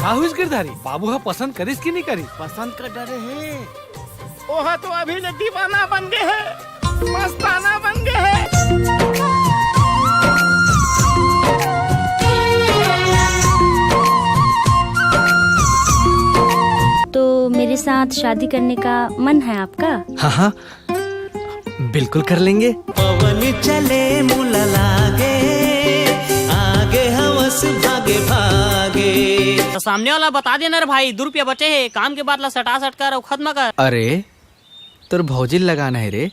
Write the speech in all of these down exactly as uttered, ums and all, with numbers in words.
आहुष गिरधारी, बाबू ह पसंद करिस कि नहीं करिस? पसंद कर डरे हे। ओहा तो अभी ले दीवाना बन गे हे, मस्ताना बन गे हे। तो मेरे साथ शादी करने का मन है आपका? हाँ, हाँ, बिल्कुल कर लेंगे। पवन चले मुला लागे, आगे हवस भागे भागे। तो सामने वाला बता देना रे भाई, दू रुपया बचे हे, काम के बात ला सटा सट कर अउ खत्म कर। अरे, तोर भौजी ल लगाना हे रे।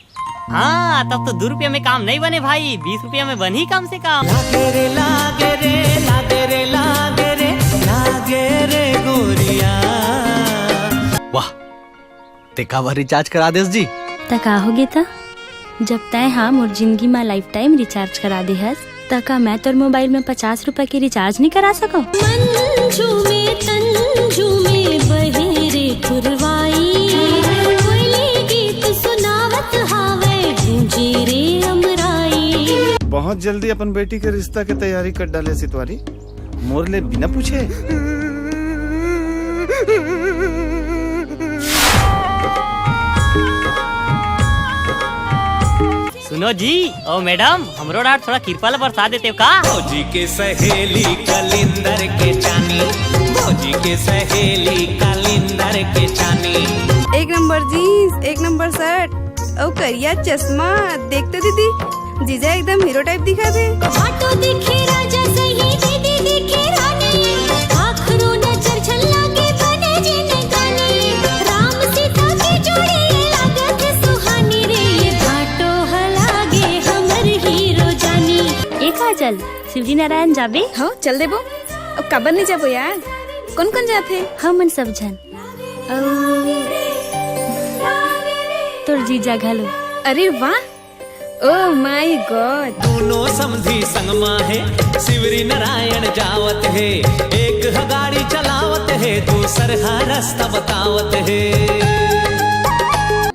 हाँ, तब तो दू रुपया में काम नहीं बने भाई, बीस रुपया में बनही कम से कम। लागे रे, लागे रे, लागे रे, लागे रे, लागे रे गोरिया। वाह, ते काबर रिचार्ज करा देस जी? त का होगे त? जब तैं हा मोर जिंदगी मा लाइफ टाइम रिचार्ज करा दे हस, त का मैं तोर मोबाइल में पचास रुपए के रिचार्ज नहीं करा सकव? मंजू में तंजू में बहे रे पुरवाई, कोयली गीत सुनावत हावय गूंजे रे अमराई। बहुत जल्दी अपन बेटी के रिश्ता के तैयारी कर डाले सितवारी, मोर ले बिना पूछे। सुनो जी, ओ मैडम, हमरो डार थोड़ा किरपा ला बरसा देते हो का? भौजी के सहेली कलिंदर के चानी, भौजी के सहेली कलिंदर के चानी। एक नंबर जींस, एक नंबर शर्ट, अउ करिया चश्मा, देख तो दीदी, जीजा एकदम हीरो टाइप दिखत हे। भाटो दिखे राजा सही, दीदी दिखे रानी, आखरो नजर झल्ला के बने जिनगानी। राम सीता के जोड़ी लागत सुहानी रे, ये भाटो हलागे हमर हीरो जानी। ए काजल, शिवरी नारायण जाबे? हाँ, चल देबो। अब काबर नहीं जाबो यार? कौन कौन जाथे? हमन सब झन। अउ तोर जीजा घलो। अरे वाह, Oh my God। दोनों समधी संग मा हे, शिवरी नारायण जावत हे, एक ह गाड़ी चलावत हे, दूसर ह रास्ता बतावत हे।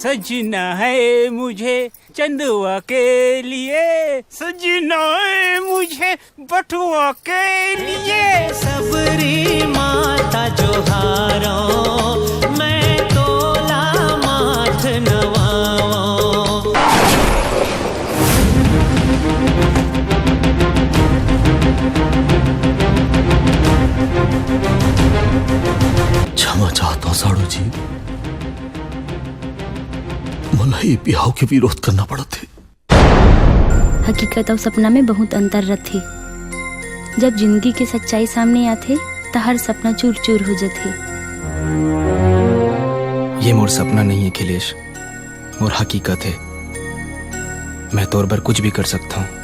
सजना है मुझे चंदवा के लिए, सजना है मुझे बटुआ के लिए। सबरी माता जोहारो, मैं तोला माथ नवाओ। क्षमा चाहता हूँ साड़ू जी, मोला ये बिहाव के विरोध करना पड़त हे। हकीकत अउ सपना में बहुत अंतर रथे। जब जिंदगी के सच्चाई सामने आथे, त हर सपना चूर-चूर हो जथे। ये मोर सपना नहीं है, खिलेश, मोर हकीकत है। मैं तोर बर कुछ भी कर सकता हूँ।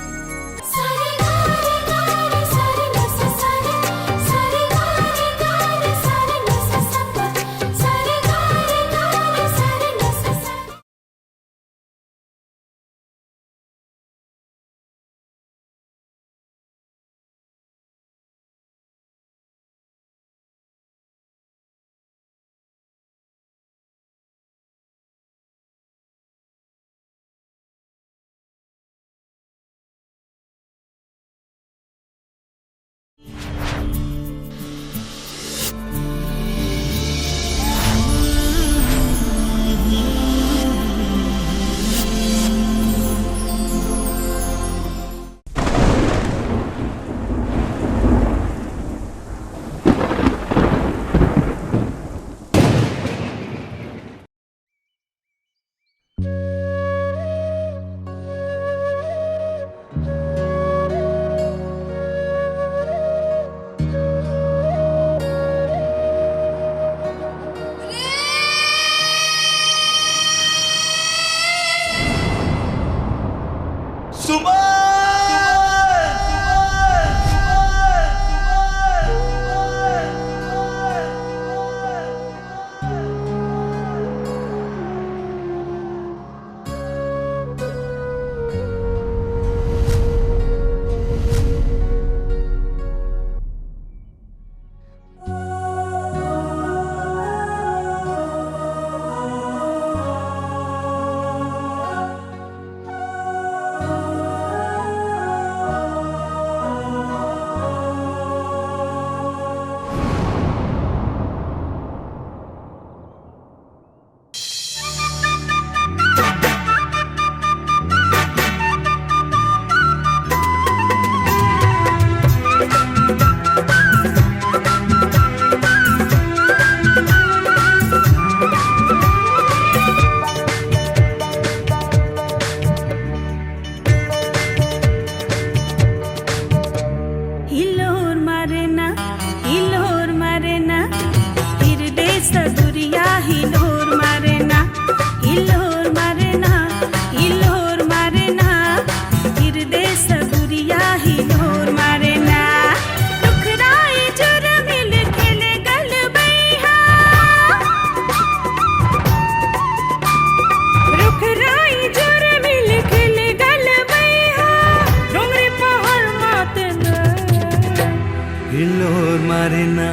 हिलोर मारना,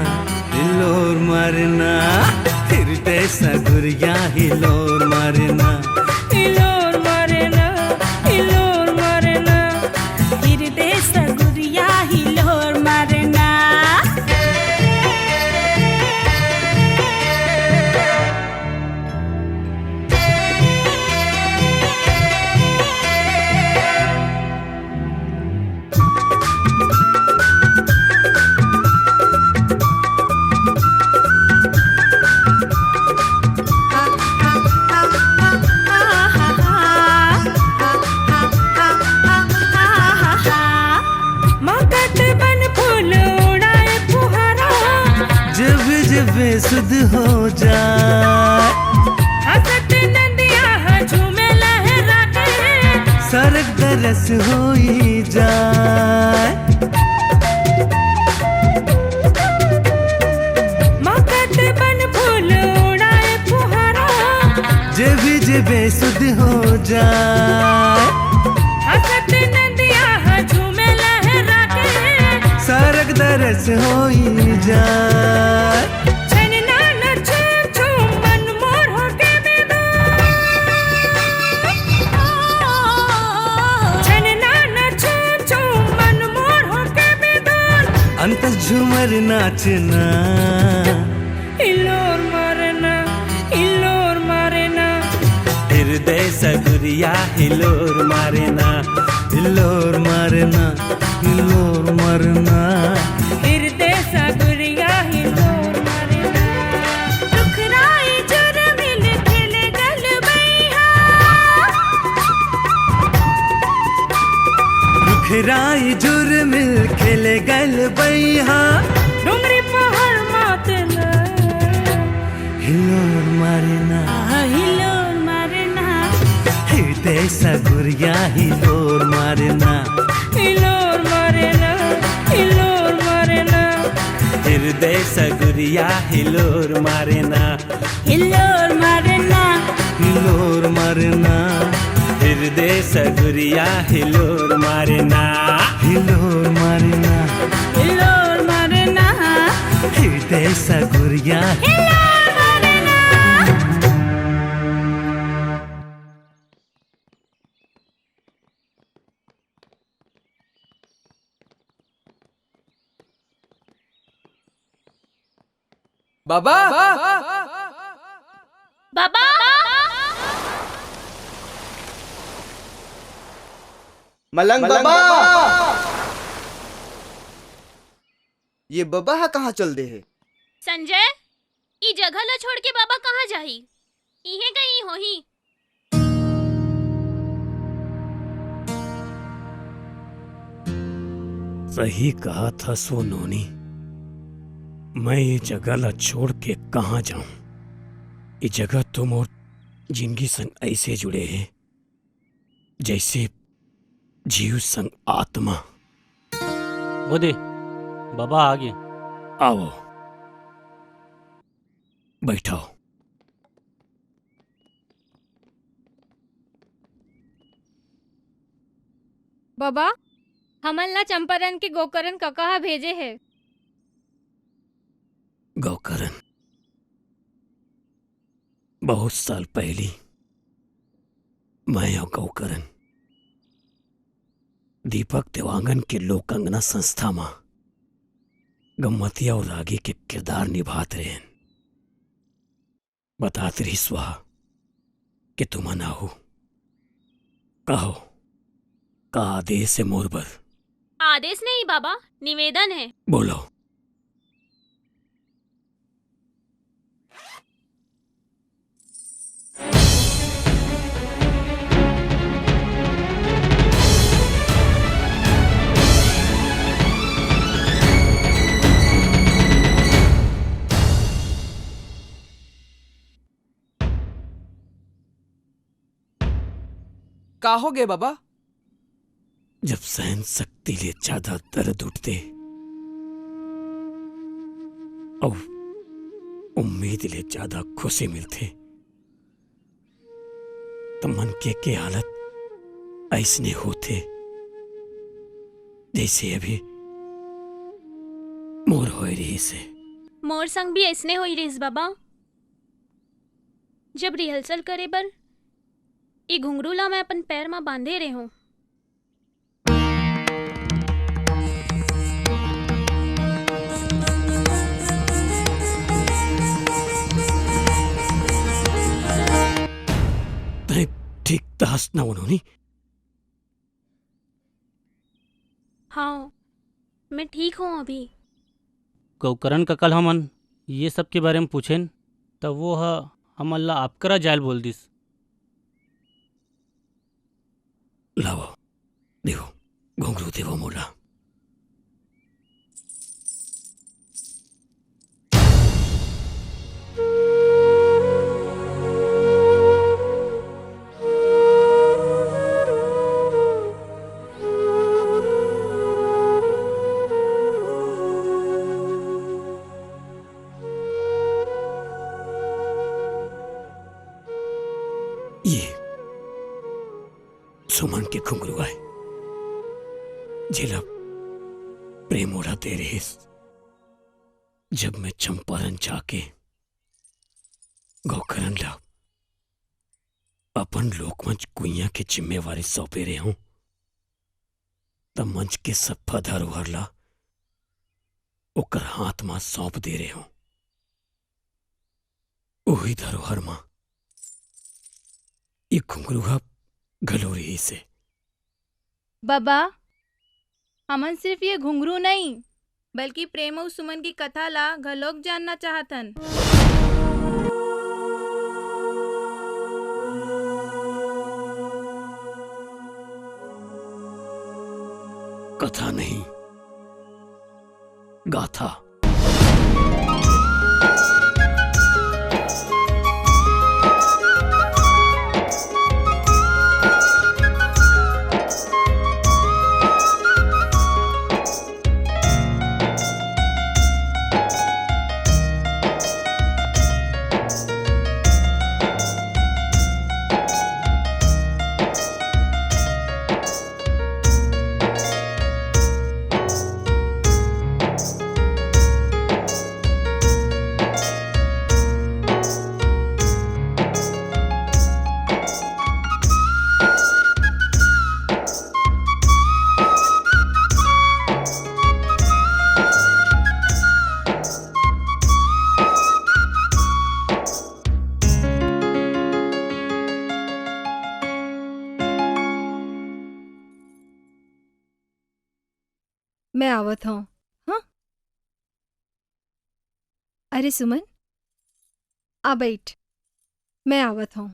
हिलोर मारना, हिरदे सगुरिया हिलोर मारना। हिलोर मारना, हिलोर मारना, हिरदे सगुरिया हिलोर मारना। मगत बन फूल उड़ाए फुहारा। जब जब सुध हो जाए। हंसत नदिया ह झूमे लहरा के। सरग दरस होई जाए। मगत बन फूल उड़ाए फुहारा। जे भी जे बेसुध हो जाए। हंसत नदिया ह झूमे लहरा के। सरग दरस होई जाए। छनना न छू छू मन मोर होके बेदोर। छनना न छू छू मन मोर होके बेदोर। अंतस झूमर नाचना। हिलोर मारना, हिलोर मारना। हिरदे सगुरिया हिलोर मारना। हिलोर मारना, हिलोर मारना। हिरदे सगुरिया हिलोर मारना। रुखराई जुर्मिल खेले गलबैया। रुखराई जुर्मिल खेले गलबैया। डोंगरी पहाड़ मातना। हिलोर मारना। आहा, हिलोर मारना। हिरदे सगुरिया हिलोर मारना। हिलोर मारना, हिलोर मारना। हिरदे सगुरिया हिलोर मारना। हिलोर मारना। हिलोर मारना। हिरदे सगुरिया हिलोर मारना। हिलोर मारना। हिलोर मारना। हिरदे सगुरिया। हिलोर मारना। बाबा, बाबा। मलंग बाबा। ये बाबा ह कहाँ चल दे हे? संजय, ई जगह ल छोड़ के बाबा कहाँ जाही? इहें कहीं होही। सही कहत हस वो नोनी, मैं ये जगह ला छोड़ के कहाँ जाऊं? ये जगह तो मोर जिंदगी संग ऐसे जुड़े हे, जैसे जीव संग आत्मा। वो दे, बाबा आ गे। आओ, बैठाओ। बाबा, हमन ला चंपारण के गोकरण कका ह भेजे हे। गोकरण, बहुत साल पहिली मैं अउ गोकरण दीपक देवांगन के लोक अंगना संस्था म गम्मतिया अउ रागी के किरदार निभात रहेन। बतात रिहिस वह कि तुमन आहू। कहो, का आदेश हे मोर बर? आदेश नहीं बाबा, निवेदन हे। बोलो। का हो गे बाबा? जब सहन शक्ति ले ज्यादा दर्द उठथे अउ उम्मीद ले ज्यादा खुशी मिलथे, त मनखे के हालत अइसने होथे, जइसे अभी मोर होए रिहिस हे। मोर संग भी अइसने होई रिहिस बाबा। जब rehearsal करे बर ए घुंघरू ला मैं अपन पैर म बांधे रेहों। तैं ठीक त हस न, उन्होंने? हाँ, मैं ठीक हूँ अभी। गौकरण कका ल हमन ये सब के बारे म पूछेन, त वो ह हमन ला आप करा जाय ल बोल दिस। लावव, देवव, घुंघरू देवव मोला। ये सुमन के घुंघरू आय, जेला प्रेम ओला दे रिहिस। जब मैं चंपारण जाके गौकरण ला अपन लोकमंच कुइयां के जिम्मेवारी सौंपे रेहों, त मंच के सफा धरोहर ला ओकर हाथ म सौंप दे रेहों। उही धरोहर म ये घुंघरू ह घलो रिहिस हे। बबा, हमन सिर्फ ये घुंघरू नहीं, बल्कि प्रेम अउ सुमन की कथा ला घलोक जानना चाहत हन। कथा नहीं, गाथा। मैं आवत हूँ। हाँ? अरे सुमन, आ बैठ, मैं आवत हूँ।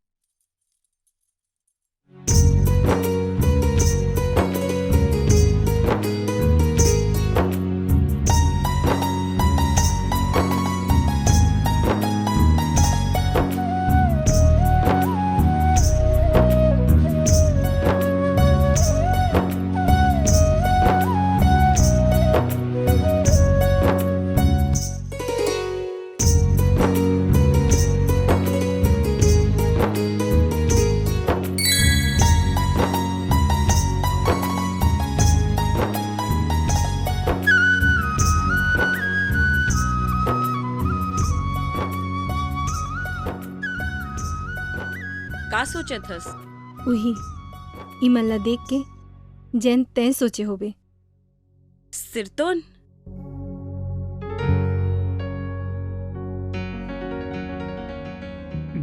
का सोचत हस? उही, इमन ला देख के, जैन तैं सोचे होबे। सिरतोन?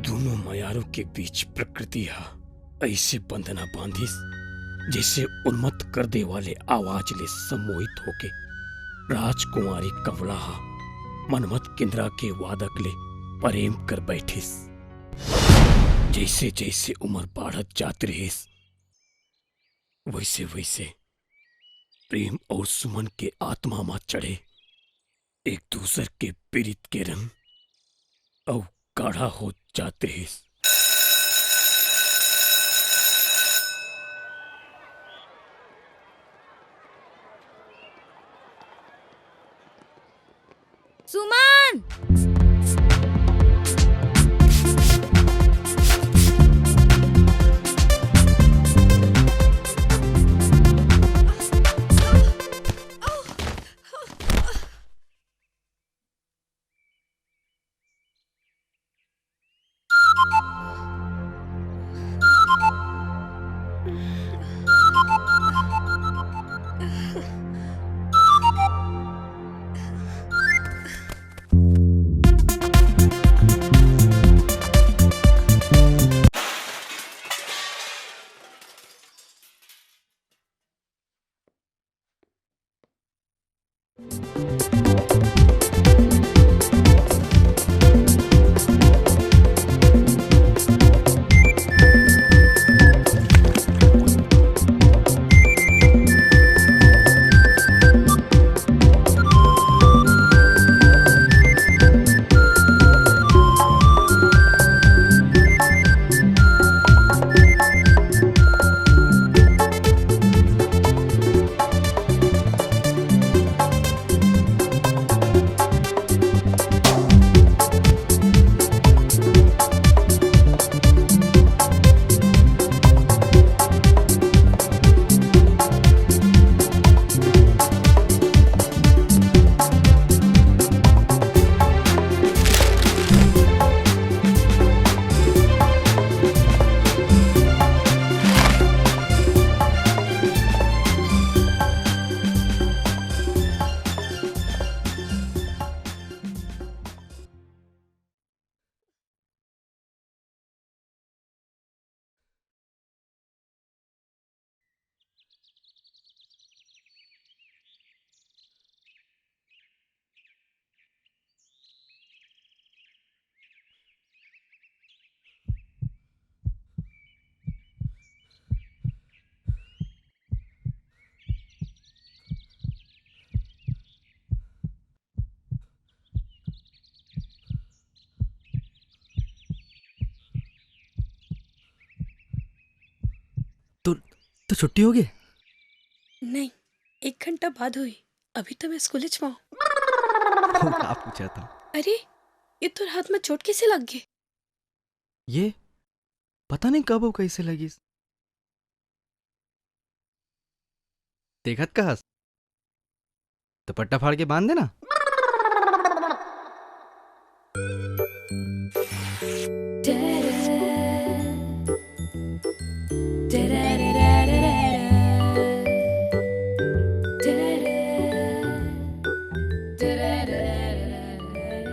दूनों मयारू के बीच प्रकृति ह अइसे बंधना बांधिस, जइसे उन्मत्त कर दे वाले आवाज ले सम्मोहित होके राजकुंवारी कंवला ह मनमथ किंदरा के वादक ले परेम कर बैठिस। जइसे-जइसे उमर बाढ़त जात रिहिस, वइसे-वइसे प्रेम अउ सुमन के आत्मा म चढ़े एक दूसर के पीरित के रंग अउ गाढ़ा होत जात रिहिस। सुमन! तो, तो छुट्टी हो गई? नहीं, एक घंटा बाद हुई। अभी तो मैं स्कूल च में हूँ। वो का पूछा था? अरे, ये तोर हाथ में चोट कैसे लग गई? ये पता नहीं कब वो कैसे लगिस। देखत कहस, दुपट्टा फाड़ के बांध देना।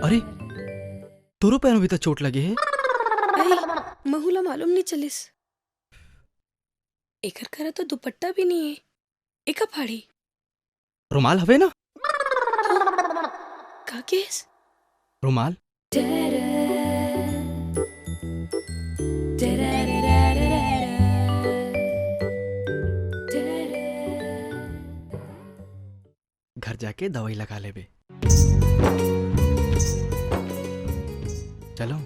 अरे, तोरो पैर में भी तो चोट लगे है। अरे, महू ला मालूम नहीं चलिस। एकर करा तो दुपट्टा भी नहीं है। एका फाड़ी। रुमाल हवे ना? का केस? रुमाल। घर जाके दवाई लगा लेबे। चलो,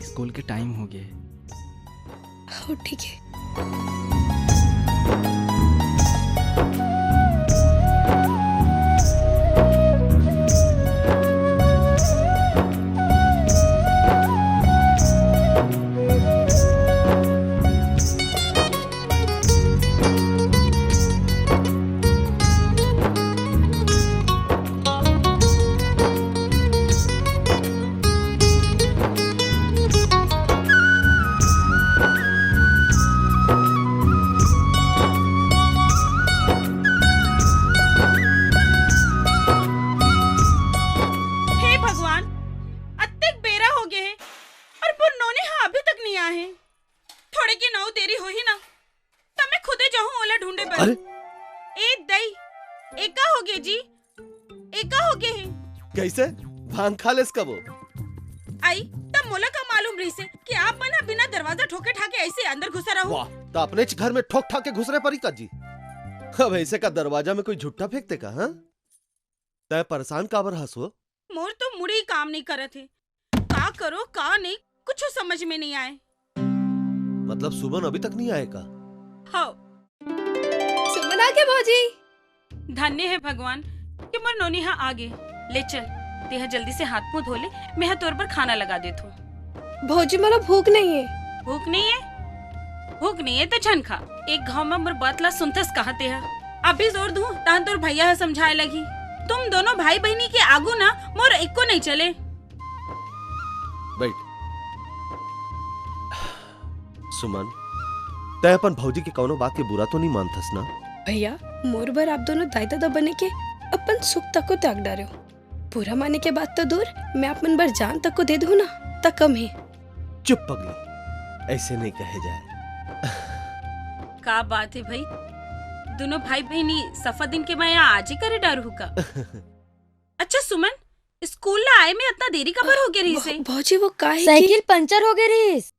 स्कूल के टाइम हो गए। हो, ठीक है। हे भगवान, अतेक बेरा हो गए हे अउ मोर नोनी हा अभी तक नहीं आए हे। थोड़े के नौ देरी होही ना, त मैं खुदे जाहूं ओला ढूंढे बर। अरे! ए दई, एका हो गे जी, एका हो गे हे। कैसे? भांग खा लेस कबो? आई, त मोला का मालूम रहिसे कि आप मन ह बिना दरवाजा ठोके ठाके ऐसे अंदर घुसा रहू? वाह, त अपनेच घर में ठोक ठाके घुसरे परी का जी? अब ऐसे का दरवाजा में कोई झुट्टा फेंकते का, हाँ? तै परेशान काबर हस हो? मोर तो मुड़ी ही काम नहीं करत हे। का करो, का नहीं, कुछ समझ में नहीं आए। मतलब सुमन अभी तक नहीं आए का? हाँ। सुमन आ गे भौजी। धन्य हे भगवान कि मोर नोनी हा आ गे। ले चल, तेहा जल्दी से हाथ मुंह धो ले, मैं हा तोर बर खाना लगा देत हूँ। भौजी, मोला भूख नहीं हे। भूख नहीं हे? भूख नहीं हे त झन खा। एक घाव में मोर बात ला सुनथस कहा तेहा? अभी जोर दूं, तहन तोर भैया ह समझाए लगी। तुम दोनों भाई बहिनी के आगू ना मोर एको नहीं चले। बैठ। सुमन, तै अपन भौजी के कौनो बात के बुरा तो नहीं मानथस ना? भैया, मोर बर आप दोनों दाई ददा बने के अपन सुख तको त्याग डारेव। बुरा माने के बात तो दूर, मैं आप मन बर जान तको दे दूं ना, त कम हे। चुप पगली, ऐसे नहीं कहे जाए। का बात हे भाई, दोनों भाई बहिनी सफा दिन के मया आज ही करे डारहू का? अच्छा सुमन, स्कूल ला आए में अतना देरी काबर हो गे रहिस हे? भौ-, भौजी, वो का हे कि साइकिल पंचर हो गे रहिस।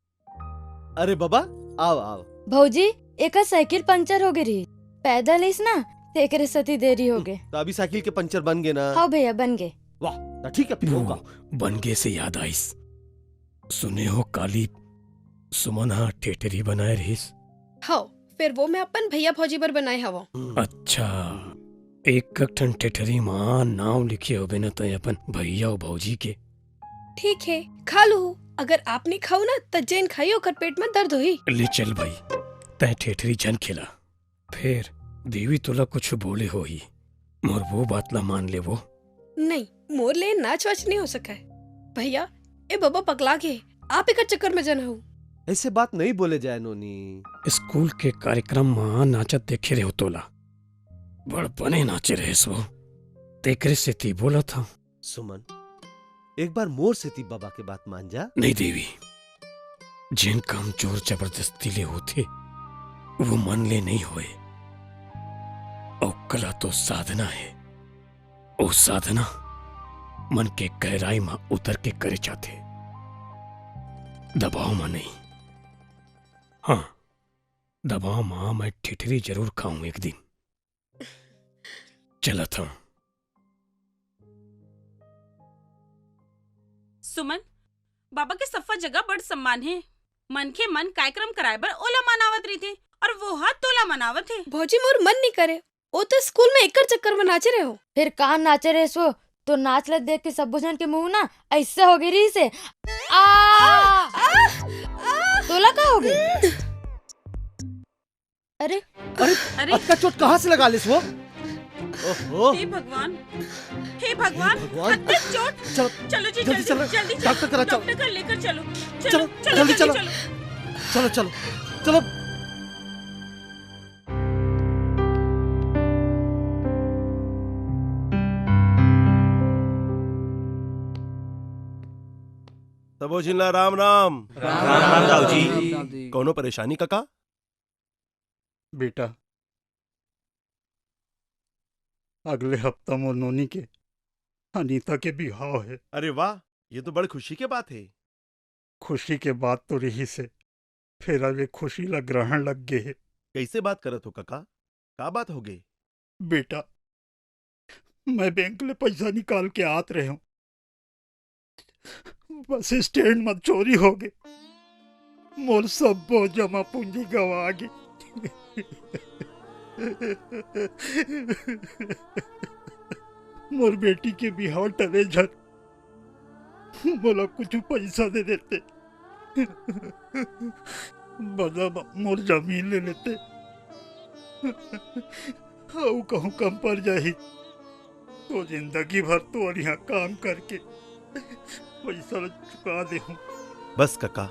अरे बाबा, आव, आव। भौजी, एकर साइकिल पंचर हो गे रहिस, पैदल आइस ना, तेकरे सेती देरी हो गे। त अभी साइकिल के पंचर बन गे ना? हव भैया, बन गे। वाह, त ठीक हे, फिर होगा। बन गे से याद आइस, सुने हो काली सुमन ह ठेठरी बनाए रहिस? हव, फेर वो मैं अपन भैया भौजी बर बनाए हवं। अच्छा, एक एक ठन ठेठरी म नाव लिखे होबे न तंय अपन भैया अउ भौजी के। ठीक हे, खा लूहू। अगर आप नइ खाहू ना, त जेन खाही ओकर पेट म दर्द होही। ले चल भाई, तंय ठेठरी झन खिला। फेर देवी तोला कुछु बोले होही, मोर वो बात ला मान ले वो। नहीं, मोर ले नाच वाच नहीं हो सकय। भैया, ए बबा पगला गे, आप एकर चक्कर में झन हव। ऐसे बात नहीं बोले जाए नोनी। स्कूल के कार्यक्रम म नाचत देखे रेहेंव तोला, बड़ बने नाचे रहेस वो, तेकरे सेती बोलत हंव। सुमन, एक बार मोर सेती बबा के बात मान जा। नहीं देवी, जेन काम जोर जबरदस्ती ले होथे, वो मन ले नहीं होय। अउ कला तो साधना हे। ओ साधना मन के गहराई म उतर के करे जाथे, दबाव म नहीं। हाँ, दबाव म मैं ठिठरी जरूर खाहूं एक दिन। चलत हंव। सुमन, बाबा के सफा जगह बड़ सम्मान हे। मनखे मन कार्यक्रम कराए बर ओला मनावत रहिथे अउ वो ह तोला मनावत हे। भौजी, मोर मन नइ करे। ओ तो स्कूल में एकर चक्कर में नाचे रहेंव। फेर का नाचे रहेस वो? तोर नाच ल देख के सब्बो झन के मुंह ना ऐसे हो गे रहिस हे। आ! तोला का हो गे? अरे, अरे, अरे। अतका चोट कहाँ से लगा लिस वो? ओहो। हे भगवान, हे भगवान, हे भगवान। अतका चोट। चलो, चलो जी, जल्दी जल्दी, चलो। जल्दी चलो। डॉक्टर करा चलो। डॉक्टर कर लेकर चलो। चलो, चलो, चलो, जल्दी जल्दी चलो। चलो। चलो, चलो, चलो। तबो झिन ला राम राम। राम राम, राम राम दाऊ जी। कौनो परेशानी कका? बेटा, अगले हफ्ता मोर नोनी के अनीता के बिहाव हे। अरे वाह, ये तो बड़ खुशी के बात हे। खुशी के बात तो रहिस हे, फेर अब ये खुशी ला ग्रहण लग गे हे। कैसे बात करत हो कका? का बात हो गे? बेटा, मैं बैंक ले पैसा निकाल के आत रहेंव, बस स्टैंड म चोरी हो गे, मोर सब्बो जमा पूंजी गंवा गे। मोर बेटी के बिहाव टले झन, मोला कुछु पैसा दे देते, बदला म मोर जमीन ले लेते, अउ कहूँ कम पड़ जाही, तो जिंदगी भर तोर इहाँ काम करके पैसा ल चुका देहूँ। बस कका,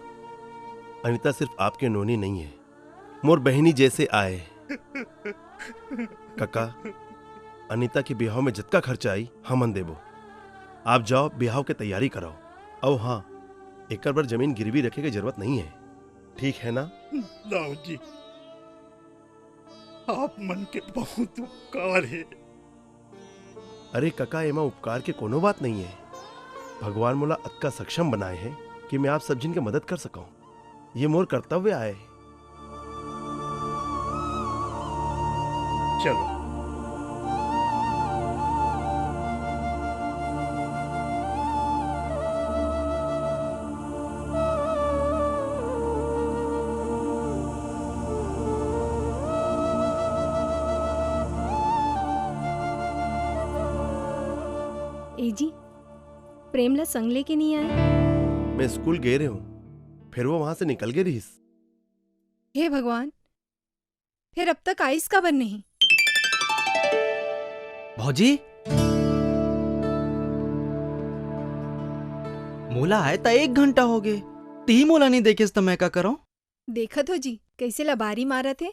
अनिता सिर्फ आपके नोनी नहीं है, मोर बहिनी जैसे आय। कका, अनिता के बिहाव में जतका खर्चा आई, हमन देबो। आप जाओ, बिहाव के तैयारी कराओ। अउ हाँ, एकर बर जमीन गिरवी रखे के जरूरत नहीं है, ठीक है ना? दाऊ जी, आप मन के बहुत उपकार हे। अरे कका, एमा उपकार के कोनो बात नहीं है। भगवान मोला अतका सक्षम बनाए है कि मैं आप सब झिन के मदद कर सकौं। ये मोर कर्तव्य आय। चलो। ए जी, प्रेम ला संग लेके नहीं आए? मैं स्कूल गए रहे हूँ, फिर वो वहां से निकल गए रहीस। हे भगवान, फेर अब तक आइस काबर नहीं? भौजी, मोला आए त एक घंटा हो गे, ती मोला नहीं देखेस त मैं का करौं? देखत हो जी, कैसे लबारी मारत हे।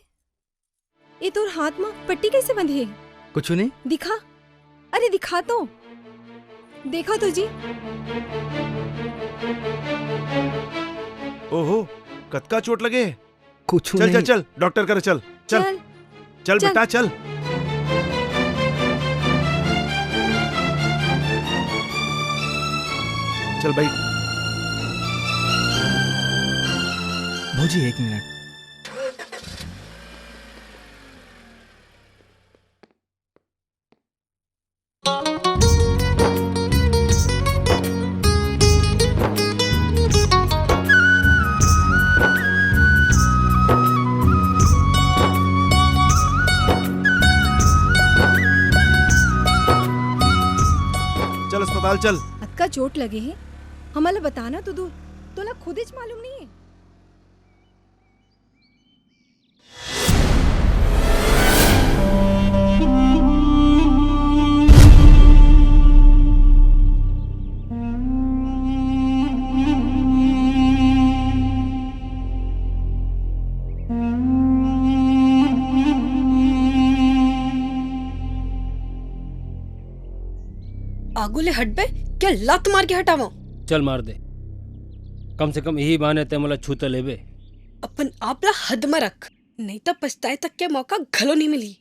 ए तोर हाथ म पट्टी कैसे बंधे हे? कुछु नहीं। दिखा, अरे दिखा तो, देखा तो जी। ओहो, कतका चोट लगे हे। कुछु चल, चल, नहीं। चल, डॉक्टर करा चल, चल। चल। चल चल। बेटा, चल। चल भाई। भौजी, एक मिनट। चल अस्पताल चल। अतका चोट लगे हे, हमला बताना तो दूर, तोला खुदेच मालूम नहीं हे। आगू ले हटबे, क्या लात मार के हटावं? चल मार दे, कम से कम यही बहाने ते मोला छू त लेबे। अपन आप ला हद म रख, नहीं त पछताए तक के मौका घलो नहीं मिली।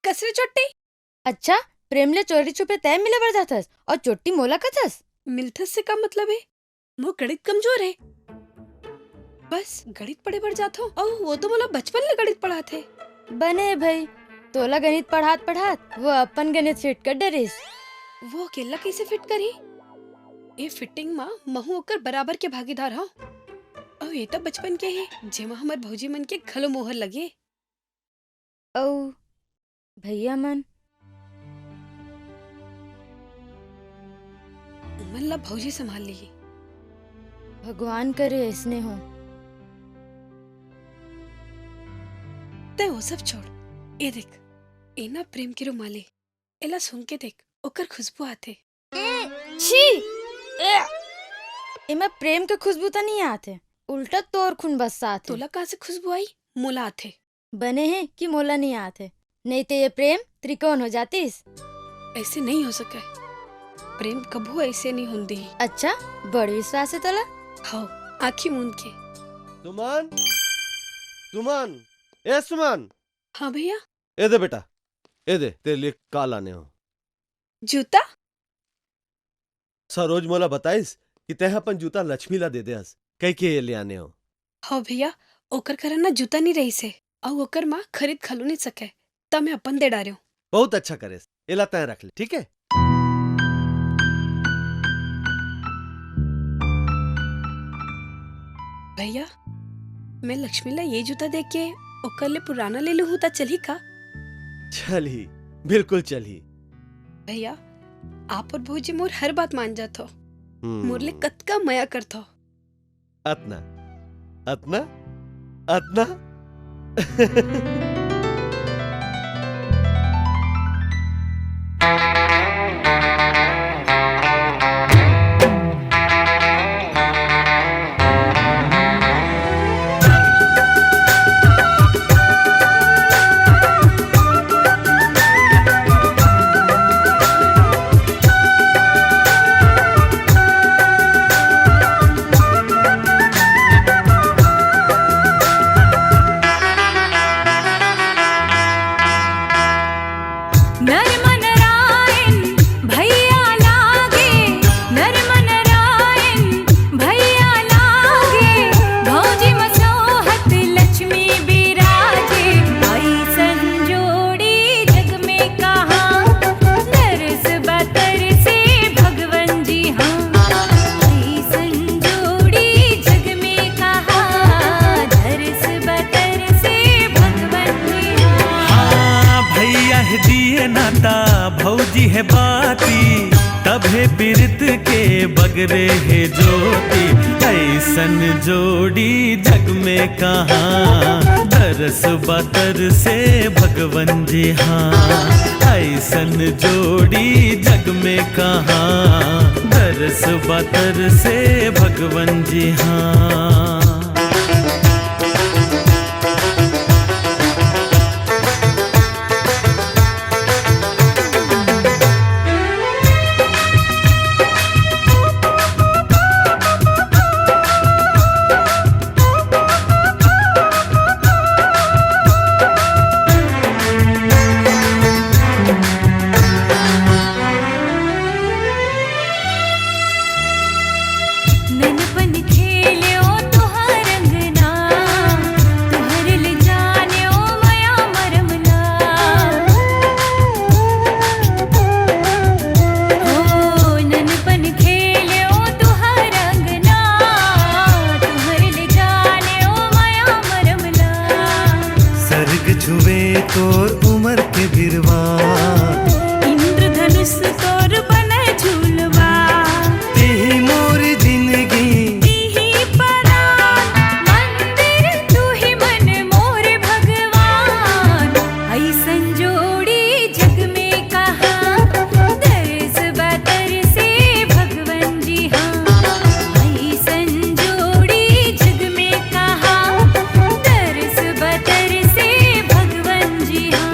कस रे चोट्टी? अच्छा, प्रेम ले चोरी छुपे तैं मिले बर जाथस अउ चोट्टी मोला कथस? मिलथस से का मतलब हे? मोर गणित कमजोर हे। बस गणित पढ़े बर जाथों, अउ वो तो मोला बचपन ले गणित पढ़ाथे। बने भई, तोला गणित पढ़ात पढ़ात वो अपन गणित फिट कर डरिस। वो अकेला कैसे फिट करही? ए फिटिंग म महूं ओकर बराबर के भागीदार हंव। अउ ये त बचपन के हे, जेमा हमर भौजी मन के घलो मोहर लगे। अउ भैया मन? उमन ला भौजी संभाल लिही। भगवान करे अइसने हो। तैं वो सब छोड़, ए देख, ए ना प्रेम के रुमाल ए, एला सूंघ के देख, ओकर खुशबू आथे। ए, छी! ए! एमा प्रेम के खुशबू त नइ आथे, उल्टा तोर खून बस्साथे। तोला कहाँ से खुशबू आई? मोला आथे। बने हे कि मोला नइ आथे, नइ ते ये प्रेम त्रिकोण हो जातिस। ऐसे नइ हो सके, प्रेम कभू ऐसे नइ होन दिही। अच्छा, बड़ विश्वास हे तोला। हव, आँखी मूंद के। सुमन, सुमन, ए सुमन। हाँ भैया। ए दे बेटा, ए दे, तेरे लिए का लाने हो। जूता? सरोज मोला बताइस कि तैं ह अपन जूता लक्ष्मी ला दे दे हस, कहिके ये ले आने हो। हव भैया, ओकर करा ना जूता नइ रहिस हे, अउ ओकर माँ खरीद घलो नइ सकय, त मैं अपन दे डारेंव। बहुत अच्छा करेस, एला तैं रख ले, ठीक हे? भैया, मैं लक्ष्मी ला ये जूता दे के ओकर ले पुराना ले लूहूँ त चलही का? चलही, बिल्कुल चलही। भैया, आप अउ भौजी मोर हर बात मान जाथव। हम्म। मोर ले कतका मया करथव। अतना, अतना, अतना। नर मन रायन भैया लागे, नर मन रायन भैया लागे, भौजी मसोहत लक्ष्मी बिराजे। ऐसन जोड़ी जग में कहाँ, तरस बा तरसे भगवन जी हाँ। ऐसन जोड़ी जग में कहाँ, तरस बा तरसे भगवन जी हाँ। हाँ, भैया हे दिए नाता, भौजी हे बाती, तभे पीरित के बगरे हे ज्योति। ऐसन जोड़ी जग में कहाँ, तरस बा तरसे भगवन जी हाँ। ऐसन जोड़ी जग में कहाँ, तरस बा तरसे भगवन जी हाँ। ननपन खेल्यो तुहर अंगना, तुहर ले जान्यो मया मरमला। हो ननपन खेल्यो तुहर अंगना, तुहर ले जान्यो मया मरमला। सरग छुवे तोर उमर के बिरवा, इंद्रधनुष तोर बने झूलवा। तिही मोर जिंदगी, तिही परान, मंदिर तू ही मन मोर भगवान। ऐसन जोड़ी जग में कहाँ, तरस बा तरसे भगवन जी हाँ। ऐसन जोड़ी जग में कहाँ, तरस बा तरसे भगवन जी हाँ।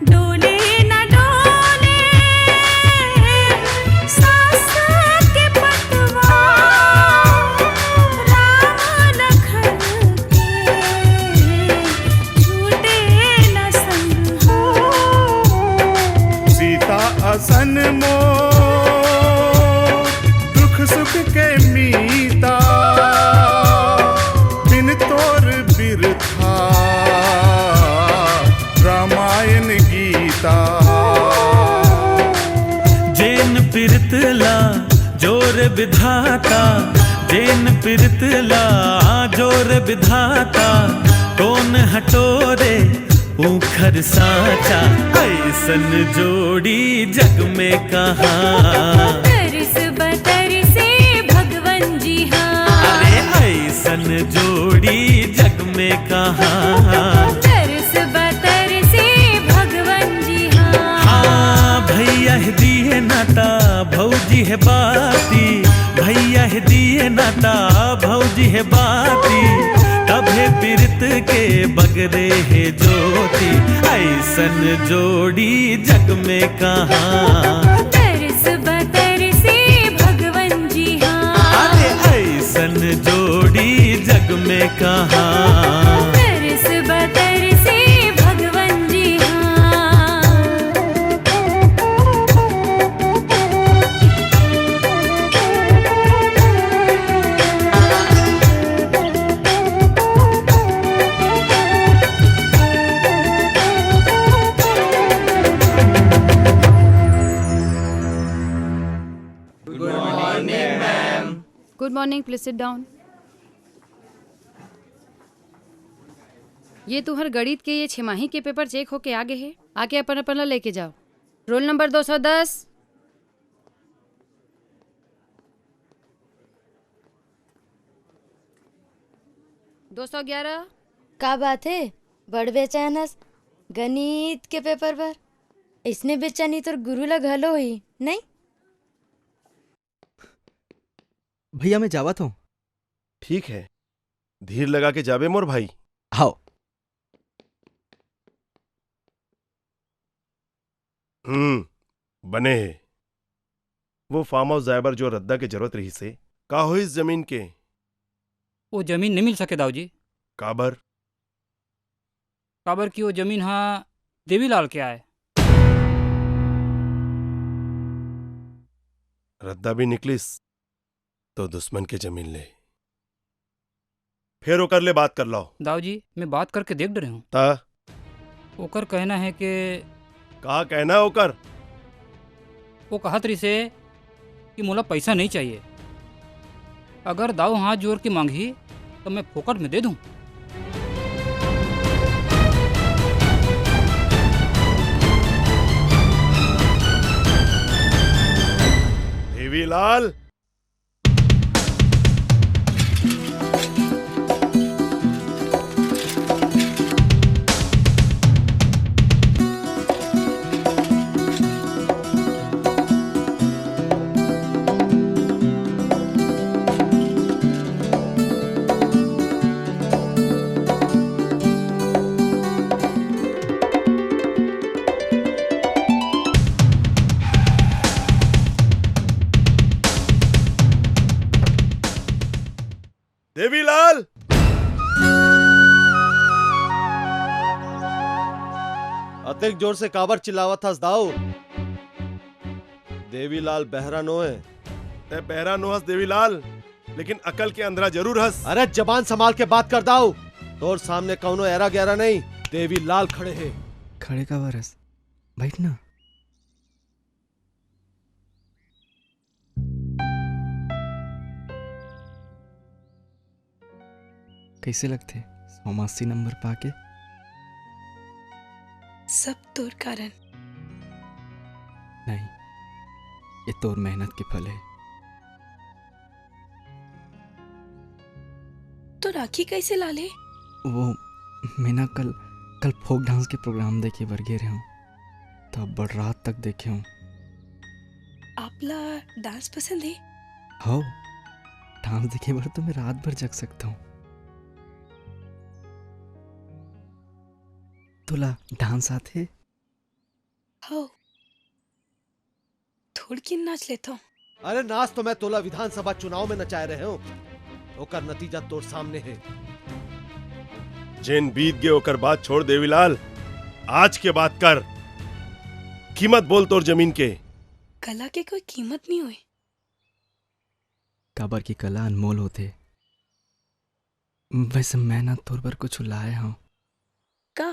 डोले न डोले सांस के पतवा, राम लखन के छूटे न संग हो। सीता असन मोर दुख सुख के मीता, बिन तोर बिरथा रामायण गीता। जेन पीरित ला जोर विधाता, जेन पीरित ला जोर विधाता, कोन हटोरे ऊखर साचा। ऐसन जोड़ी जग में कहाँ, तरस बा तरसे भगवन जी हाँ। अरे ऐसन जोड़ी जग में कहाँ, तरस बा तरसे भगवन जी हाँ। हाँ, भैया हे दिए नाता, भौजी हे बाती, भैया हे दिए नाता, भौजी हे बाती, तभे पीरित के बगरे हे ज्योति। ऐसन जोड़ी जग में कहाँ, तरस बा तरसे भगवन जी हाँ। अरे ऐसन जोड़ी जग में कहाँ, तरस बा तरसे भगवन जी हाँ। Good morning, ma'am. Good morning, please sit down. ये तुहर गणित के ये छमाही के पेपर चेक होके आ गे हे, आके अपन अपन ला लेके जाओ। रोल नंबर दो सौ दस। दो सौ ग्यारह। का बात हे? बड़ बेचैन हस गणित के पेपर बर। इसने बेचैनी तोर गुरु ला घलो होही, नहीं? भैया, मैं जावत हूँ। ठीक है, धीर लगा के जाबे मोर भाई। हाव। हम्म, बने हे। वो फार्म हाउस जाए बर जो रद्दा के जरूरत रहिस हे, का होइस जमीन के? वो जमीन नहीं मिल सके दाऊ जी। काबर? काबर कि वो जमीन हा देवीलाल के आय। रद्दा भी निकलिस तो दुश्मन के जमीन ले। फेर ओकर ले बात कर लाव। दाऊ जी, मैं बात करके देख डरे हूँ। ता? ओकर कहना है कि का कहना है ओकर? वो कहत रहिसे कि मोला पैसा नहीं चाहिए, अगर दाऊ हाथ जोर के मांगही तो मैं फोकट में दे दूं। देवीलाल, देवीलाल! अतेक जोर से काबर चिल्लावत हस दाऊ? देवीलाल बहरा नोहे। तैं बहरा नोहस देवीलाल, लेकिन अकल के अंधरा जरूर हस। अरे जबान संभाल के बात कर दाऊ। तोर सामने कौनो ऐरा गैरा नहीं, देवीलाल खड़े हे। खड़े काबर हस? बैठ ना। कइसे लगथे सौ में अस्सी नंबर पाके? सब तोर कारण। नहीं, ये तोर मेहनत के फल हे। तो राखी कइसे लाले? वो मैं ना कल, कल फोक डांस के प्रोग्राम देखे बर गे रहेंव, तब बड़ रात तक देखे हूँ। आपला डांस पसंद हे? हव, डांस देखे बर तो मैं रात भर जग सकता हूँ। तोला डांस आथे? हव, थोड़किन नाच लेथव। अरे नाच तो मैं तोला विधानसभा चुनाव में नचाए रहेंव, ओकर नतीजा तोर सामने हे। जेन बीत गे ओकर बात छोड़ देवीलाल, आज के बात कर, कीमत बोल तोर जमीन के। कला के कोई कीमत नहीं होय। काबर कि कला अनमोल होथे। वैसे मैं ना तोर बर कुछ लाए हूँ। का?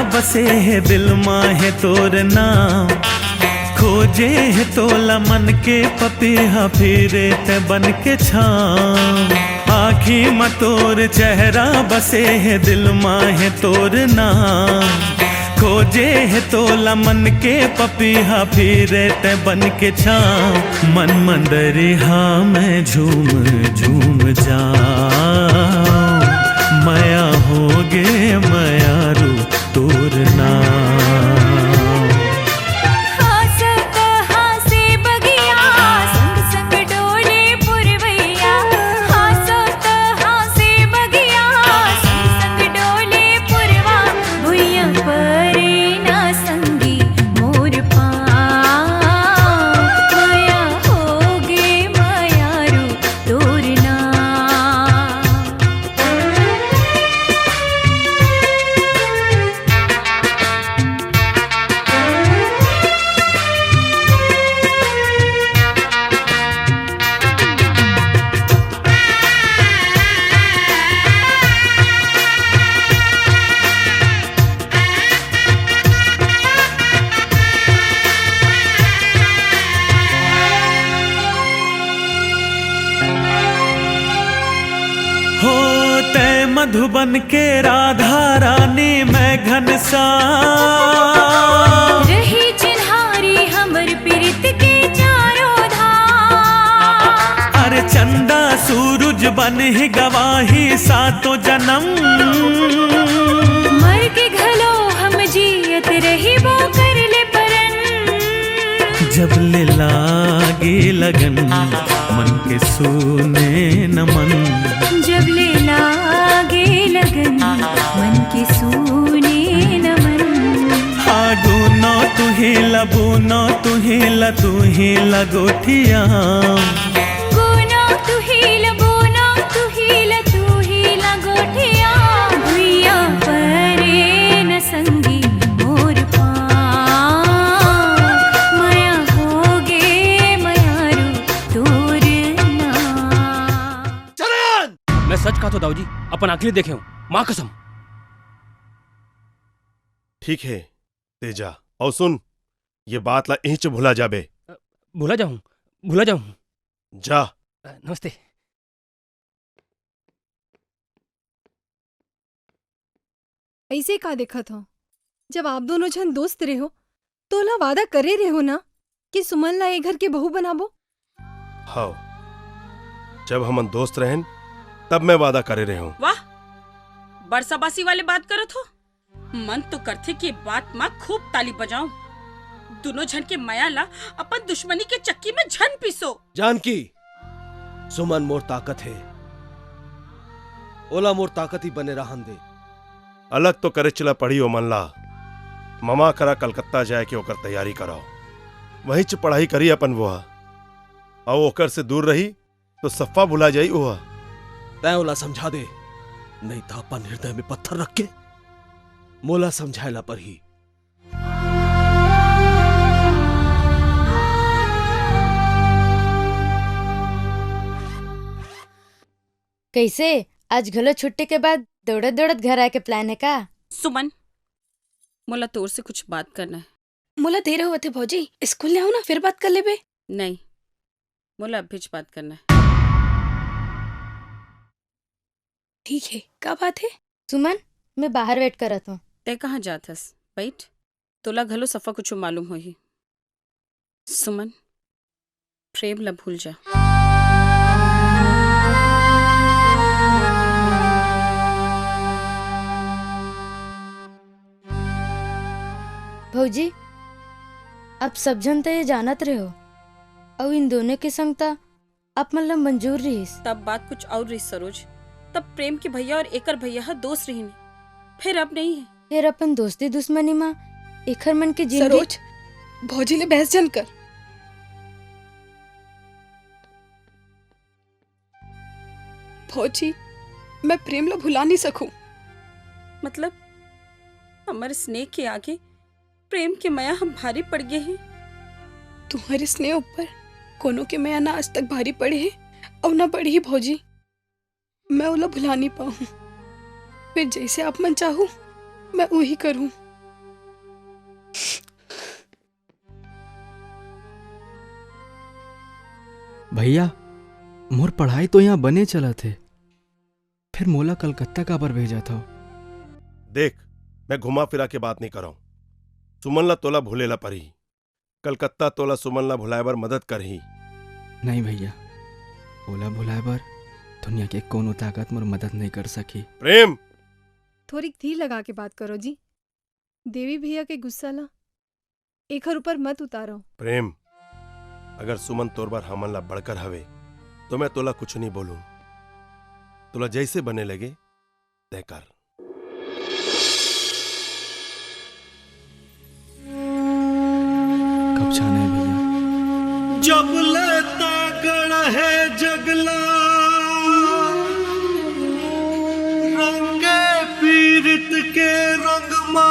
बसे हे दिल मा हे तोर नाम, खोजे हे तोला मन के पपीहा, फिरे ते बन के छाँव। आँखी म तोर चेहरा बसे हे, दिल मा हे तोर नाम, खोजे हे तोला मन के पपीहा, फिरे ते बन के छाँव। मन म दरिहा में झूम झूम जाँव, मया होगे मयारू तोर नाम। हाँसत हाँसे बगिया, संग संग डोले पुरवैया। हाँसत हाँसे बगिया, संग संग डोले पुरवा। भुइयां परे ना संगी मोर पाँव, मया होगे मयारू तोर नाम। हो तैं मधुबन के राधा रानी, मैं घनश्याम। रही चिन्हारी हमर पीरित के चारों धाम। अरे चंदा सूरज बन ही गवाही सातों जन्म। मर के घलो हम जियत रहिबो कर ले परन। जब ले लागे लगन मन के सूने नमन। जब ले लागे लगन मन के सूने नमन। हाँ गुनो तुही ला, बुनो तुही ला, तुही ला गोठिया। गुनो तुही ला, बुनो तुही ला, तुही ला गोठिया। भुइयां परे न संगी मोर पाँव, मया होगे मयारू तोर नाम। चरण! मैं सच कहा तो दाऊ जी, अपन आँखी ले देखे हूँ, माँ कसम। ठीक हे, तेजा। अउ सुन, ये बात ला इहीं च भुला जाबे। अ, भुला जाहूँ, भुला जाहूँ। जा। अ, नमस्ते। अइसे का देखत हव? जब आप दोनों झन दोस्त रेहो, तोला वादा करे रेहो ना कि सुमन ला ए घर के बहू बनाबो? हव, जब हमन दोस्त रहेन, तब मैं वादा करे रेहों। वाह, बरसाबासी वाले बात करत हो। मन तो करथे कि बात म खूब ताली बजाऊं। दुनों झन के मया ला अपन दुश्मनी के चक्की में झन पीसो। जानकी, सुमन मोर ताकत हे, ओला मोर ताकत ही बने रहन दे। अलग तो करेच ला पड़ी ओमन ला। ममा करा कलकत्ता जाए के ओकर तैयारी कराओ, वहीं च पढ़ाई करी अपन वो हा। अउ ओकर से दूर रही तो सफा भुला जाई ओहा। तैं ओला समझा दे, नहीं त अपन हृदय में पत्थर रख के मोला समझाए ला परही। कैसे आज घलो छुट्टी के बाद दौड़त दौड़त घर आए के plan है का? सुमन, मोला तोर से कुछ बात करना है। मोला देर होवत हे भौजी, स्कूल ले आऊ ना, फिर बात कर लेबे। नहीं, मोला अभीच बात करना है। ठीक है, का बात है? सुमन, मैं बाहर wait करत हूँ। तै कहाँ जात हस? बैठ, तोला घलो सफा कुछ मालूम होही। सुमन, प्रेम ला भूल जा। भौजी, अब सब झन त ये जानत रहे हो, अउ इन दोनों के संग त आप मन ला मंजूर रहिस। तब बात कुछ और रहिस सरोज। तब प्रेम के भैया और एकर भैया ह दोस्त रहिन, फिर अब नहीं है। फिर अपन दोस्ती दुश्मनी मा एखर मन के जिंदगी सरोज, भौजी ले बहस झन कर। भौजी, मैं प्रेम ला भुला नहीं सकूं। मतलब, हमर स्नेह के आगे प्रेम के मया हम भारी पड़ गे हे। तुम्हारे स्नेह ऊपर कोनो के मया ना आज तक भारी पड़े हे, अउ ना पड़ही भौजी। मैं ओला भुला नहीं पाऊं। फिर जैसे आप मन चाहू, मैं उही करूं। भैया, मोर पढ़ाई तो यहाँ बने चलत हे, फिर मोला कलकत्ता काबर भेजत हव? देख, मैं घुमा फिरा के बात नहीं करव। सुमन ला तोला भूले ला परही। कलकत्ता तोला सुमन ला भुलाए बर मदद करही। नहीं भैया, ओला भुलाए बर दुनिया के कोनो ताकत मोर मदद नहीं कर सकही। प्रेम! थोरिक धीर लगा के बात करो जी। देवी भैया के गुस्सा ला एखर ऊपर मत उतारो। प्रेम, अगर सुमन तोर बर हमन ला बढ़कर हवे, तो मैं तोला कुछ नहीं बोलूं। तोला जैसे बने लगे, तय कर। कब जाना है भैया? जब ले तागड़ हे जगला, रंगे पीरित के रंगमा,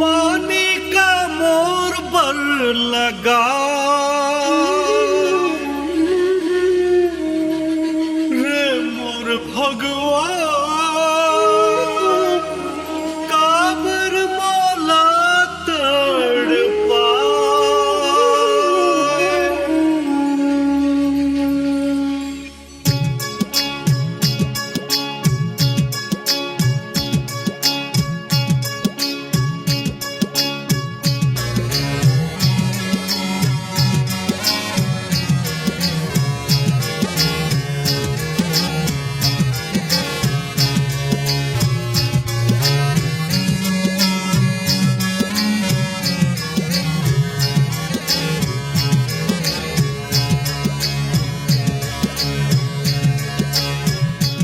पानी का मोर बर लगा। रे मोर भगवान, काबर मोला तड़पाए।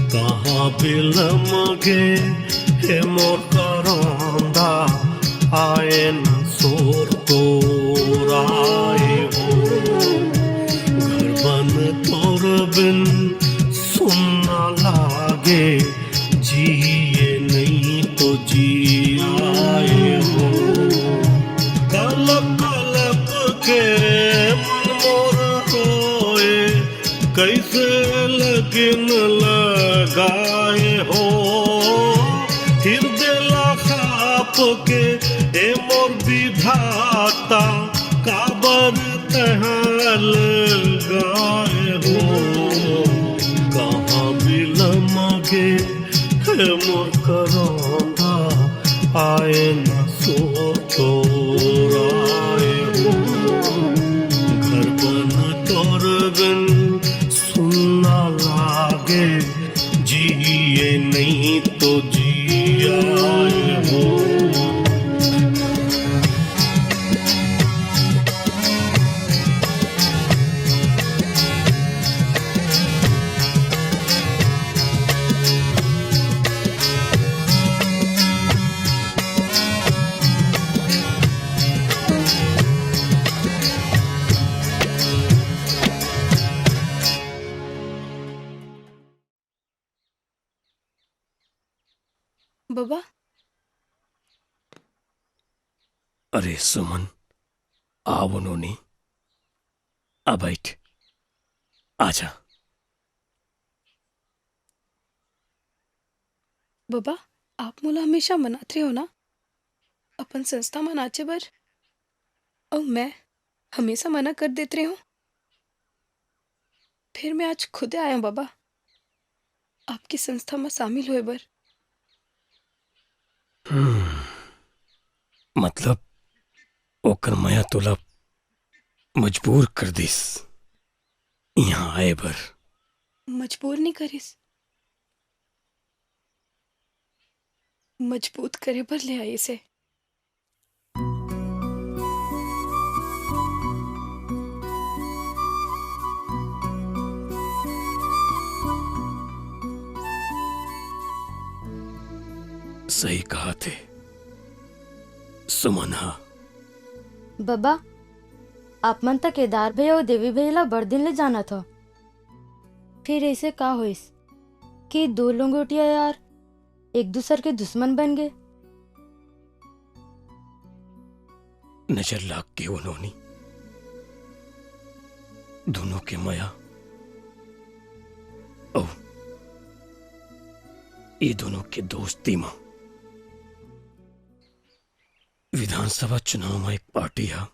कहाँ बिलम गे हे मोर करौंदा, आए न सोर तोर आए हो। घर बन तोर बिन सुन्ना लागे, जिए नहीं तो जिए हो। कलप कलप के मन मोर रोए, कैसे लगिन लगाए हो। हृदय ला काप के ए मोर विधाता, काबर तैं अलगाए हो। कहाँ बिलम गे हे मोर करौंदा, आए न सोर तोर आए हो। घर बन तोर बिन सुन्ना लागे, जिए नहीं तो जिए हो। बबा। अरे सुमन, आ वो नोनी, आ बैठ, आजा। बबा, आप मोला हमेशा मनात रहे हो ना, अपन संस्था म नाचे बर, अउ मैं हमेशा मना कर देत रहे हूँ। फिर मैं आज खुदे आया हूँ बबा, आपकी संस्था में शामिल होए बर। हम्म, मतलब ओकर मया तोला मजबूर कर दिस यहाँ आए बर? मजबूर नहीं करिस, मजबूत करे बर ले आइस हे। सही कहा थे सुमन हा। बबा, आप मन त केदार भैया अउ देवी भैया ला बड़ दिन ले जानत हो, फिर ऐसे का होइस कि दो लंगोटिया यार एक दूसर के दुश्मन बन गए? नजर लाग के वो नोनी, दोनों के मया अउ ये दोनों के दोस्ती म विधानसभा चुनाव म एक पार्टी ह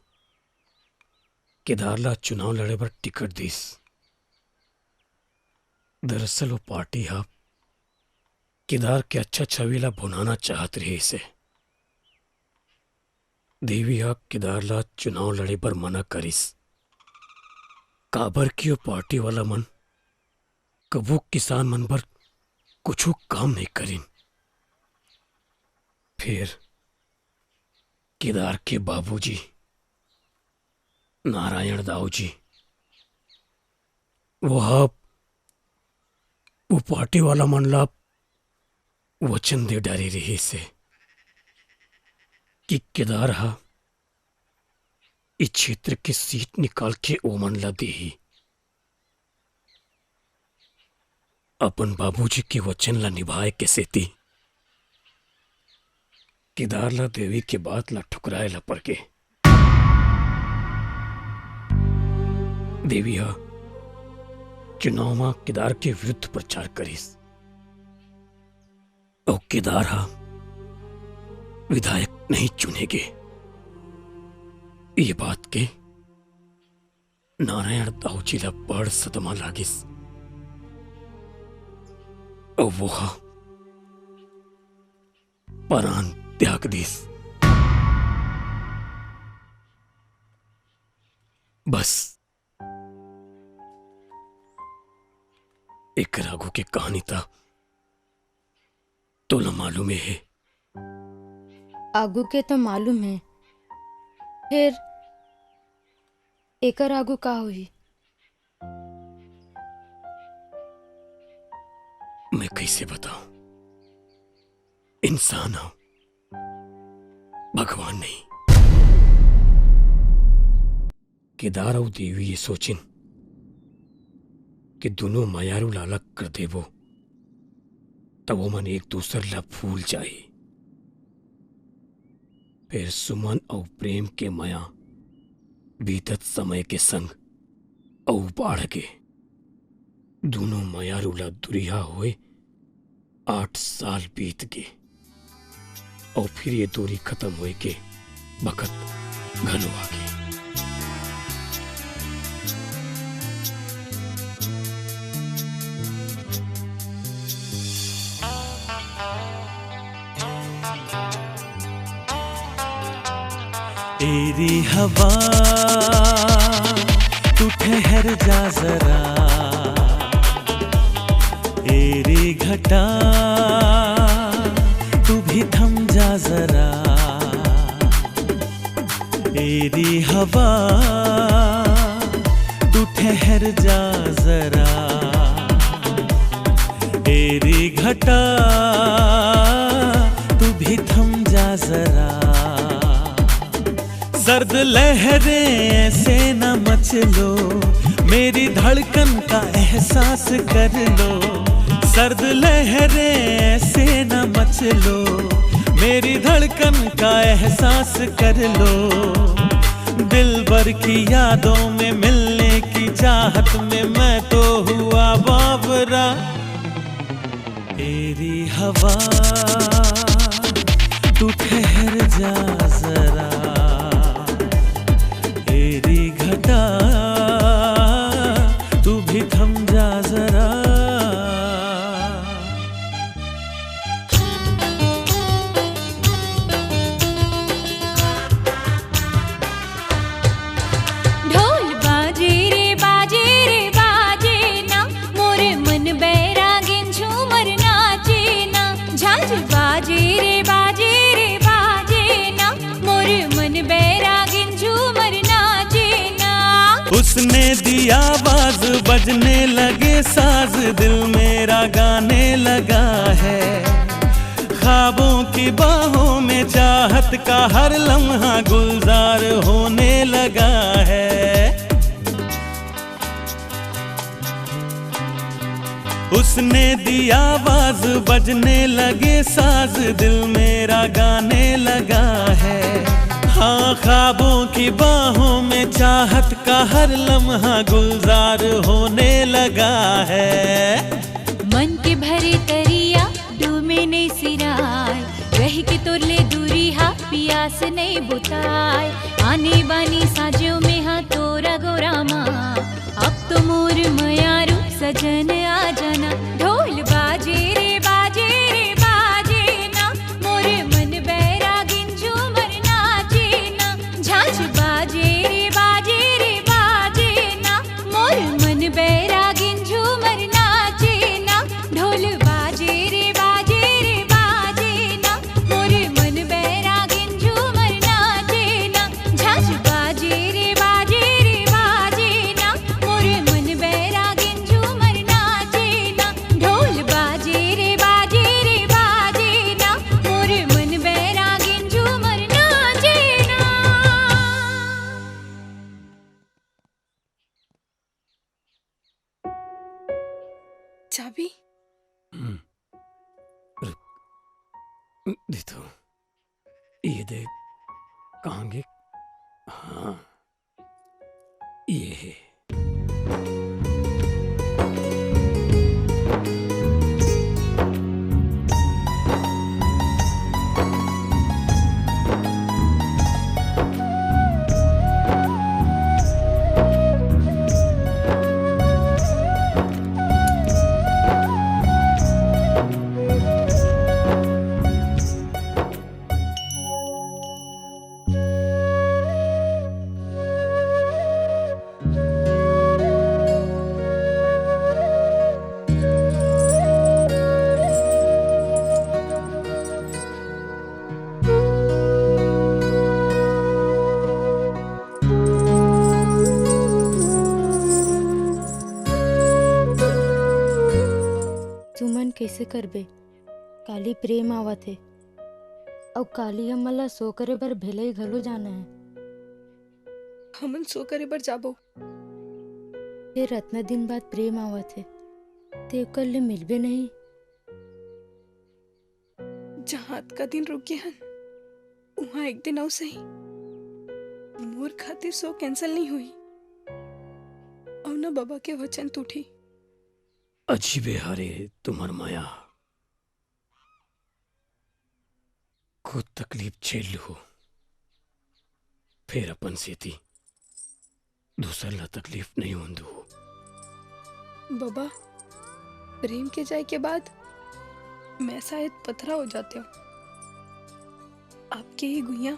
केदार ला चुनाव लड़े बर टिकट दिस। दरअसल वो पार्टी ह केदार के अच्छा छवि ला भुनाना चाहत रिहिस हे। देवी ह केदार ला चुनाव लड़े बर मना करिस, काबर कि वो पार्टी वाला मन कभू किसान मन बर कुछू काम नहीं करिन। फिर केदार के बाबूजी नारायण दाऊ जी, वो ह, वो पार्टी वाला मन ला वचन दे डारे रिहिस हे कि केदार ह इस क्षेत्र के सीट निकाल के ओमन ला देही। अपन बाबूजी के वचन ला निभाए के सेती केदार ला देवी के बात ला ठुकराए ला पड़ गे। देवी ह चुनाव म केदार के विरुद्ध प्रचार करिस। अउ केदार ह विधायक नहीं चुने गे। ये बात के नारायण दाऊ जी ला बड़ सदमा लागिस। अउ वो ह परान त्याग दिस। बस, एकर आगू के कहानी त तोला मालूम हे। आगू के तो मालूम हे, फिर एकर आगू का होही? मैं कैसे बताऊं? इंसान हो, भगवान नहीं। केदार अउ देवी ये सोचिन कि दोनों मयारू ला अलग कर देबो, त ओमन एक दूसर ला भूल जाही। फेर सुमन अउ प्रेम के मया बीतत समय के संग अउ बाढ़ गे। दोनों मयारू ला दुरिहा होए आठ साल बीत गे। अउ फिर ये दूरी खतम होए के बखत घलो आगे। ए रे हवा, तू ठहर जा जरा। ए रे घटा, तू भी थम जा जरा। ए रे हवा, तू ठहर जा जरा। ए रे घटा, तू भी थम जा जरा। सर्द लहरें ऐसे न मचलो, मेरी धड़कन का एहसास कर लो। सर्द लहरें ऐसे न मचलो, मेरी धड़कन का एहसास कर लो। दिलबर की यादों में मिलने की चाहत में मैं तो हुआ बावरा। ए रे हवा, तू ठहर जा जरा। ए रे घटा, तू भी थम जा जरा। ढोल बाजे रे बाजे रे बाजे ना, मोरे मन बैरागिन झूमर नाचे ना। झांझ बाजे रे बाजे रे बाजे ना, मोरे मन बैरागिन झूमर नाचे ना। उसने दी आवाज, बजने लगे साज, दिल मेरा गाने लगा है। ख्वाबों की बाहों में चाहत का हर लम्हा गुलजार होने लगा है। उसने दी आवाज, बजने लगे साज, दिल मेरा गाने लगा है। हाँ, ख्वाबों की बाहों में चाहत का हर लम्हा गुलजार होने लगा है। मन के भरे तरिया डूमे नहीं सिराय, रह के तोर ले दूरी हा पिया। आस नइ बुताय, आनी बानी साजो में हा तोरा गोरा मा। अब तो मोर मया रूप सजन आ जाना। ढोल बाजे रे बाजे रे बाजे ना, मोर मन बैरागिन झूमर नाचे ना। झांझ बाजे रे बाजे रे बाजे ना, मोर मन बैरागिन झूमर नाचे ना। ढोल बाजे रे बाजे रे बाजे ना, मोर मन बैरागिन झूमर नाचे ना। झांझ बाजे रे बाजे रे बाजे ना, मोर मन बैरागिन झूमर नाचे ना। ढोल बाजे रे बाजे रे बाजे ना, मोर मन बैरागिन झूमर नाचे ना। चाबी? हम्म। रुक। दे तो। ये दे। कहाँ गे? हाँ। ये है। तुमन कइसे करबे? काली प्रेम आवत हे, अउ काली हमन ला सो करे बर भेलई घलो जाना हे। हमन सो करे बर जाबो। फेर अतना दिन बाद प्रेम आवत हे, ते ओकर ले मिलबे नहीं। जहाँ अतका दिन रुके हन, उहाँ एक दिन अउ सही। मोर खातिर सो cancel नहीं होही। अउ न बाबा के वचन टूटही। अजीबे हरे तुम्हर मया। खुद तकलीफ झेल लूहू, फेर अपन सेती दूसर ला तकलीफ नहीं होन दूहू। बाबा, प्रेम के जाए के बाद मैं शायद पथरा हो जाते हूँ। आपके ये गुइया,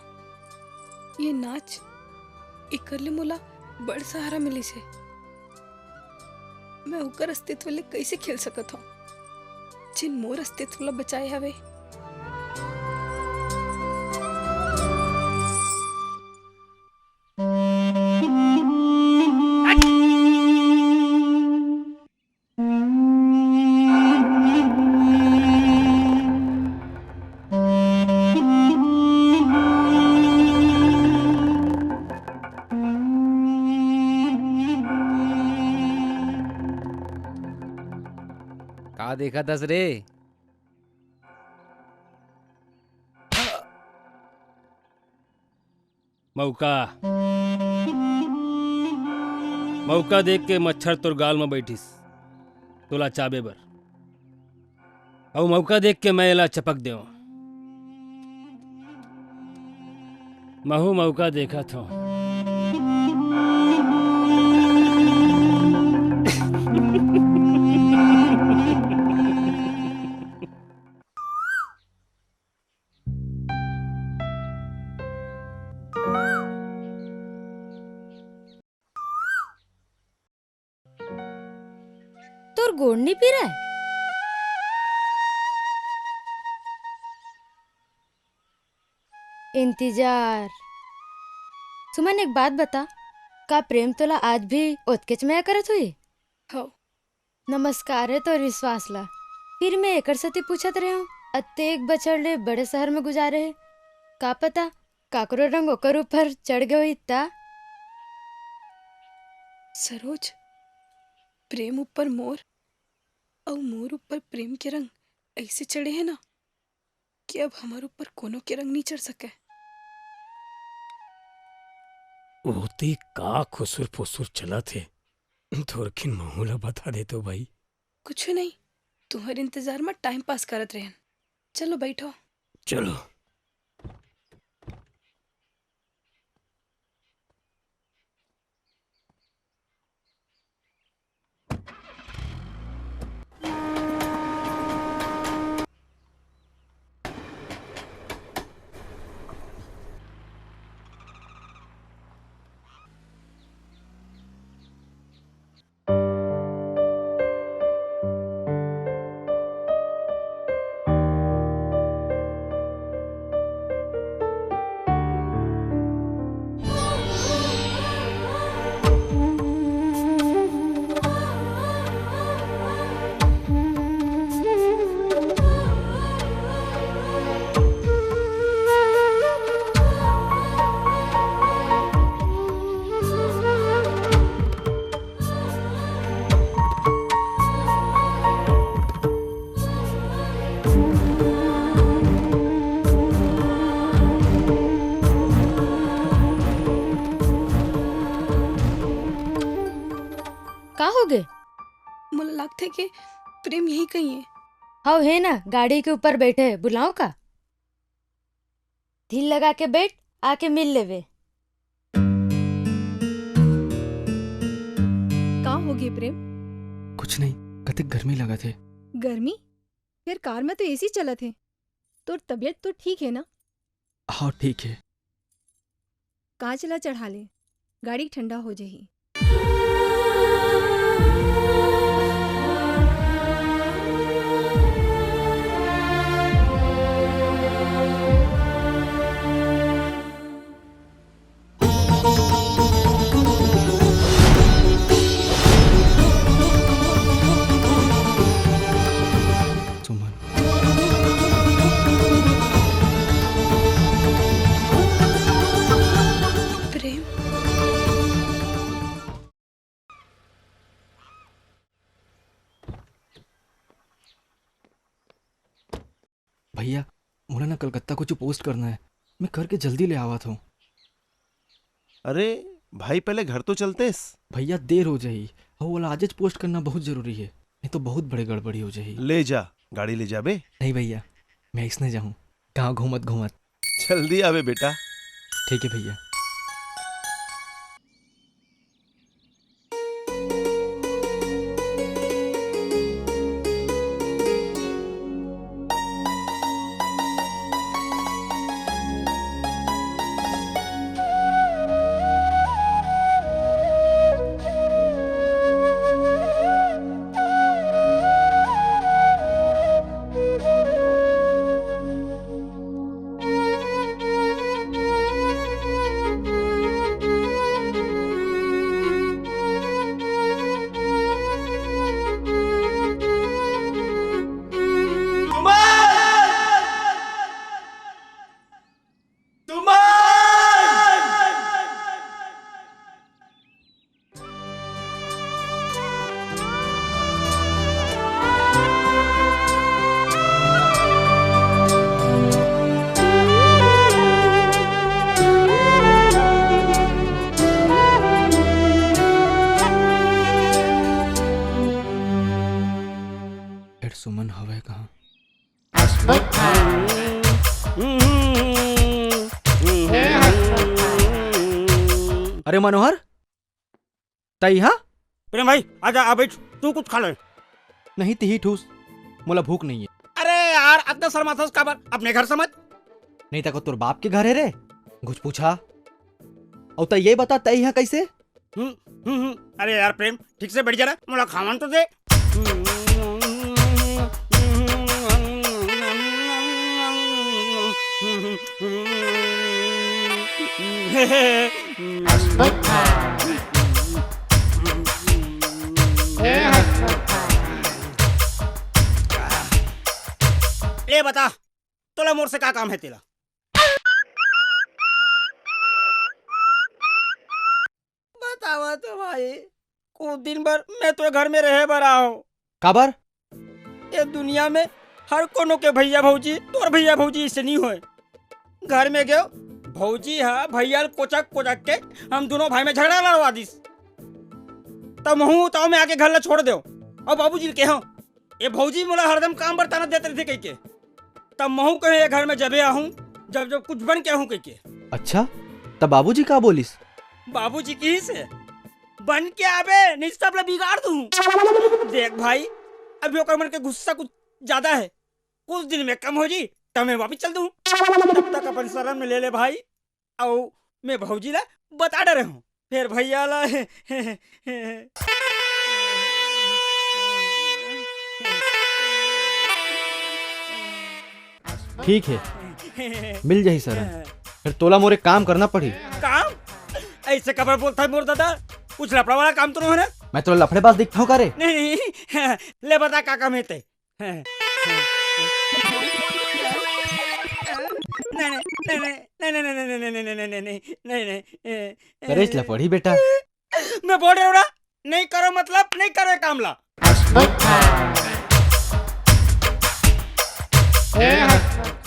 ये नाच, एकर ले मोला बड़ सहारा मिलिस हे। मैं ओकर अस्तित्व ले कइसे खेल सकत हौं, जेन मोर अस्तित्व ला बचाए हवे? का देखत हस रे? मौका, मौका देख के मच्छर तोर गाल म बैठिस, तोला चाबे बर। अउ मौका देख के मैं एला चपक देवं। महू मौका देखत हौं। तोर गोड़ नी पीरे? इंतजार। सुमन, एक बात बता, का प्रेम तोला आज भी ओतकेच मया करत होही? हव। नमस्कार हे तोर विश्वास ला। फिर मैं एकर सेती पूछत रेहेंव, अतेक बछर ले बड़े शहर में गुजारे हे, का पता काकरो रंग ओकर ऊपर चढ़ गे होही त? सरोज, प्रेम ऊपर मोर अउ मोर ऊपर प्रेम के रंग अइसे चढ़े हे ना कि अब हमर ऊपर कोनो के रंग नइ चढ़ सकय। ओती का खुसुर फुसुर चलत हे? थोरकिन महू ला बता देतो भाई। कुछु नहीं, तुंहर इंतजार म टाइम पास करत रहेन। चलो बैठो। चलो। गे? मोला लगथे के प्रेम यही कहीं है। हव, हे ना, गाड़ी के ऊपर बैठे हे, बुलाओ का? दिल लगा के बैठ, आके मिल लेवे। का हो गे प्रेम? कुछ नहीं, कतिक गर्मी लगत हे। गर्मी? फेर कार में तो एसी चलत हे। तोर तबीयत तो ठीक हे ना? हाँ, ठीक हे। कांच ला चढ़ा ले, गाड़ी ठंडा हो जाही। सुमन। प्रेम। भैया, मोला ना कलकत्ता कुछ पोस्ट करना है, मैं करके जल्दी ले आवत हूँ। अरे भाई, पहले घर तो चलतेस। भैया, देर हो जाही, अउ ओला आजेच पोस्ट करना बहुत जरूरी है, नहीं तो बहुत बड़े गड़बड़ी हो जाही। ले जा, गाड़ी ले जाबे। नहीं भैया, मैं इसने जाऊँ, गाँव घूमत घूमत। जल्दी आवे बेटा। ठीक है भैया। फेर सुमन हवय कहाँ? अरे मनोहर, तई हा? प्रेम भाई, आजा, आ बैठ, तू कुछ खा ले। नहीं, तिही ठूस, मोला भूख नहीं है। अरे यार, अतना शर्माथस काबर? अपने घर समझ। नहीं तको तोर बाप के घर है रे, कुछ पूछा। अउ तई ये बता, तई हा कैसे? हम्म, हम्म, हम्म। अरे यार प्रेम, ठीक से बैठ जा ना, मोला खावन तो दे। ले बता, तोला मोर से का काम है तेला? बतावा तो भाई, कुछ दिन बर मैं तो घर में रहे बर आव। काबर? ये दुनिया में हर कोनो के भैया भौजी, तोर भैया भौजी इसे नहीं होय। घर में गयो, भौजी हा भैया ल कोचक कोचक के हम दोनों भाई में झगड़ा लड़वा दिस। तब महू ताव में आके घर ला छोड़ देव। अउ बाबूजी ल केहव, ए भौजी मोला हरदम काम बर ताना देत रहिथे कहिके। तब महू कहे ए घर में जबे आहूं, जब जब कुछ बन के आहूं कहिके। अच्छा, तब बाबूजी का बोलिस? बाबूजी किहिस हे, बन के आबे, नहीं सब ला बिगाड़ दूं। देख भाई, अभी ओकर मन के गुस्सा कुछ ज्यादा है, कुछ दिन में कम हो जी, तब मैं वापिस चल दूं। तब तक अपन शरण में ले ले भाई। अउ मैं भौजी ला बता डरे हूँ, फेर भैया ला। ठीक है, मिल जाही शरण। फेर तोला मोर एक काम करना पड़ी। काम? ऐसे कबर बोलता है मोर दादा? कुछ लफड़ा वाला काम तो नहीं है ना? मैं तोला लफड़ेबाज दिखता हूँ का रे? नहीं, नहीं। ले बता, का काम है ते? नहीं, नहीं, नहीं, नहीं। करेच ला पड़ी बेटा। मैं बोल रहा हूँ ना, नहीं करो मतलब नहीं करो ये काम ला।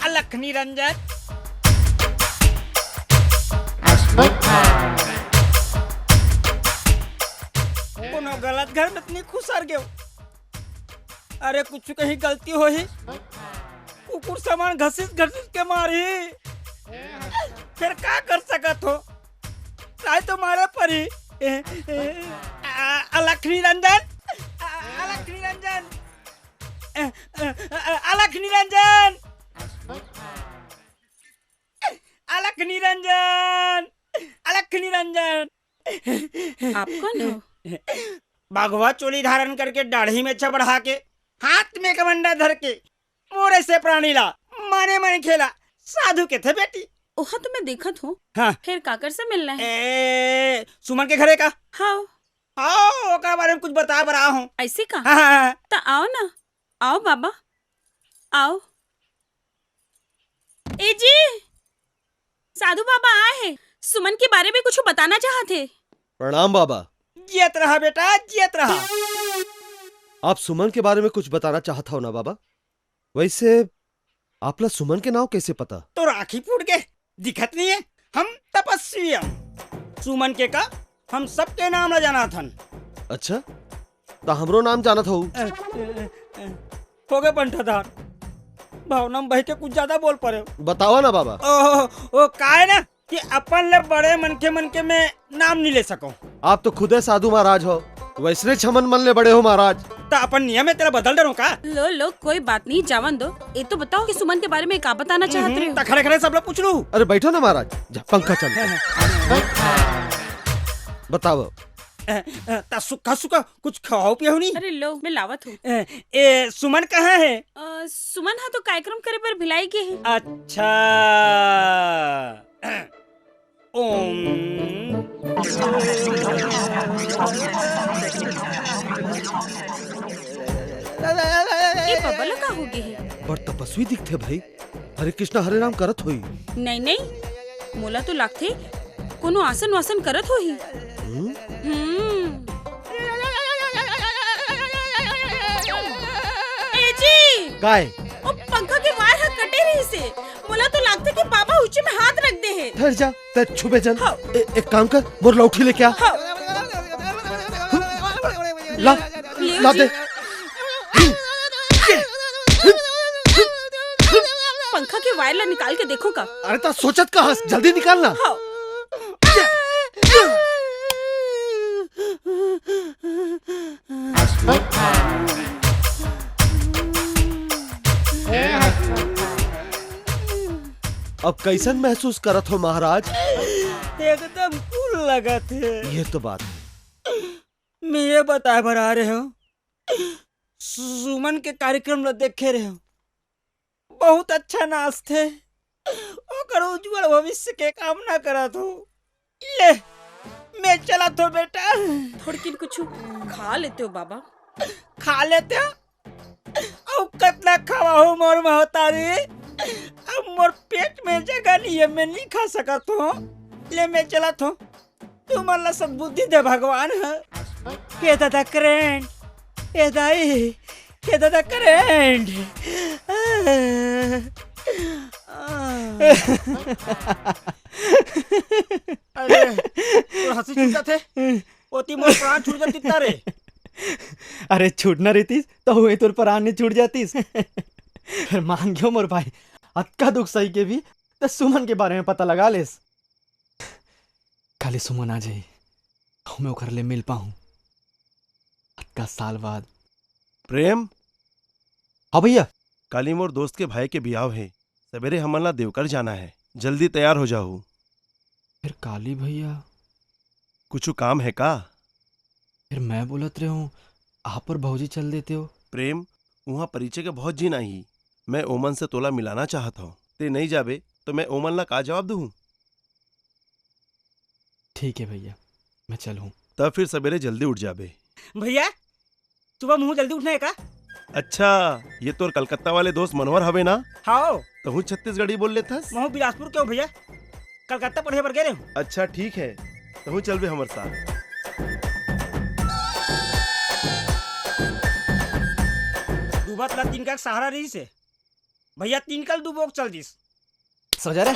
अलख निरंजन। कोन गलत घर में तो नहीं खुसर गयो। अरे कुछु कहीं गलती होही, कुकुर समान घसीट घसीट के मारही, फिर का कर सकत हो? ताई तो मारे परी। ए, ए, आ, अलख निरंजन, आ, अलख निरंजन, ए, ए, अलख निरंजन, अलख निरंजन, अलख निरंजन। आप कौन हो? बघवा चोली धारण करके, दाढ़ी में चबढ़ा के, हाथ में कमंडा धर के, मोरे से प्राणी ला, मने मन खेला, साधु के थे बेटी। ओहा तो मैं देखत हूँ। हाँ। फिर काकर से मिलना है? ए, सुमन के घरे का? हाँ। आओ, ओकर बारे में कुछ बता बर आए हूँ। ऐसे का? हाँ, हाँ, हाँ। त आओ ना, आओ बाबा, आओ। ए जी, साधु बाबा आए हैं, सुमन के बारे में कुछ बताना चाहत हे। प्रणाम बाबा। जियत रहा बेटा, जियत रहा। आप सुमन के बारे में कुछ बताना चाहत हो ना बाबा? वैसे आपला सुमन के नाव कैसे पता? तोर आँखी फूट गे, दिखत नहीं है? हम तपस्वी हन। सुमन के का, हम सबके नाम ला जानत हन। अच्छा, त हमरो नाम जानत हो? अ, अ, अ, हो गे पंठाधार, भावना में बह के कुछ ज्यादा बोल परे। बतावा ना बाबा। ओ, ओ, काय ना कि अपन ले बड़े मनखे मन के मैं नाम नहीं ले सकूं। आप तो खुदे साधु महाराज हो, वैसने छमन मन ले बड़े हो महाराज। त अपन नियम है तेला बदल डरो का? लो लो, कोई बात नहीं, जावन दो। ये तो बताओ कि सुमन के बारे में का बताना चाहत रहे हो? त खड़े खड़े सब लोग पूछ लू। अरे बैठो ना महाराज, जा पंखा चल। बताओ। अ, अ, त सुखा सुखा कुछ खाओ पियो नहीं? अरे लो, मैं लावत हूँ। अ, ए, सुमन कहाँ है? अ, सुमन हा तो कार्यक्रम करे बर भिलाई गे हे। अच्छा। ओम। ए बबा ला का हो गे हे? बड़ तपस्वी दिखथे भाई, हरे कृष्णा हरे राम करत होई। नहीं नहीं, मोला तो लागथे कोनो आसन वासन करत होही। हम्म? हम्म। ए जी, काय? ओ पंखा के वायर ह कटे रहिसे। मोला तो लागथे कि बाबा उची में हाथ रख दे हे। ठहर जा, ते छुबे जन। हाँ। ए, एक काम कर, मोर लौठी लेके आ। हाँ। ला, ले ला जी। दे। पंखा के वायर ला निकाल के देखो का। अरे त सोचत का हस, जल्दी निकाल ना। हाँ। अब कैसन महसूस करत हो महाराज? एकदम cool लगत हे। ये तो बात हे। मैं ये बताए बर आ रहे हो, सुमन के कार्यक्रम ला देखे रहे हो, बहुत अच्छा नाचथे, ओकर उज्जवल भविष्य के कामना करत हो। ले, मैं चलत हो बेटा। थोड़किन कुछ खा लेते हो बाबा। खा लेते हो? अउ कतना खवाहू मोर महतारी? अब मोर पेट में जगह नहीं है, मैं नहीं खा सकत हो। ले, मैं चलत हो। तुमन ला सद्बुद्धि दे भगवान ह। हे दादा करेंट, हे दाई, हे दादा करेंट। अरे, तोर हंसी छूट जाथे, ओती मोर प्राण छूट जातिस रे। अरे छूटना रहितिस त हुए तोर प्राण नहीं छूट जातिस। अरे मान गयो मोर भाई, अतका दुख सही के भी त सुमन के बारे में पता लगा लेस। काली सुमन आ जाही, अउ मैं ओकर ले मिल पाहूं। अतका साल बाद। प्रेम? हाँ भैया। काली मोर दोस्त के भाई के बिहाव हे, सबेरे हमन ला देवकर जाना हे, जल्दी तैयार हो जाहू। फिर काली भैया? कुछु काम हे का? फिर मैं बोलत रहे हूँ, आप और भौजी चल देते हो। प्रेम, उहाँ परिचय के बहुत झिन आही, मैं ओमन से तोला मिलाना चाहत हूँ। ते नहीं जाबे तो मैं ओमन ला का जवाब दूँ? ठीक है भैया, मैं चलूँ। तब फिर सबेरे जल्दी उठ जाबे। भैया, सुबह मुँह जल्दी उठना है का? अच्छा, ये तोर कलकत्ता वाले दोस्त मनोहर हवे ना? हाओ। तहूँ छत्तीसगढ़ी बोल लेथस? महूँ बिलासपुर के हूँ भैया, कलकत्ता पढ़े बर गे रहे हूँ। अच्छा ठीक है, तहूँ चलबे हमर साथ। डूबत ला तीन का सहारा रहिस हे। भैया तीन कल डूबो के चल दिस। सो जा रे।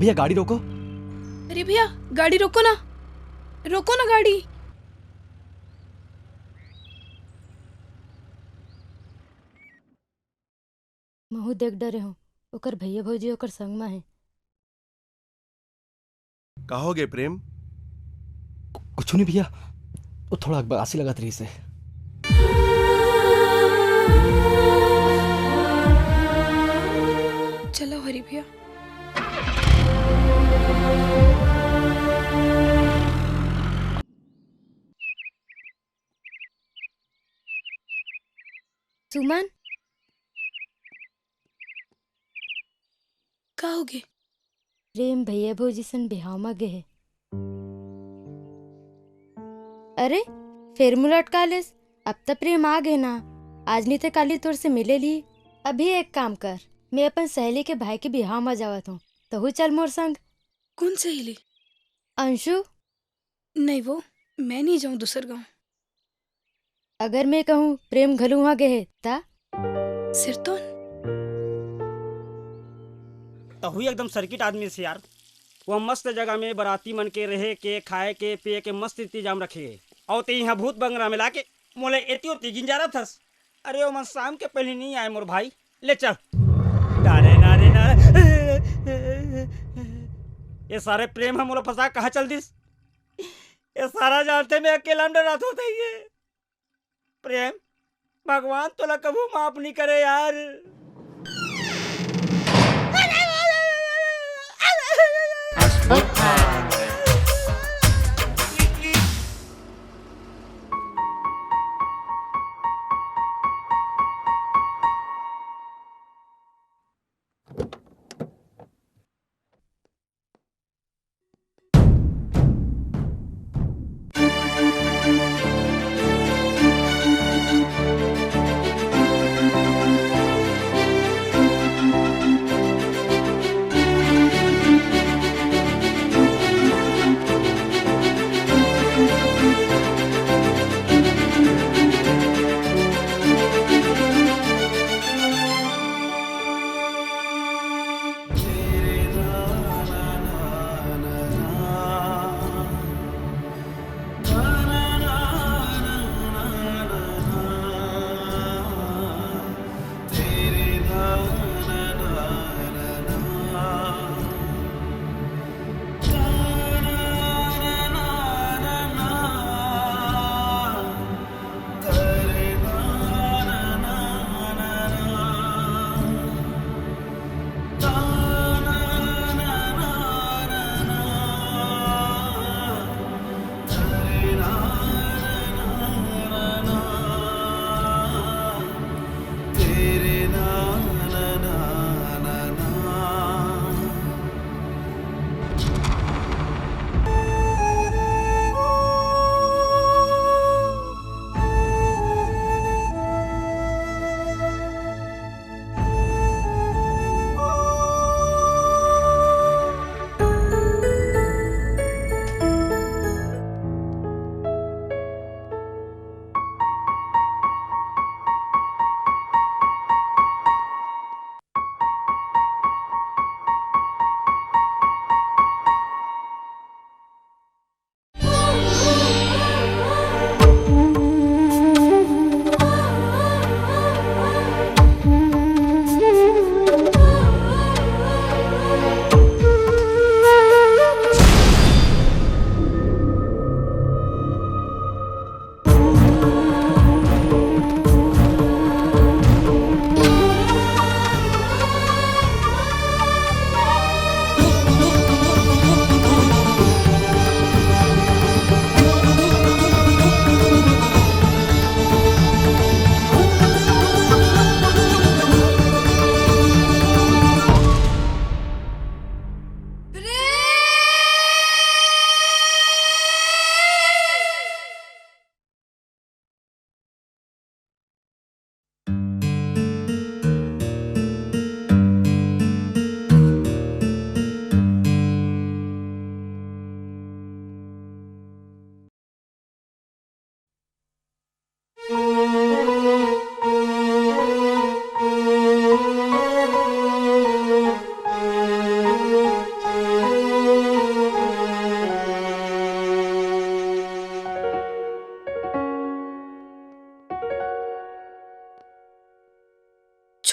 ये गाड़ी रोको। अरे भैया, गाड़ी रोको ना, रोको ना गाड़ी। महू देख डरे हूँ, ओकर भैया भौजी ओकर संग मा हे। का हो गे प्रेम? कु-, कुछु नहीं भैया, वो थोड़ा अकबकासी लगत रहिस हे। चलो हरी भैया। सुमन, का होगे? प्रेम भैया भौजी सन बिहाव म गे हे। अरे, फेर मुला अटका लेस। अब त प्रेम आ गे ना, आज नी ते काली तोर से मिले ली। अभी एक काम कर, मैं अपन सहेली के भाई के बिहाव म जावत हूँ, तहू चल मोर संग। कौन सहेली? अंशु। नहीं वो, मैं नहीं जाऊँ दूसर गाँव। अगर मैं कहूँ प्रेम घलो उहाँ गे हे, त? सिरतोन। तहू एकदम सर्किट आदमी से यार। वो मस्त जगह में बराती मन के रहे के, खाए के, पिए के मस्त इंतजाम रखे हे। अउ ते इहाँ भूत बंगला में लाके मोला एती ओती गिंजारत हस। अरे ओमन शाम के पहले नहीं आए मोर भाई, ले चल। डारे नारे नारे। ये सारे प्रेम ह मोला फंसा कहाँ चल दिस? ये सारा जानते मैं अकेला में डरात होत हे ये। प्रेम, भगवान तोला कभू माफ नहीं करे यार।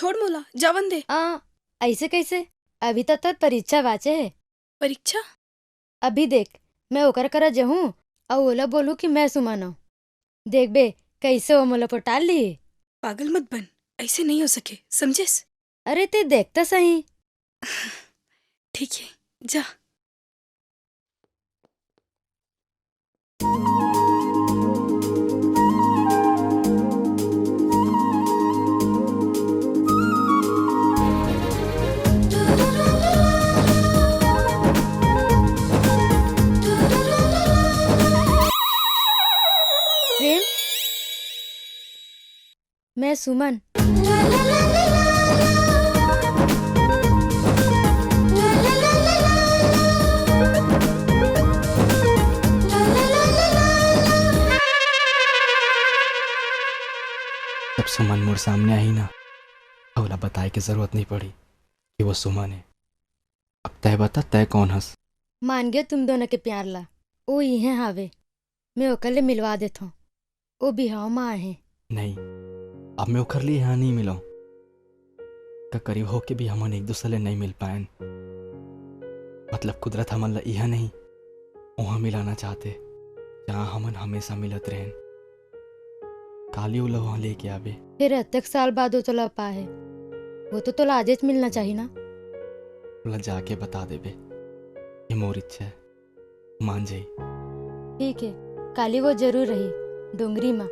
छोड़ मोला, जावन दे। आ, ऐसे कैसे? अभी तो तोर परीक्षा बाचे हे। परीक्षा? अभी देख, मैं ओकर करा जहूँ अउ ओला बोलूँ कि मैं सुमन हूँ। देखबे, कैसे वो मोला पटाल ली। पागल मत बन, ऐसे नहीं हो सके, समझेस? अरे, ते देख तो सही। ठीक है, जा। प्रेम, मैं सुमन। जब सुमन मोर सामने आही ना, ओला बताए के जरूरत नहीं पड़ी कि वो सुमन है। अब तय बता, तय कौन हस? मान गयो तुम दोनों के प्यार ला। ओ इहे हावे, मैं ओकर ले मिलवा देथों। ओ बिहाव म आहे। नहीं, अब मैं ओकर लिए यहाँ नहीं मिलूं। का करीब होके भी हमन एक दूसरे ले नहीं मिल पाएन। मतलब कुदरत हमन ला यहाँ नहीं, वहाँ मिलाना चाहते, जहाँ हमन हमेशा मिलत रहेन। काली ओला वहाँ लेके आबे। फिर अतेक साल बाद वो तोला पाए, वो तो तोला आजेच मिलना चाहिए ना। ओला जाके बता देबे, ये मोर इच्छा है। मान जाई। ठीक है, काली वो जरूर रही, डोंगरी मा।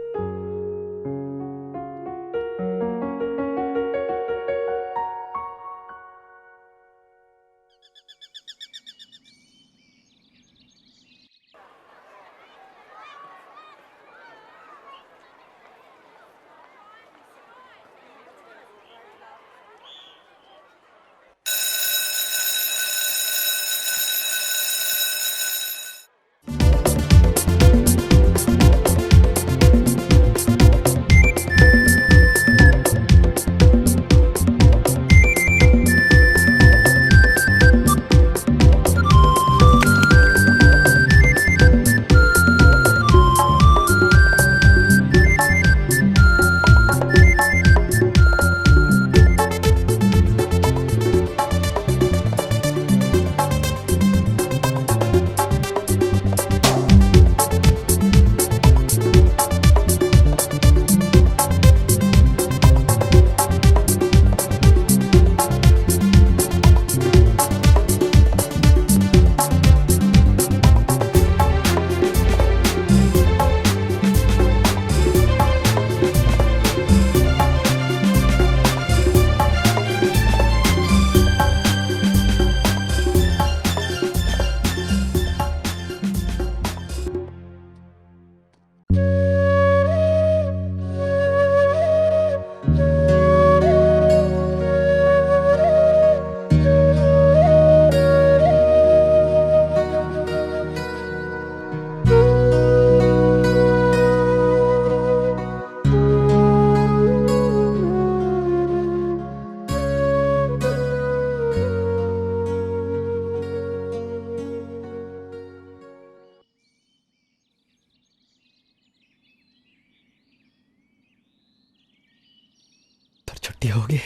तोर छुट्टी होगे?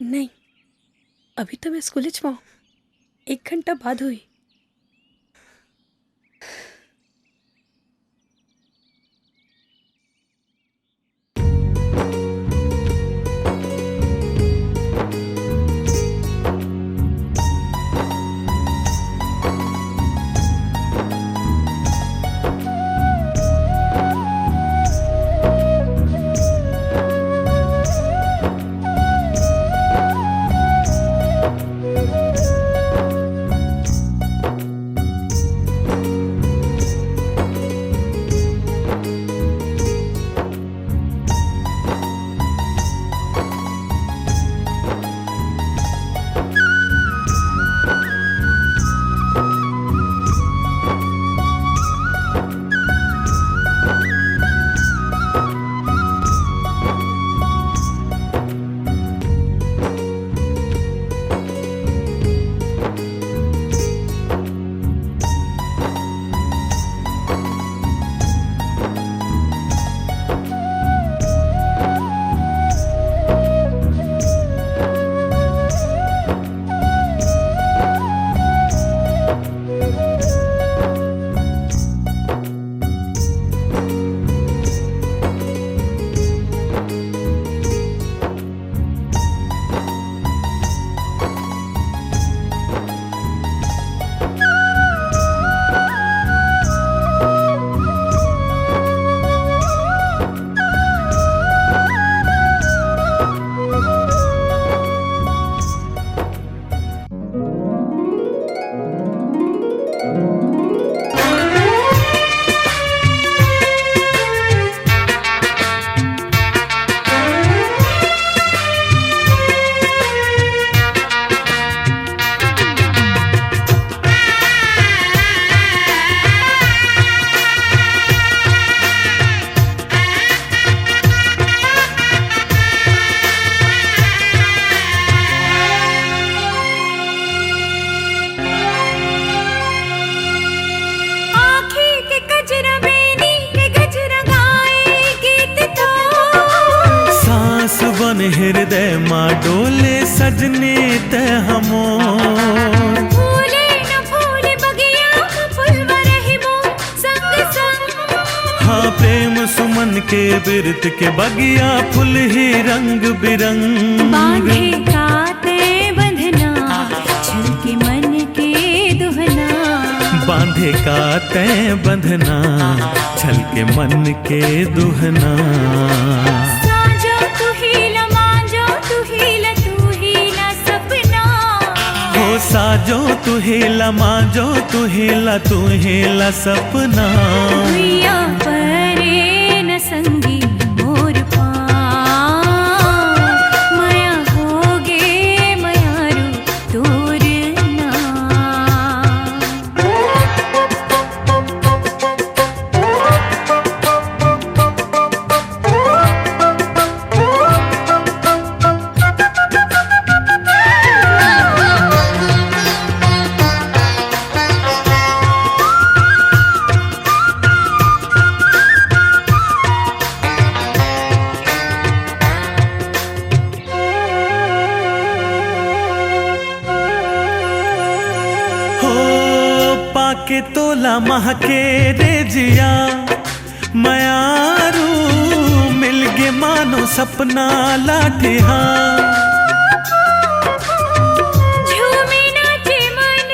नहीं, अभी तो मैं स्कूल च हूँ। एक घंटा बाद हुई। रजनी ते हमोर। फूले न फूले बगिया म फुलवा रहिबो संग संग। हाँ, प्रेम सुमन के बिरत के बगिया फुलही रंग बिरंग। बांधे का तैं बंधना, छलके मन के दुहना। बांधे का तैं बंधना, छलके मन के दुहना। साँझो तुही ला, मांझो तुही ला, तुही ला सपना। हो साँझो तुही ला, मांझो तुही ला, तुही ला सपना। भुइयां परे न संगी मोर पाँव। मया होगे मयारू तोर नाम। हो पाके तोला महके रे जिया, मयारू मिलगे मानो सपना लाठिहा। झूमे नाचे मन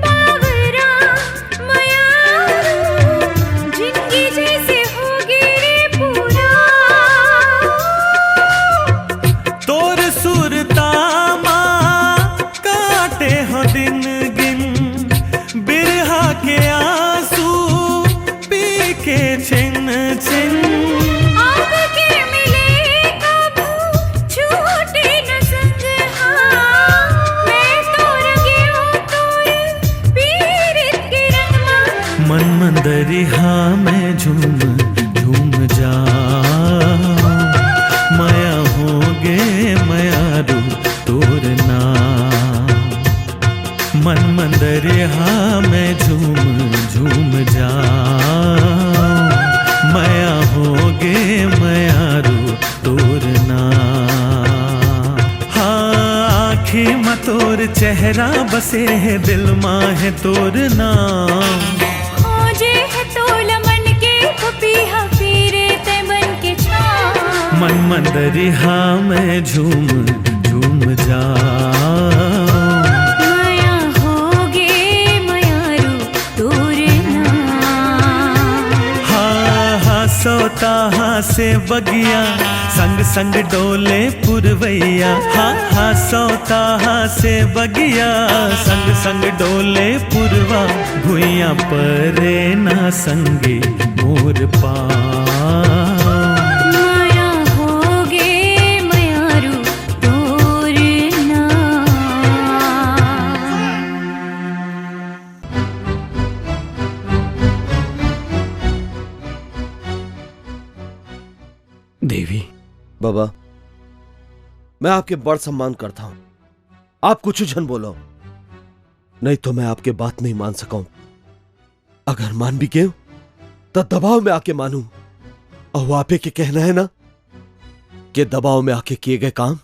बावरा, मयारू जिंदगी जैसे होगे रे पूरा। तोर सुरता मा काटे हो दिन गिन, बिरहा के आंसू पी के छिन छिन। अब के मिले कभू छूटे न संग हाँ, मैं तो रंगियो तोर पीरित के रंग मा। मन मंदरिहा में झूम झूम जाओ, मया होगे मयारू तोर नाम। मन मंदरिहा में झूम झूम जाओ, मया होगे मयारू तोर नाम। हाँ, आँखी म तोर चेहरा बसे हे, दिल मा हे तोर नाम। खोजे हे तोला मन के पपीहा, फिर तैं बन के छाँव। मन मंदरिहा में झूम झूम जाओ। मया होगे मयारू तोर नाम। हाँ, हाँ, सोता हाँ से बगिया, संग संग डोले पुरवैया। हाँ, हाँ, सोता हाँ से बगिया, संग संग डोले पुरवा। भुइयां परे ना संगी मोर पाँव। मया होगे मयारू तोर नाम। देवी। बाबा, मैं आपके बड़ सम्मान करता हूँ। आप कुछ झन बोलो, नहीं तो मैं आपके बात नहीं मान सकूं। अगर मान भी गए, तो दबाव में आके मानूं। और आपे के कहना है ना कि दबाव में आके किए गए काम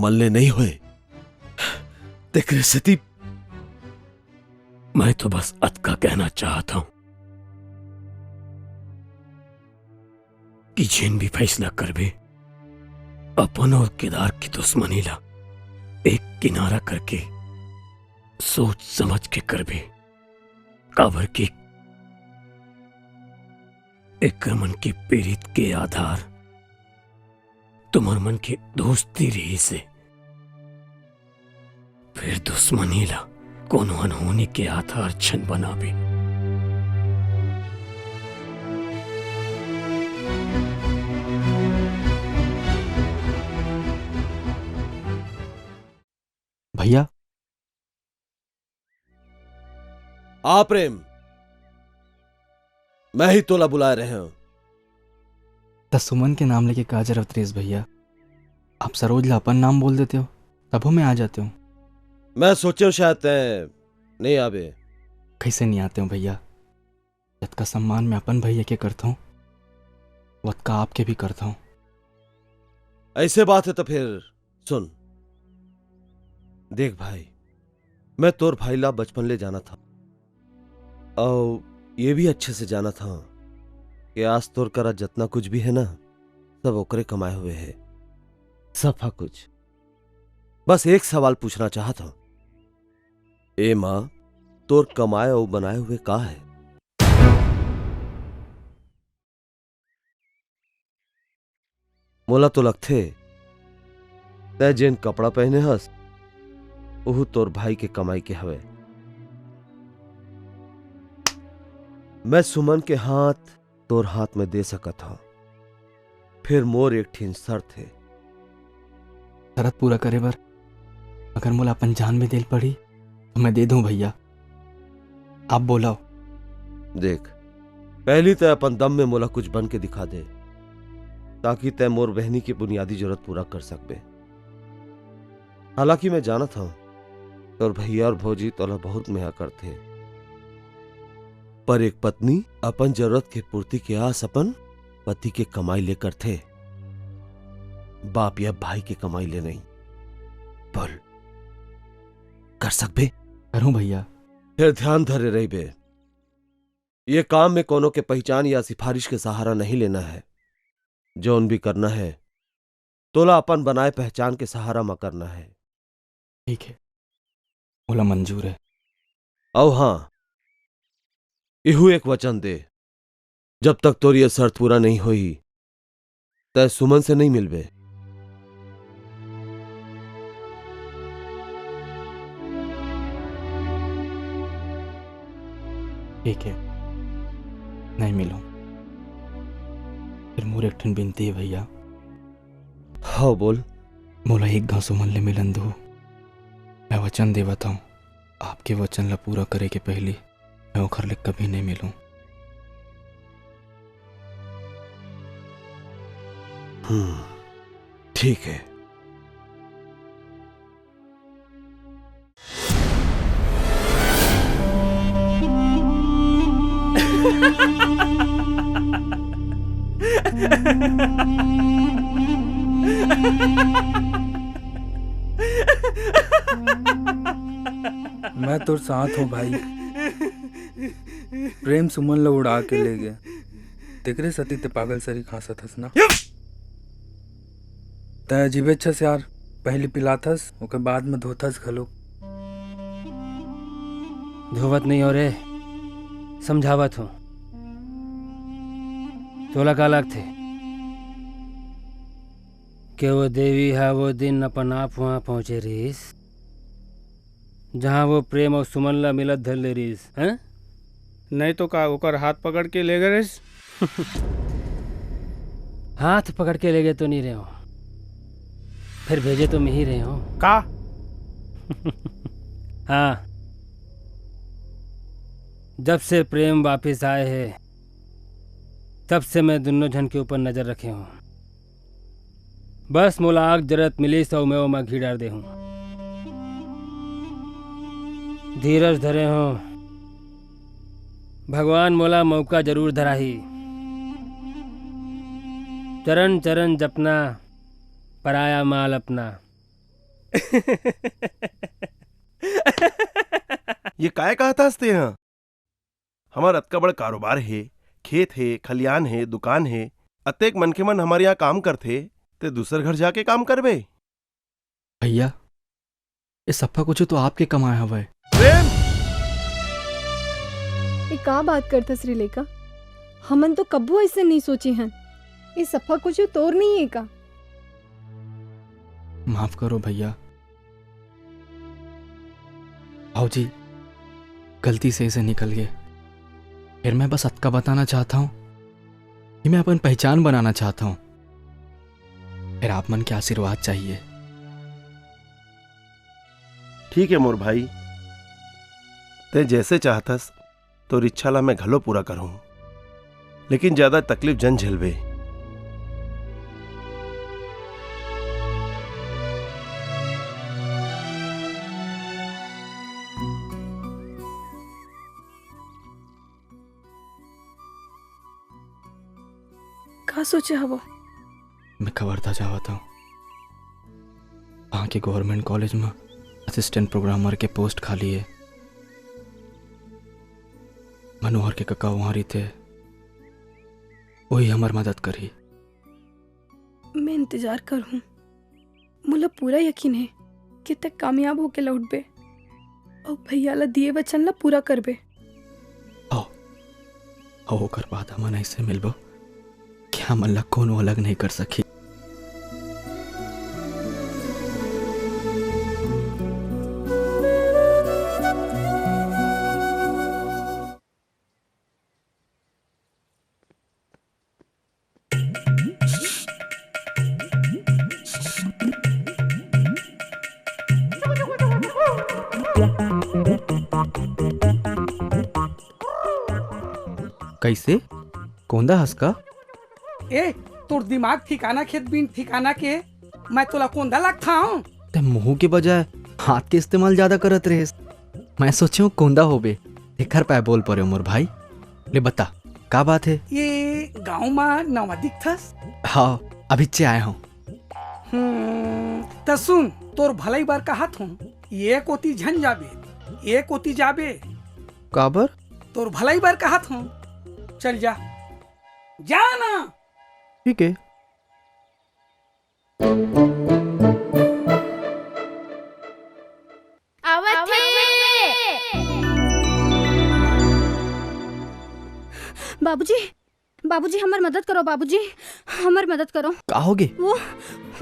मल्ले नहीं होए। तेकरे सेती मैं तो बस अतका कहना चाहत हूं कि जेन भी फैसला करबे, अपन और केदार की दुश्मनी ला एक किनारा करके सोच समझ के करबे, काबर कि एकर मन के पीरित के आधार तुम्हर मन के दोस्ती रहिस हे। फिर दुश्मनी ला कोनो अनहोनी के आधार झन बनाबे। भैया। आ प्रेम, मैं ही तोला बुलाए रहे हूं। त सुमन के नाम लेके का जरूरत रहिस भैया? आप सरोज ला अपन नाम बोल देते हो, तभो मैं आ जाते हूँ। मैं सोचे हूँ शायद तैं नहीं आबे। कैसे नहीं आते हो भैया? जतका सम्मान मैं अपन भैया के करता हूँ, वतका आपके भी करता हूँ। ऐसे बात है तो फिर सुन, देख भाई, मैं तोर भाई ला बचपन ले जानत हंव, अउ ये भी अच्छे से जानत हंव कि आज तोर करा जतना कुछ भी हे ना, सब ओकरे कमाए हुए हे, सफा कुछ। बस एक सवाल पूछना चाहत हंव, ए माँ, तोर कमाए अउ बनाए हुए का हे? मोला तो लगथे, तैं जेन कपड़ा पहने हस, ओहू तोर भाई के कमाई के हवे। मैं सुमन के हाथ तोर हाथ में दे सकत हंव, फेर मोर एक ठिन शर्त हे। शरत पूरा करे बर अगर मोला अपन जान भी देल पड़ही, तो मैं दे दूं भैया। आप बोलव। देख, पहली तैं अपन दम में मोला कुछ बन के दिखा दे, ताकि तैं मोर बहनी की बुनियादी जरूरत पूरा कर सकबे। हालांकि मैं जानत हंव, तोर भैया अउ भौजी तोला बहुत मया करथे, पर एक पत्नी अपन जरूरत के पूर्ति के आस अपन पति के कमाई ले करथे, बाप या भाई के कमाई ले नहीं। बोल, कर सकबे? करूं भैया। फेर ध्यान धरे रहिबे, ये काम में कोनो के पहिचान या सिफारिश के सहारा नहीं लेना हे। जौन भी करना हे, तोला अपन बनाए पहचान के सहारा म करना हे। ठीक हे, मोला मंजूर हे। अउ हां, इहू एक वचन दे, जब तक तोर ये शर्त पूरा नहीं होही, तैं सुमन से नहीं मिलबे। ठीक हे, नहीं मिलूं। फेर मोर एक ठन बिनती हे भैया। हव, बोल। मोला एक घांव सुमन ले मिलन दो। मैं वचन देवत हंव, आपके वचन ला पूरा करे के पहिली मैं ओखर ले कभी नहीं मिलूं। हम्म, ठीक हे। मैं तोर साथ हंव भाई। प्रेम सुमन ला उड़ा के ले गे, तेकरे सेती तैं पागल सरी खांसत हस ना। तैं अजीबे छस यार, पहिली पिलाथस, ओकर बाद में धोथस घलो। धोवत नहीं हंव रे, समझावत हंव। तोला का लगथे के वो देवी ह वो दिन अपन आप वहां पहुंचे रहिस, जहां वो प्रेम अउ सुमन ला मिलत धर ले रहिस, हैं? नहीं तो का ओकर हाथ पकड़ के ले गे रहिस? हाथ पकड़ के ले गे तो नहीं रहे हंव, फेर भेजे तो मैं ही रहे हंव। का? हां, जब से प्रेम वापिस आए हे, तब से मैं दुनों झन के ऊपर नजर रखे हंव। बस मोला आग जरत मिलिस अउ मैं ओमा घी डार दे हंव। धीरज धरे हंव, भगवान मोला मौका जरूर धराही। चरण चरण जपना, पराया माल अपना। ये काय कहत हस तें ह? हमर अतका बड़ कारोबार हे, खेत हे, खलियान हे, दुकान हे, अतेक मनखे मन हमर इहां काम करथे, तें दूसर घर जाके काम करबे? भैया, ये सफा कुछु तो आपके कमाए हवय। प्रेम! ये का बात करथस रे लइका? हमन तो कभू अइसे नइ सोचे हन। ये सफा कुछु तोर नइ हे का? माफ करो भैया, भौजी, गलती से अइसे निकल गे। फेर मैं बस अतका बताना चाहत हंव कि मैं अपन पहिचान बनाना चाहत हंव। फेर आप मन के आशीर्वाद चाहिए। ठीक हे मोर भाई, तें जइसे चाहथस, तोर इच्छा ला मैं घलो पूरा करहूं, लेकिन ज्यादा तकलीफ झन झेलबे। का सोचे हवो? मैं कवर्धा जावत हंव। वहां के government college म असिस्टेंट प्रोग्रामर के पोस्ट खाली हे। मनोहर के कका उहाँ रहिथे, वही हमर मदद करही। मैं इंतजार करहूँ। मोला पूरा यकीन हे कि तैं कामयाब होके लौटबे अउ भैया ला दिए वचन ला पूरा करबे। हव, अउ ओकर बाद हमन अइसे मिलबो कि हमन ला कोनो अलग नहीं कर सकही। कइसे? कोंदा हस का? ए, तोर दिमाग ठिकाना खेत बिन ठिकाना के, मैं तोला कोंदा लगथंव? तैं मुंह के बजाय हाथ के इस्तेमाल जादा करत रहेस। मैं सोचेंव कोंदा होबे, तेखर पाय बोल परेंव मोर भाई। ले बता, का बात हे? ए गांव मा नवा दिखथस? हव, अभिच्चे आय हंव। हम्म, त सुन, तोर भलई बर कहत हंव, ए कोती झन जाबे, ए कोती जाबे। काबर? तोर भलई बर कहत हंव, चल जा, जा ना। ठीक हे। आवत हे। बाबूजी, बाबूजी, हमर मदद करो बाबूजी, हमर मदद करो। का होगे? वो,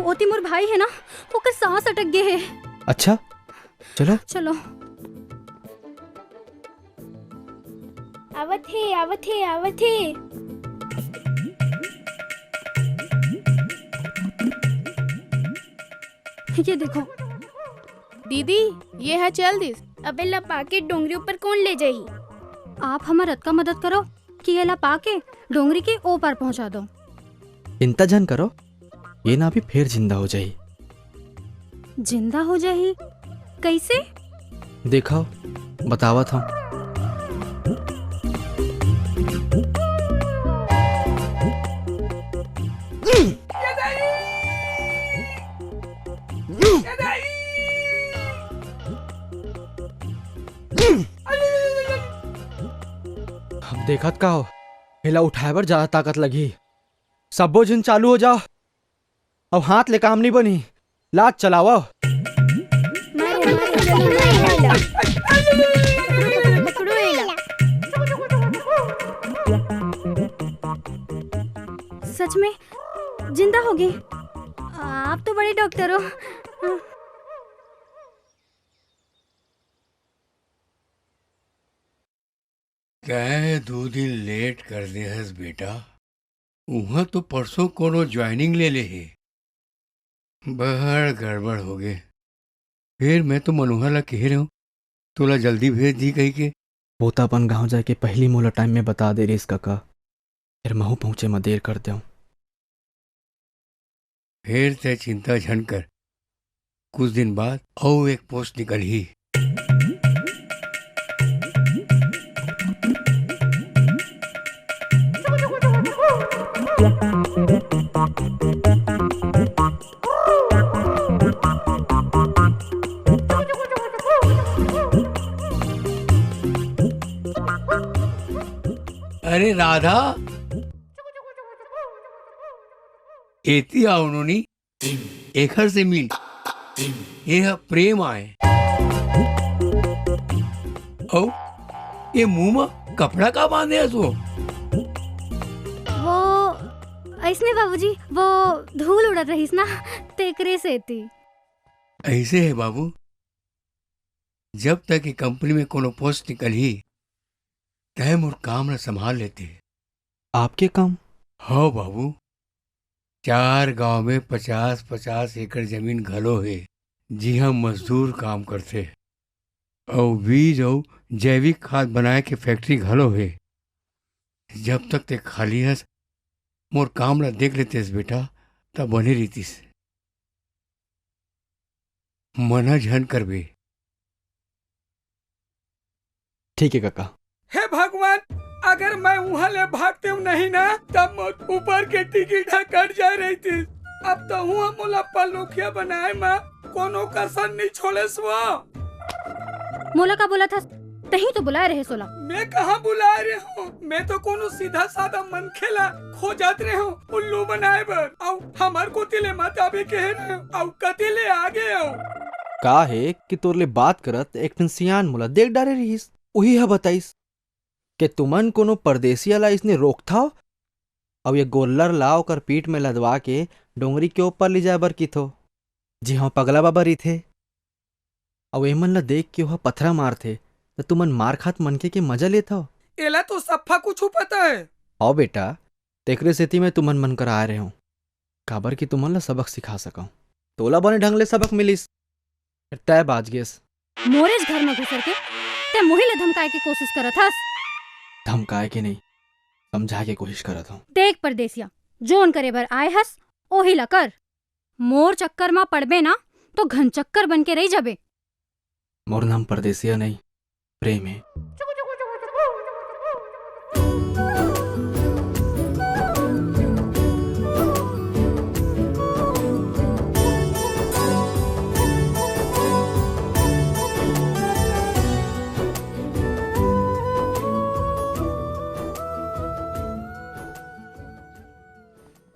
ओती मोर भाई हे ना, ओकर सांस अटक गे हे। अच्छा, चलो। चलो। आवत हे, आवत हे, आवत हे। ये देखो। दीदी, ये ह चल दिस। अब एला पाके डोंगरी ऊपर कोन ले जाही? आप हमर अतका मदद करो कि एला पाके डोंगरी के ओ पार पहुंचा दो। चिंता झन करो, ये ना अभी फेर जिंदा हो जाही। जिंदा हो जाही? कइसे? देखव, बतावत हंव। अब देखत का हो, एला उठाए बर जादा ताकत लगही। सब्बो झन चालू हो जाव। अब हाथ ले काम नहीं बनी, लात चलावा। मारो, मारो, चलो, मारो, मारो। पकड़ो एला। सच में जिंदा हो गई। आप तो बड़े डॉक्टर हो। तैं दू दिन लेट कर दे हस बेटा। उहाँ तो परसों कोनो ज्वाइनिंग ले ले हे। बड़ गड़बड़ हो गे। फेर मैं तो मनोहर ला कहे रहेंव, तोला जल्दी भेज दी कहिके। वो तो अपन गांव जाके पहली मोला टाइम में बता दे रिहिस कका। फेर महूं पहुंचे म देर कर देंव। फेर तैं चिंता झन कर, कुछ दिन बाद अउ एक पोस्ट निकलही। अरे राधा, एती आव नोनी, एखर से मिल। ये ह प्रेम आय। अउ ये मुंह म कपड़ा का बांधे हस वो? वो अइसने बाबूजी, वो धूल उड़त रहिस ना, तेकरे सेती। अइसे हे बाबू, जब तक ये कंपनी में कोनो पोस्ट निकलही, तैं मोर काम ल संभाल लेते। आपके काम? हव बाबू, चार गांव में पचास पचास एकड़ जमीन घलो हे, जिहां मजदूर काम करथे, अउ बीज अउ जैविक खाद बनाए के फैक्ट्री घलो हे। जब तक तैं खाली हस, मोर काम ल देख लेतेस बेटा, त बने रहितिस। मना झन करबे। ठीक हे कका। हे भगवान, अगर मैं उहाँ ले भागतेंव नहीं ना, तब मोर ऊपर के टिकट ह कट जाए रहितिस। अब तो उहाँ मोला परलोकिया बनाए म कोनो कसर नहीं छोड़ेस वो। मोला का बोलत हस? तहीं तो बुलाए रहे सोला। मैं कहाँ बुलाए रहे हूँ? मैं तो कोनो सीधा साधा मनखे ला खोजत रहे हूँ उल्लू बनाए बर। अउ हमर कोती ले मत आबे कहे रहे हूँ, अउ कती ले आगे हो। का हे कि तोर ले बात करत एक ठन सियान मोला देख डारे रहिस, उही ह बताइस के तुमन कोनो परदेसिया ला इसने रोकथव, अउ ये गोल्लर ला ओकर पीठ में लदवा के डोंगरी के ऊपर ले जाए बर किथो, जिहां पगला बाबा रहिथे। अउ एमन ला देख के ओहा पथरा मारथे, त तुमन मार खात मनखे के मजा लेथव। एला तो सफ्फा कुछु पता हे। हव बेटा, तेकरे सेती मैं तुमन मन करा आए रहेंव, काबर कि तुमन ला सबक सिखा सकंव। तोला बने ढंग ले सबक मिलिस, फेर तैं बाज गेस। मोरेच घर म घुसर के तैं मोही ले धमकाए के कोशिश करत हस। धमकाए के नहीं, समझाए के कोशिश करत हंव। देख परदेसिया, जोन करे बर आए हस, ओही ला कर। मोर चक्कर म पड़बे ना, तो घनचक्कर बन के रहि जाबे। मोर नाम परदेसिया नहीं, प्रेम हे।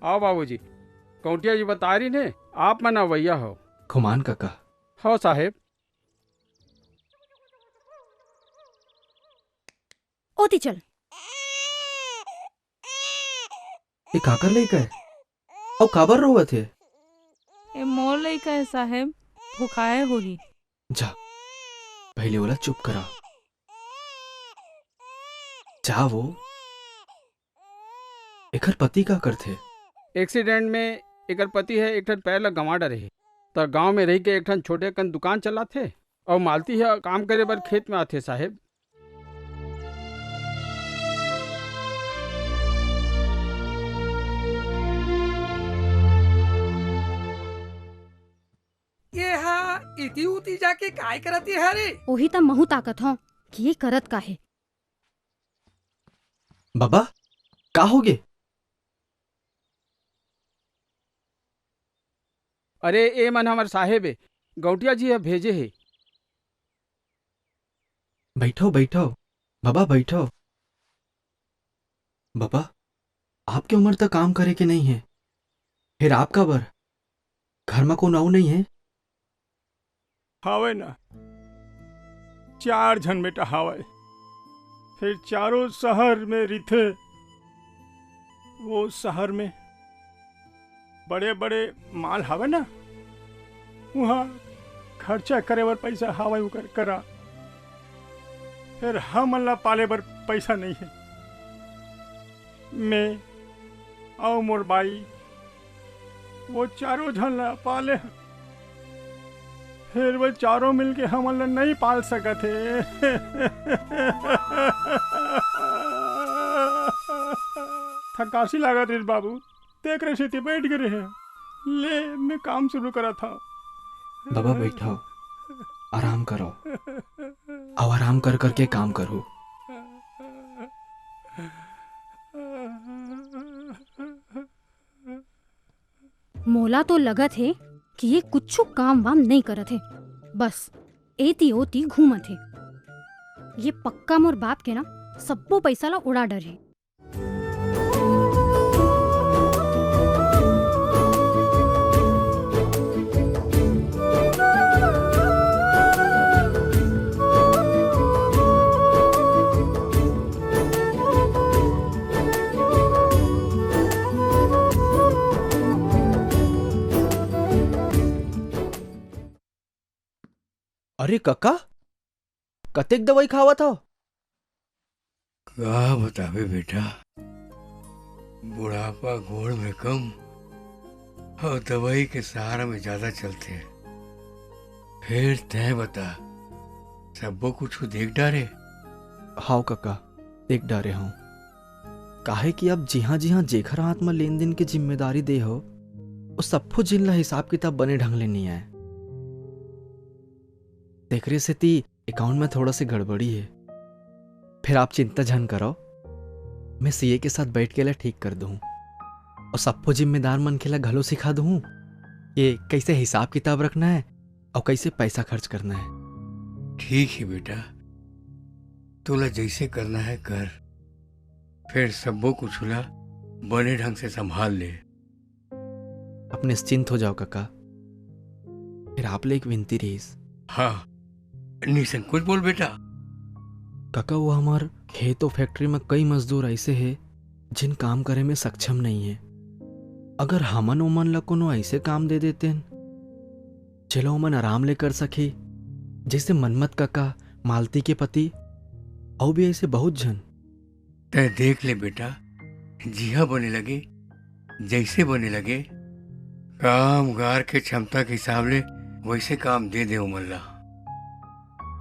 आओ बाबूजी, गौंटिया जी बताय रहिन हे, आप मन अवइया हो। खुमान कका। हव साहेब। ओती चल। ए काकर लइका हे? अउ काबर रोवत हे? ए मोर लइका हे साहेब, भुखाए होही। जा, पहिले ओला चुप करा। जा वो। एखर पति का करथे? एक्सीडेंट में एकर पति ह एक ठन पैर ला गंवा डरे हे, त गांव में रहि के एक ठन छोटे कन दुकान चलाथे, अउ मालती ह काम करे बर खेत में आथे साहेब। ये हा इति उति जाके काय करत हे रे? ओही त महू ताकत हंव कि ये करत का हे। बाबा, का होगे? अरे, ए मन हमर साहेब ए, गौंटिया जी ह भेजे हे। बइठव, बइठव, बाबा, बइठव। बाबा, आपके उमर त काम करे के नइ हे, फेर आप काबर? घर म कोनो अउ नइ हे? हावय ना, चार झन बेटा हावय, फेर चारों शहर में रिथे। वो शहर में बड़े-बड़े माल हावय ना, उहाँ खर्चा करे बर पइसा हावय उकर करा, फेर हमन ला पाले बर पइसा नइ हे। मैं अउ मोर बाई वो चारों झन ला पाले हन, फेर वो चारों मिलके हमन ला नइ पाल सकत हे। थकासी लागत रिस बाबू, तेकरे सेती बइठ गे रेहे। ले, मैं काम शुरू करत हंव। बाबा, बइठव, आराम करव, अउ आराम कर करके काम करहू। मोला तो लगत हे कि ये कुछु काम वाम नइ करत हे, बस एती ओती घूमत हे। ये पक्का मोर बाप के ना सब्बो पइसा ला उड़ा डरही। अरे कका, कतेक दवाई खावत हव? का बताबे बेटा, बुढ़ापा गोड़ में कम अउ दवाई के सहारा में जादा चलथे। फेर तैं बता, सब्बो कुछु देख डारे? हाव कका, देख डारे हंव। काहे कि अब जिहां-जिहां जेखर हाथ म लेन-देन के जिम्मेदारी दे हव, ओ सब्बो झिन ला हिसाब-किताब बने ढंग ले नइ आय। तेकरे सेती अकाउंट म थोड़ा से गड़बड़ी हे। फेर आप चिंता झन करव, मैं सीए के साथ बइठ के एला ठीक कर दूहूं। अउ सब्बो जिम्मेदार मनखे ला घलो सिखा दूहूं कि कइसे हिसाब-किताब रखना हे अउ कइसे पैसा खर्च करना हे। ठीक हे बेटा, तोला जइसे करना हे कर, फेर सब्बो कुछु ला बने ढंग से संभाल ले। आप निश्चिंत हो जाव कका। फेर आप ले एक विनती रहिस। हाँ, निसंकोच बोल बेटा। कका, वो हमर खेत अउ factory म कई मजदूर अइसे हे, जिन काम करे म सक्षम नइ हे। अगर हमन ओमन ला कोनो अइसे काम दे देतेन, जेला ओमन आराम ले कर सकही, जइसे मनमत कका, मालती के पति, अउ भी अइसे बहुत झन। तैं देख ले बेटा, जिहां बने लगे, जइसे बने लगे, कामगार के क्षमता के हिसाब ले वइसे काम दे दे ओमन ला।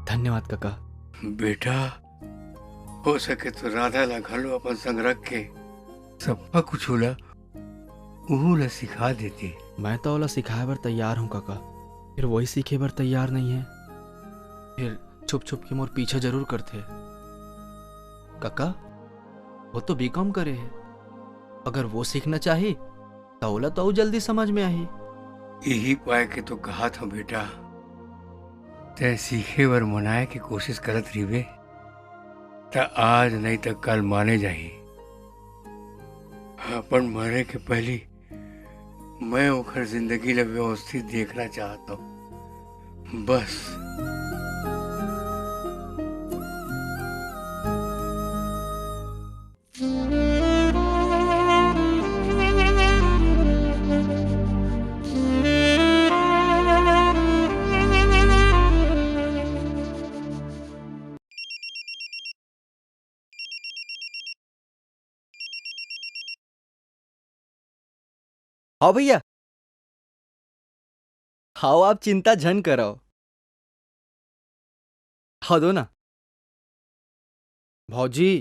धन्यवाद कका। बेटा, हो सके तो राधा ला घलो अपन संग रख के सब्बा कुछु ला उहू ला सिखा देते। मैं तो ओला सिखाए बर तैयार हूँ कका, फेर वही सीखे बर तैयार नइ हे। फेर छुप छुप के मोर पीछा जरूर करथे। कका, वो तो बीकॉम करे हे, अगर वो सीखना चाही त ओला तो अउ जल्दी समझ में आही। इही पाय के तो कहत हंव बेटा, तैं सीखे बर मनाए के कोशिश करत रहिबे त आज नइ त कल माने जाही। अपन मरे के पहिली मैं ओखर जिंदगी ला व्यवस्थित देखना चाहत हंव, बस। हव भइया, हव, आप चिंता झन करव। हव, दो ना। भौजी,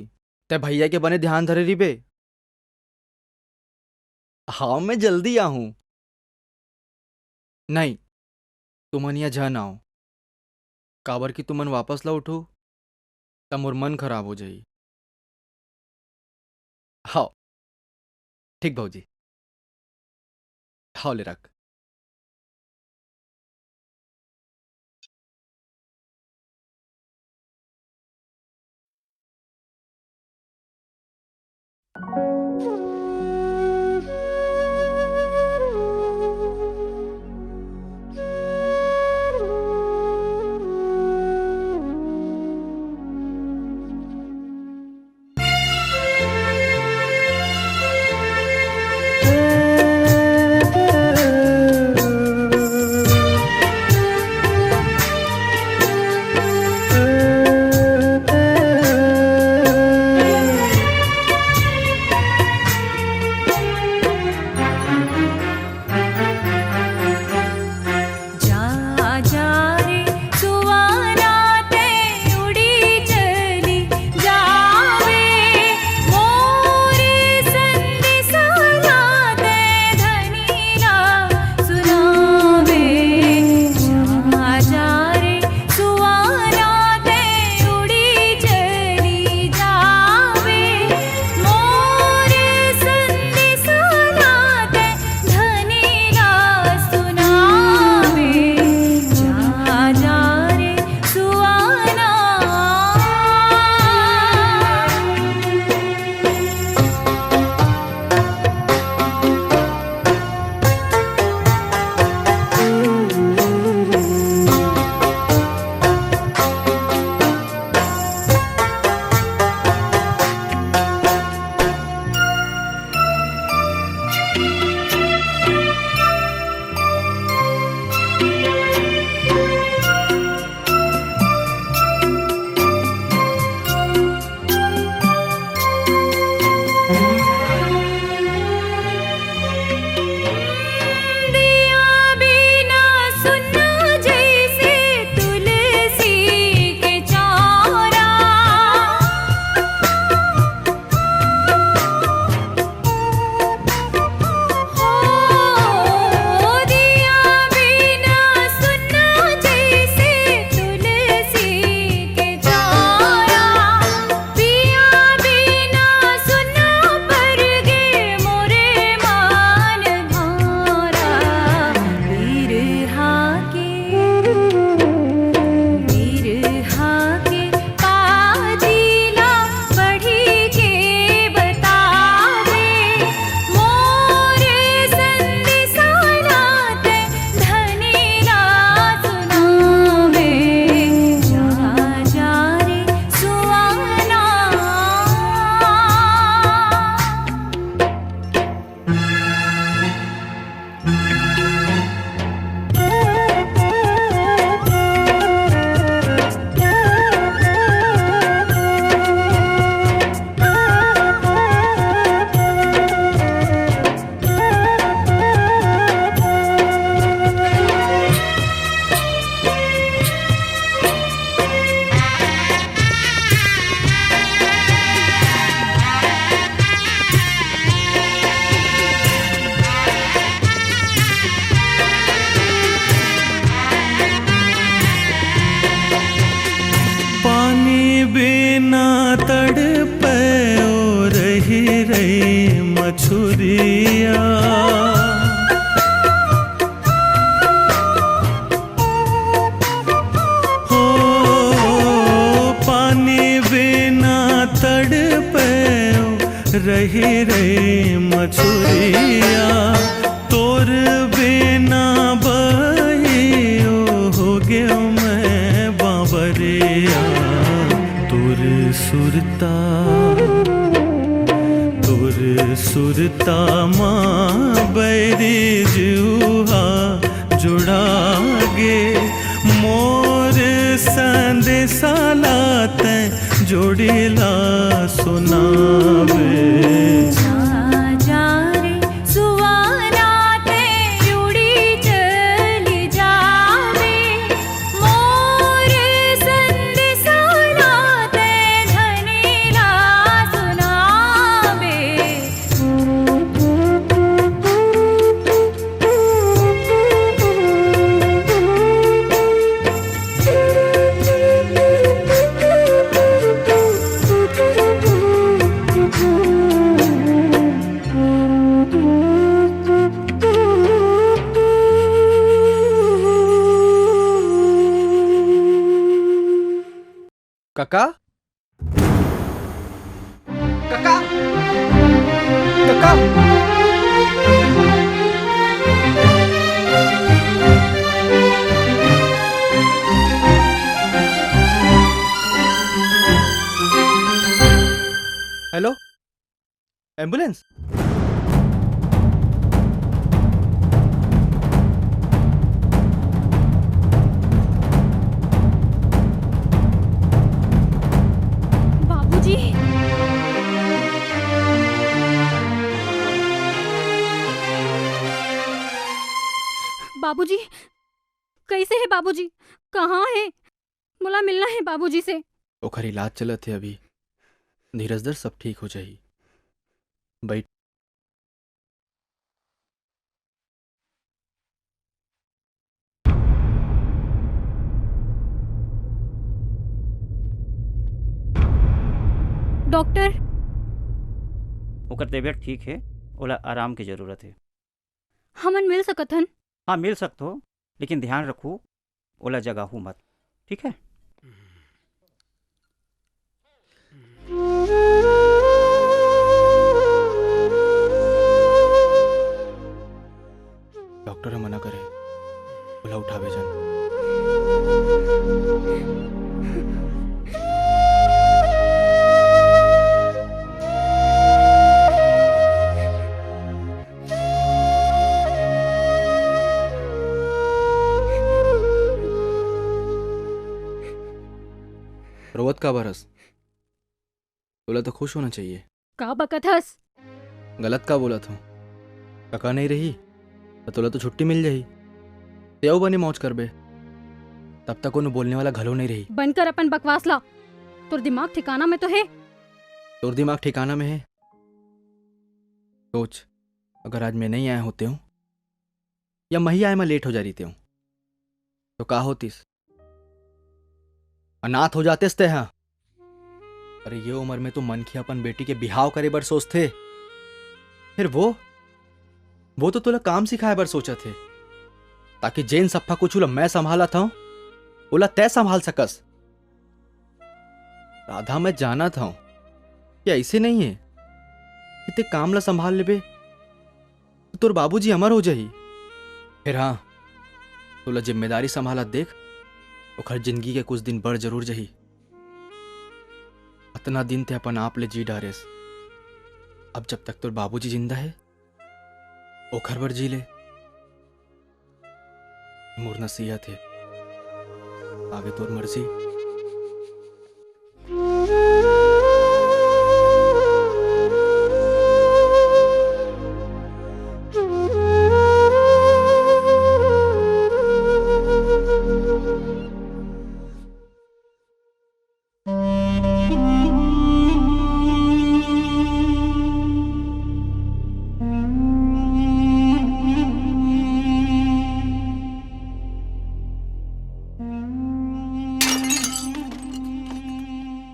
तैं भइया के बने ध्यान धरे रहिबे। हव, मैं जल्दी आहूं। नहीं, तुमन इहां झन आव, काबर कि तुमन वापस लौटहू, त मोर मन खराब हो जाही। हव, ठीक भौजी। हव, ले रख। ए मछुरिया हो, पानी बिना तड़पे रही रे मछुरिया, तोर बिना बहियो हो गेव मैं बाबरिया। तोर सुरता, तोर सुरता मा बैरी जुहा जुड़ागे, मोर संदेशा ला तैं जोड़ी ला सुनाबे। जा, जा रे सुवाना, तैं उड़ी चली जाबे। मोर संदेशा ला तैं धनी ला सुनाबे। काका? काका? काका? हेलो? एम्बुलेंस? बाबूजी। बाबूजी, कइसे हे बाबूजी? कहाँ हे? मोला मिलना हे बाबूजी से। ओखर इलाज चलत हे अभी। धीरज धर, सब ठीक हो जाही। बइठ। डॉक्टर। ओकर तबीयत ठीक हे, ओला आराम के जरूरत हे। हमन मिल सकत हन? हाँ, मिल सकत हो, लेकिन ध्यान रखू, ओला जगाहू मत, ठीक है? डॉक्टर ह मना करे, ओला उठावे झन। रोवत काबर हस? तोला तो खुश होना चाहिए। का बकत हस? गलत का बोलत हूँ? कका नहीं रही, त तोला तो छुट्टी मिल जाही। ते अउ बने मौज करबे। तब तक कोनो बोलने वाला घलो नहीं रही। बंद कर अपन बकवास ला। तोर दिमाग ठिकाना में तो हे? तोर दिमाग ठिकाना में हे? सोच, अगर आज मैं नहीं आया होते हूँ या मही आए में लेट हो जा रही हूँ, तो का होतीस? अनाथ हो जातेस ते हा। अरे, ये उम्र में तो मनखे अपन बेटी के बिहाव करे बर सोचथे। फिर वो, वो तो तोला काम सिखाए बर सोचत हे, ताकि जेन सफा कुछु ला मैं संभालत हूँ, ओला तै संभाल सकस। राधा, मैं जानत हूँ कि ऐसे नहीं है कि ते काम ला संभाल लेबे, तो तोर बाबूजी अमर हो जाही। फिर हाँ, तोला जिम्मेदारी संभालत देख, ओखर जिंदगी के कुछ दिन बढ़ जरूर जाही। अतना दिन ते अपन आप ले जी डारेस, अब जब तक तोर बाबूजी जिंदा है, ओखर बर जी ले। मोर नसीहत है, आगे तोर मर्जी।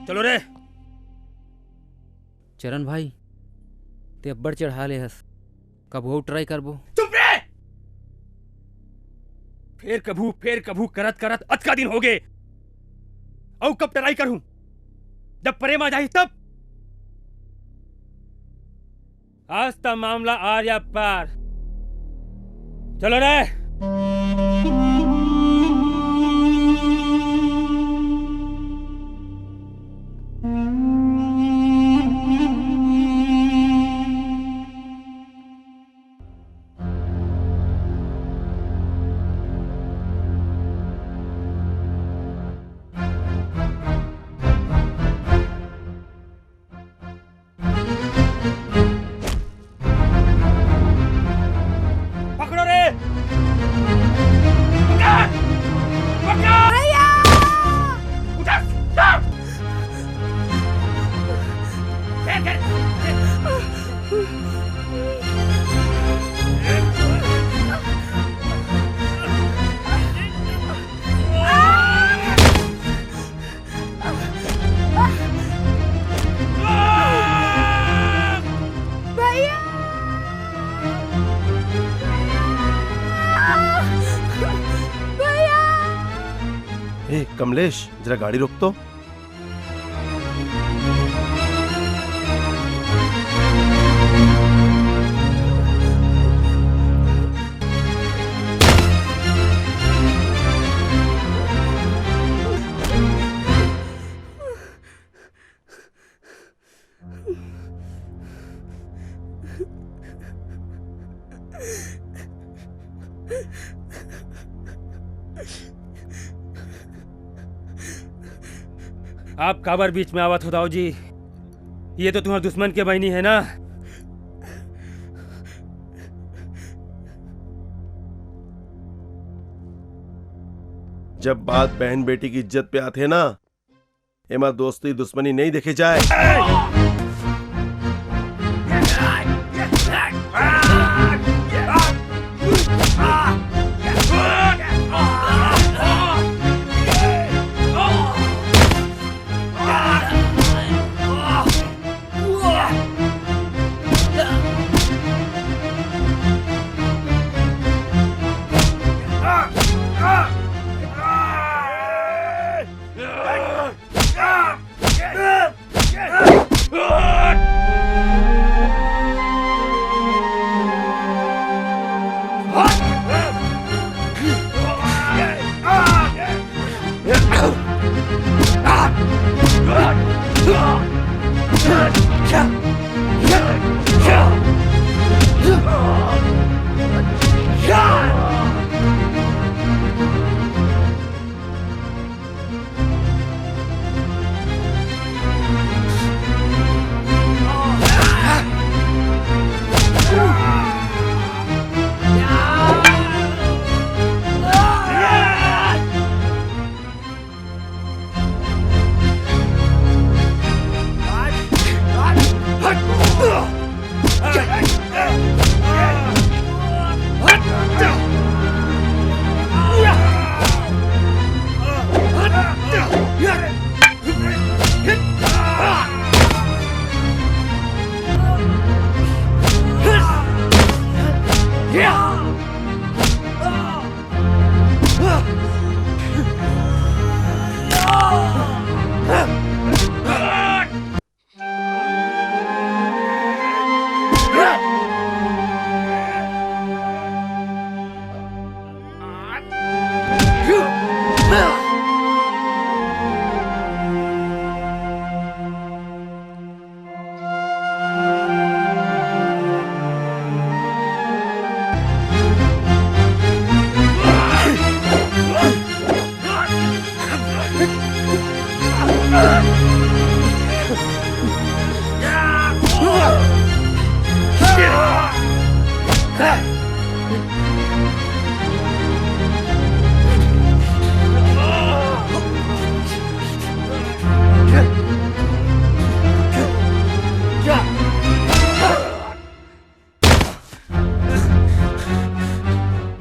चलो रे। चरण भाई, ते अब्बड़ चढ़ा ले हस, कभू अउ try करबो। चुप रे! फेर कभू, फेर कभू करत करत अतका दिन होगे। अउ कब try करहूं? जब प्रेम आ जाही तब। आज त मामला आर या पार। चलो रे। पकड़ो रे। पकड़! पकड़! भैया! उठा! उठा! भैया! भैया! ए कमलेश, जरा गाड़ी रोक तो। आप काबर बीच में आवत हो दाऊ जी? ये तो तुम्हार दुश्मन के बहिनी है ना। जब बात बहन बेटी की इज्जत पे आथे ना, एमा दोस्ती दुश्मनी नहीं देखे जाए।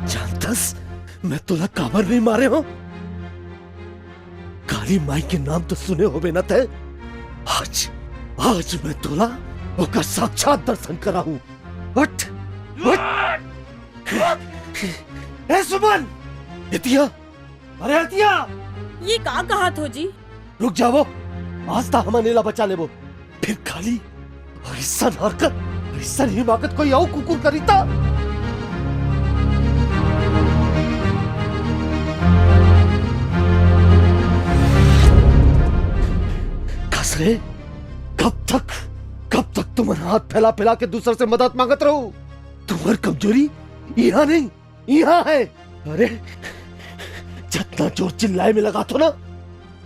जानथस, मैं तोला काबर नहीं मारे हों? काली माई के नाम तो सुने होबे ना तैं? आज, आज मैं तोला ओकर साक्षात दर्शन कराहूं। उठ, उठ। ए सुमन, एतिया, अरे एतिया। ये का कहत हो जी? रुक जावो, आज त हमन एला बचा लेबो। फिर खाली अइसन हरकत, अइसन हिमाकत कोई अउ कुकुर करी त? कस रे, कब तक, कब तक तुमन हाथ फैला फैला के दूसर से मदद मांगत रहो? तुम्हर कमजोरी इहां नहीं, इहां है। अरे, जतना जोर चिल्लाए में लगाथो ना,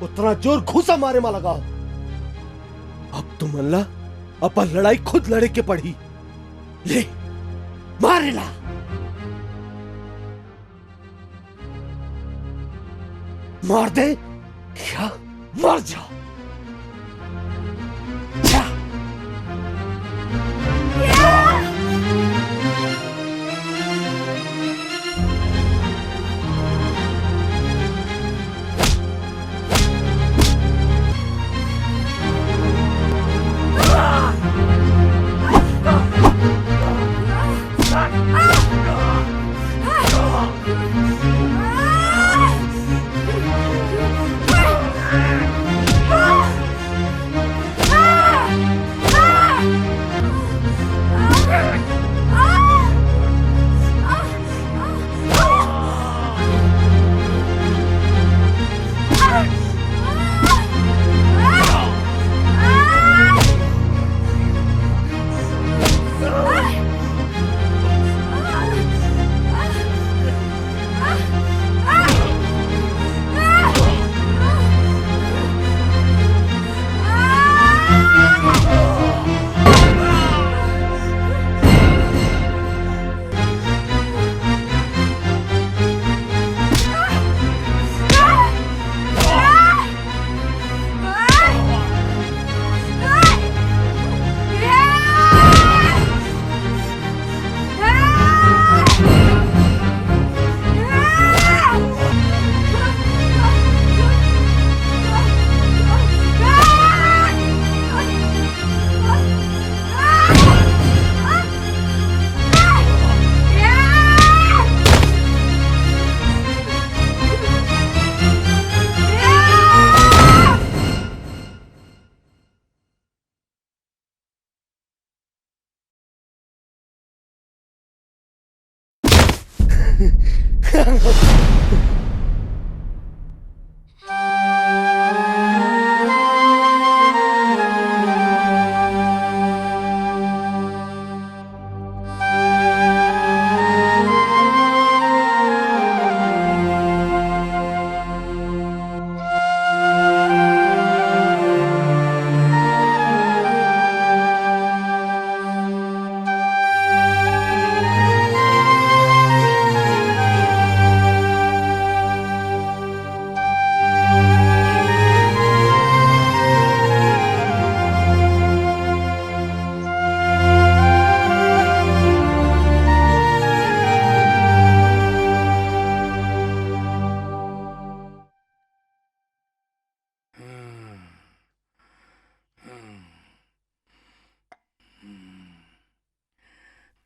ओतना जोर घूंसा मारे म लगाव। अब तुमन ला अपन लड़ाई खुद लड़े के पड़ही। ले, मार एला। मार दे या मर जा। जा।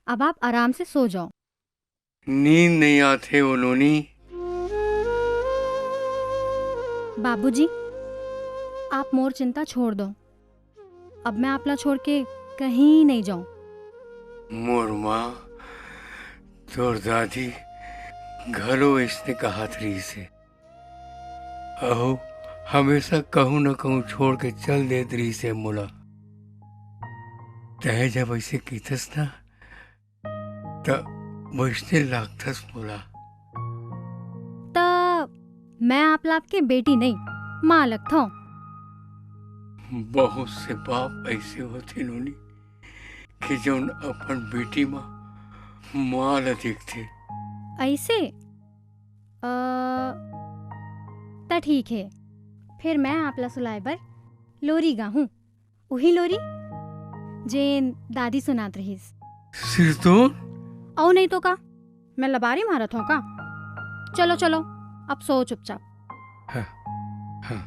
अब आप आराम से सो जाओ। नींद नहीं आथे ओ नोनी। बाबूजी, आप मोर चिंता छोड़ दो। अब मैं आपला छोड़ के कहीं नहीं जाऊं। मोर माँ, तोर दादी घलो अइसने कहत रहिस हे। अहो, हमेशा कहूँ न कहूँ छोड़ के चल देत रहिस हे मोला। तैं जब अइसे कहिथस ना, त वइसने लागथस मोला। त मैं आपला आपके बेटी नहीं, माँ लगथौं। बहुत से बाप अइसे होथे नोनी, कि जउन अपन बेटी म माँ ल देखथे। अइसे? अ, त ठीक हे, फेर मैं आपला सुलाए बर लोरी गाहूँ। उही लोरी, जेन दादी सुनात रहिस। सिरतोन? अउ नहीं तो का, मैं लबारी मारत हौं का? चलो, चलो, अब सो चुपचाप। हाँ, हाँ।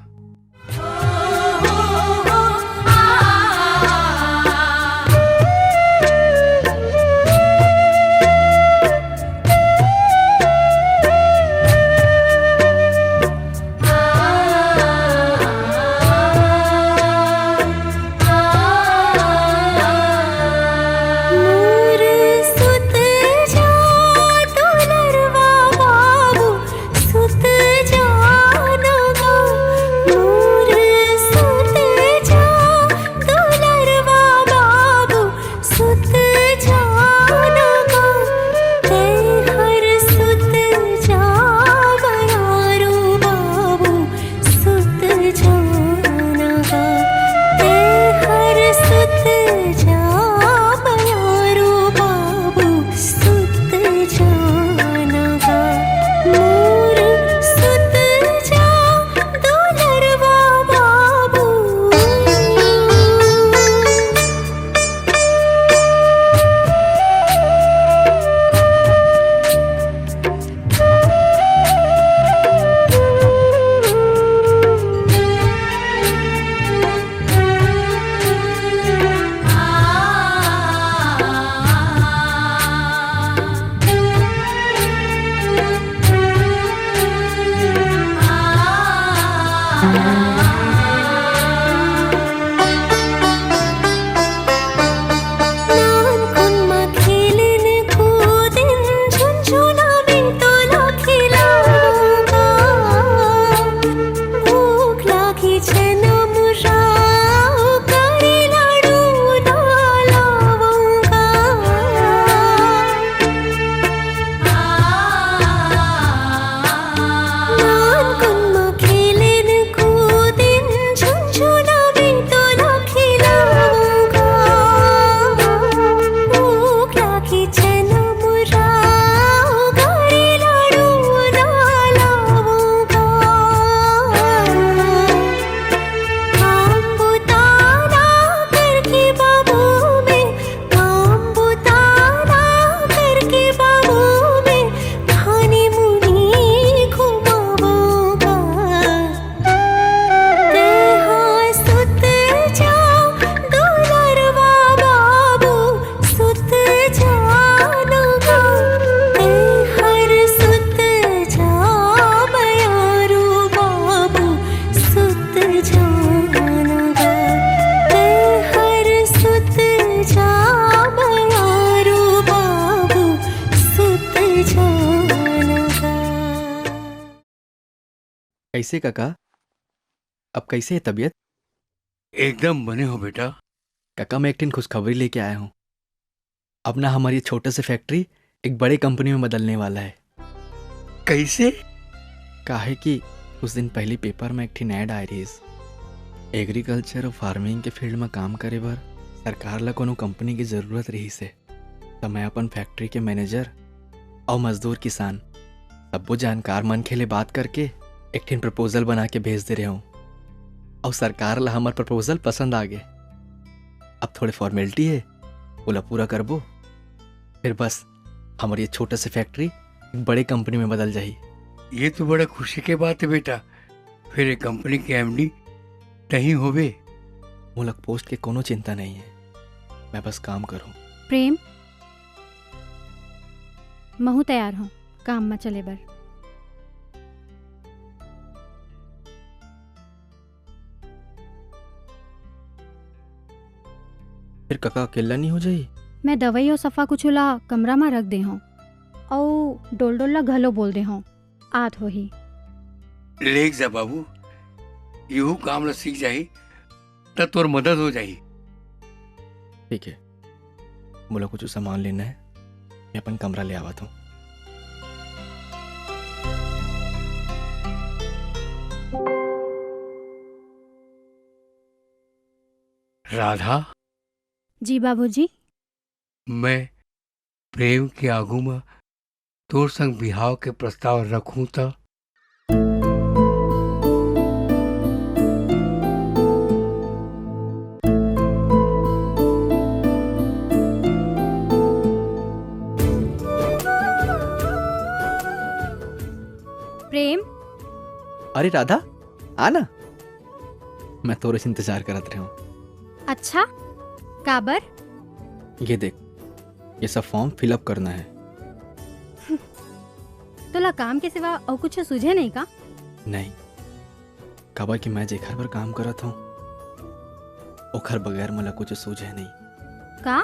कइसे कका? अब कइसे हे तबीयत? एकदम बने हों बेटा। कका, मैं एक ठिन खुशखबरी लेके आय हों। अब ना हमर ये छोटे से factory एक बड़े company में बदलने वाला हे। कइसे? काहे कि कुछ दिन पहिली paper में एक ठिन ad आय रहिस। Agriculture अउ farming के field में काम करे बर सरकार ला कोनो company के जरूरत रहिस हे। त मैं अपन factory के manager अउ मजदूर किसान, सब्बो जानकार मनखे ले बात करके एक ठिन proposal बना के भेज दे रहे हों। अउ सरकार ला हमर proposal पसंद आ गे। अब थोड़े formality हे, ओला पूरा करबो, फिर बस हमर ये छोटे से factory एक बड़े company में बदल जाही। ये तो बड़ा खुशी के बात हे बेटा, फिर ये company के M D तहीं होबे। मोला post के कोनो चिंता नइ हे, मैं बस काम करहूँ। प्रेम, महूँ तैयार हों काम म चले बर। फिर कका अकेल्ला नइ हो जाही? मैं दवई अउ सफा कुछु ला कमरा म रख दे हों, अउ डोल-डोल ला घलो बोल दे हों, आत होही। लेग जा बाबू, इहू काम ला सीख जाही, त तोर मदद हो जाही। ठीक हे, मोला कुछु सामान लेना हे, मैं अपन कमरा ले आवत हों। राधा। जी बाबूजी। मैं प्रेम के आगू म तोर संग बिहाव के प्रस्ताव रखूं त? प्रेम। अरे राधा, आ ना, मैं तोरे से इंतजार करत रहे हों। अच्छा, काबर? ये देख, ये सब form fill up करना हे। तोला काम के सिवा अउ कुछु सूझे नइ का? नहीं, काबर कि मैं जेखर बर काम करत हों, ओखर बगैर मोला कुछु सूझे नइ। का?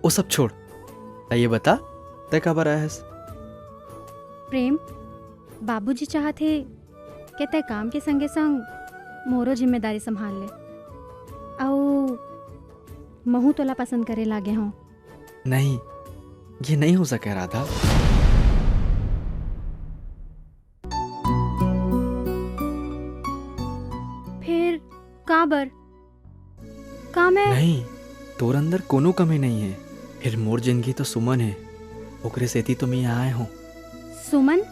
ओ सब छोड़, त ये बता, तैं काबर आए हस? प्रेम, बाबूजी चाहत हे के तैं काम के संगे संग मोरो जिम्मेदारी संभाल ले। अउ महूँ तोला पसंद करे लागे हों। नहीं, ये नइ हो सकय राधा। फिर काबर? का मैं नहीं, तोर अंदर कोनो कमी नइ हे। फिर मोर जिंदगी तो सुमन हे, ओकरे सेती तो मैं यहाँ आए हों। सुमन?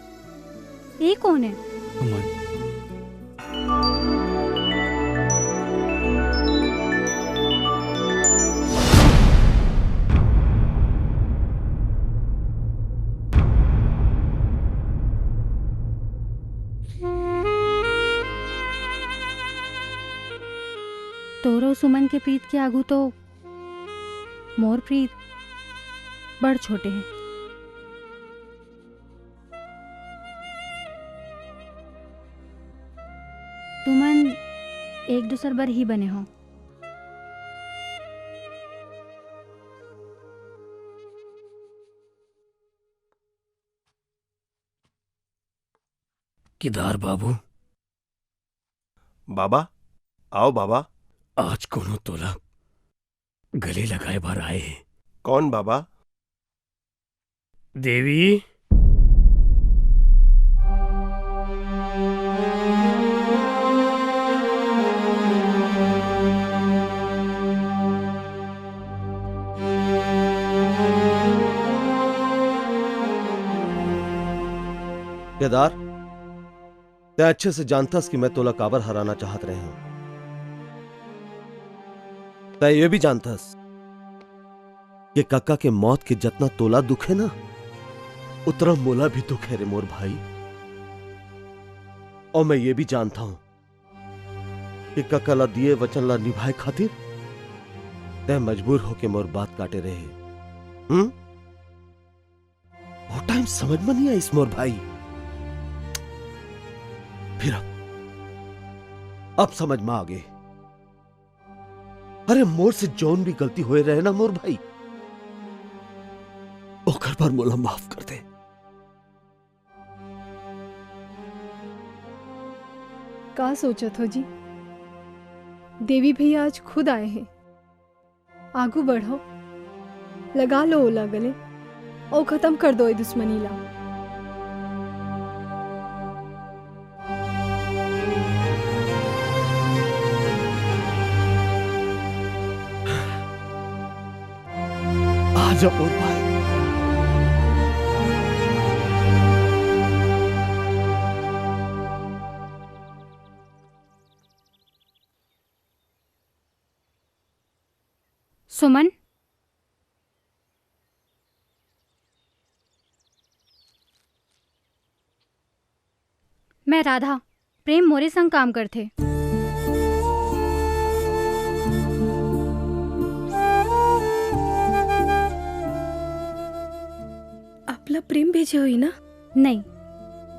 ये कोन हे? सुमन। तोरो सुमन के प्रीत के आगू तो मोर प्रीत बड़ छोटे हे। तुमन एक दूसर बर ही बने हो। केदार बाबू। बाबा, आओ बाबा। आज कोनो तोला गले लगाए बर आए हे। कौन बाबा? देवी। केदार, तैं अच्छे से जानथस कि मैं तोला काबर हराना चाहत रहे हूं। तैं ये भी जानथस कि कक्का के मौत के जतना तोला दुख हे ना, उतना मोला भी दुख हे रे मोर भाई। और मैं ये भी जानता हूं कि कक्का ला दिए वचन ला निभाए खातिर तैं मजबूर होके मोर बात काटे रहे। हम्म? वो टाइम समझ में नहीं आइस मोर भाई, फिर अब, अब समझ में आ गे। अरे, मोर से जौन भी गलती होए रहे ना मोर भाई, ओकर बर मोला माफ कर दे। का सोचत हो जी? देवी भैया आज खुद आए हे। आगू बढ़ो, लगा लो ओला गले अउ खतम कर दो ए दुश्मनी ला। आजा मोर भाई। सुमन, मैं राधा। प्रेम मोरे संग काम करथे। आपला प्रेम भेजे होही ना? नहीं,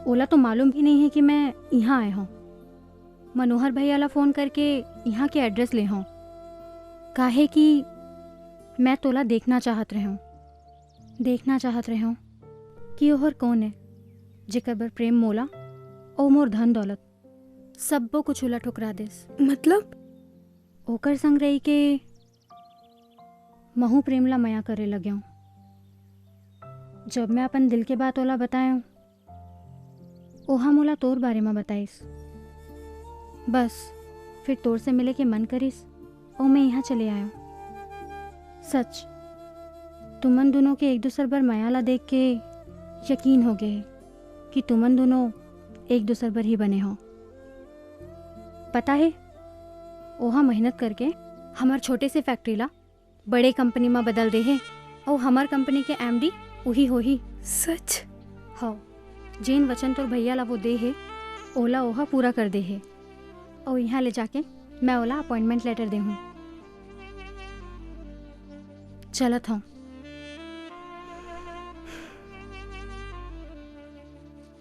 ओला तो मालूम भी नहीं है कि मैं इहाँ आए हूँ। मनोहर भैया ला फोन करके इहाँ के एड्रेस ले हूँ, काहे कि मैं तोला देखना चाहत रहूँ। देखना चाहत रहेंव कि ओहर कोन ए, जेकर बर प्रेम मोला अउ मोर धन दौलत सब्बो कुछ ला ठुकरा देस। मतलब? ओकर संग रहि के महू प्रेम ला मया करे लगेंव। जब मैं अपन दिल के बात ओला बताएंव, ओहा मोला तोर बारे म बताइस। बस, फिर तोर से मिले के मन करिस, अउ मैं इहाँ चले आएंव। सच, तुमन दूनों के एक दूसर बर मया ला देख के यकीन हो गे हे कि तुमन दूनों एक दूसर बर ही बने हो। पता हे, ओहा मेहनत करके हमर छोटे से फैक्ट्री ला बड़े कंपनी म बदल दे हे, अउ हमर कंपनी के एमडी उही होही। सच? हव, जेन वचन तोर भैया ला वो दे हे, ओला ओहा पूरा कर दे हे। अउ इहाँ ले जाके मैं ओला अपॉइंटमेंट लेटर देहूँ। चलत हव।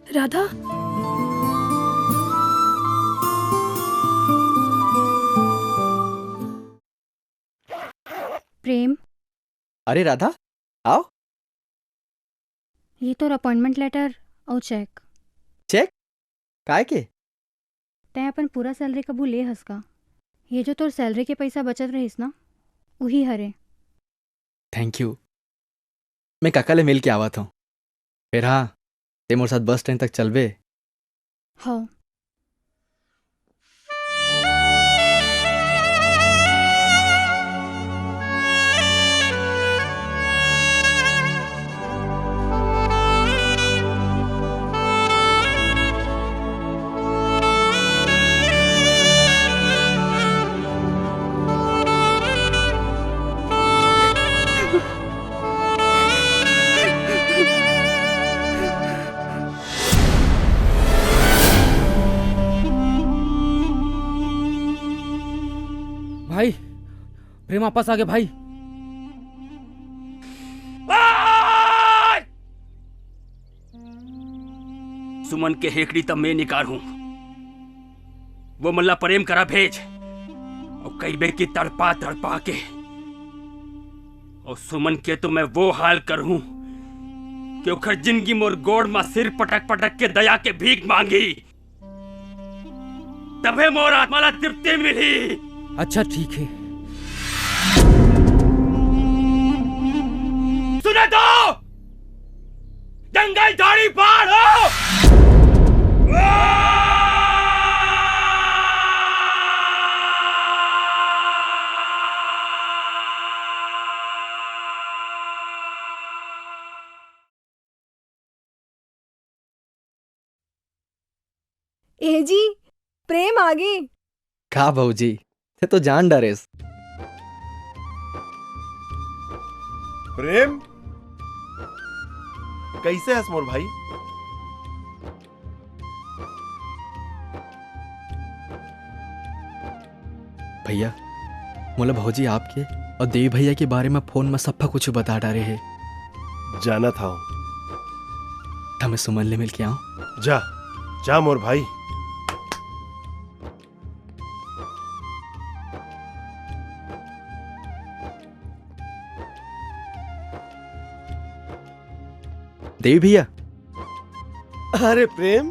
राधा। प्रेम। अरे राधा, आव। ये तोर अपॉइंटमेंट लेटर अउ चेक। चेक? काय के? तैं अपन पूरा सैलरी कभू ले हस का? ये जो तोर सैलरी के पइसा बचत रहिस ना, उही हरे। Thank you. मैं काका ले मिल के आवत हूँ। फेर हाँ, तैं मोर साथ बस स्टैंड तक चलबे? हव। भाई, प्रेम वापस आ गे भाई। सुमन के हेकड़ी त मैं निकारहूं, वो मन ला प्रेम करा भेज, अउ कहिबे कि तड़पा तड़पा के, अउ सुमन के तो मैं वो हाल करहूं कि ओखर जिंदगी मोर गोड़ म सिर पटक पटक के दया के भीख मांगी। तभे मोर आत्मा ला तृप्ति मिली। अच्छा, ठीक हे। सुने तो, जंगल झाड़ी पार हो। ए जी, प्रेम आगे। का भौजी, ते तो जान डारेस। प्रेम, कैसे हस मोर भाई? भैया, मोला भौजी आपके अउ देवी भैया के बारे म फोन म सफ्फा कुछु बता डारे हे। जानत हव। त मैं सुमन ले मिल के आऊं? जा, जा मोर भाई। देवी भैया। अरे प्रेम,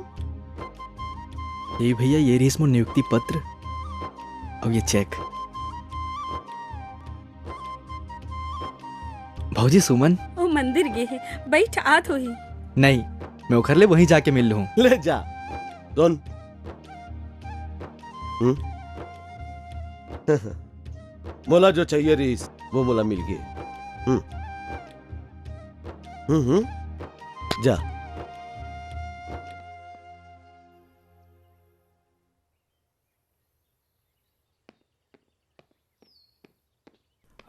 ए भैया, ये रहिस मोर नियुक्ति पत्र अउ ये चेक। भौजी सुमन। ओ मंदिर गे हे, बइठ आत होही। नहीं, मैं ओखर ले वहीं जाके मिल लूँ। ले जा। सुन। हम्म? मोला जो चाहिए रहिस, वो मोला मिल गे। हम्म। हम्म, हम्म। जा।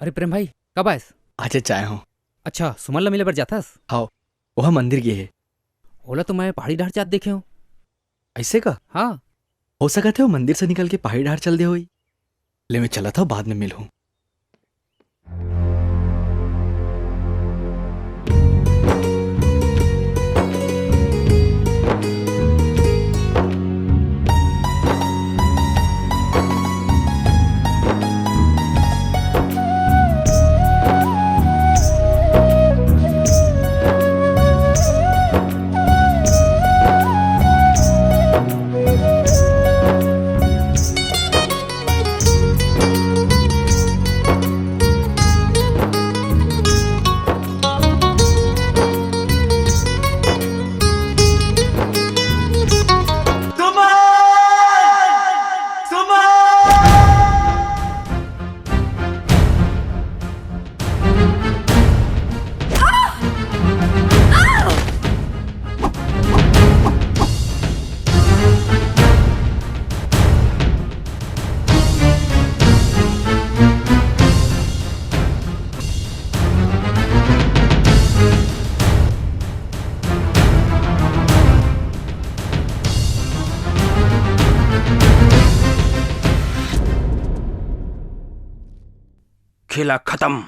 अरे प्रेम भाई, कब आयस? आजे चाय हो। अच्छा, सुमन ला मिले बर जाथस? हाँ, ओहा मंदिर गे हे। ओला तो मैं पहाड़ी डहर जात देखे हूँ। ऐसे का? हाँ। हो सकत हे वो मंदिर से निकल के पहाड़ी डहर चल दे होई। ले मैं चलत हूँ, बाद में मिलहूँ। खेला खतम।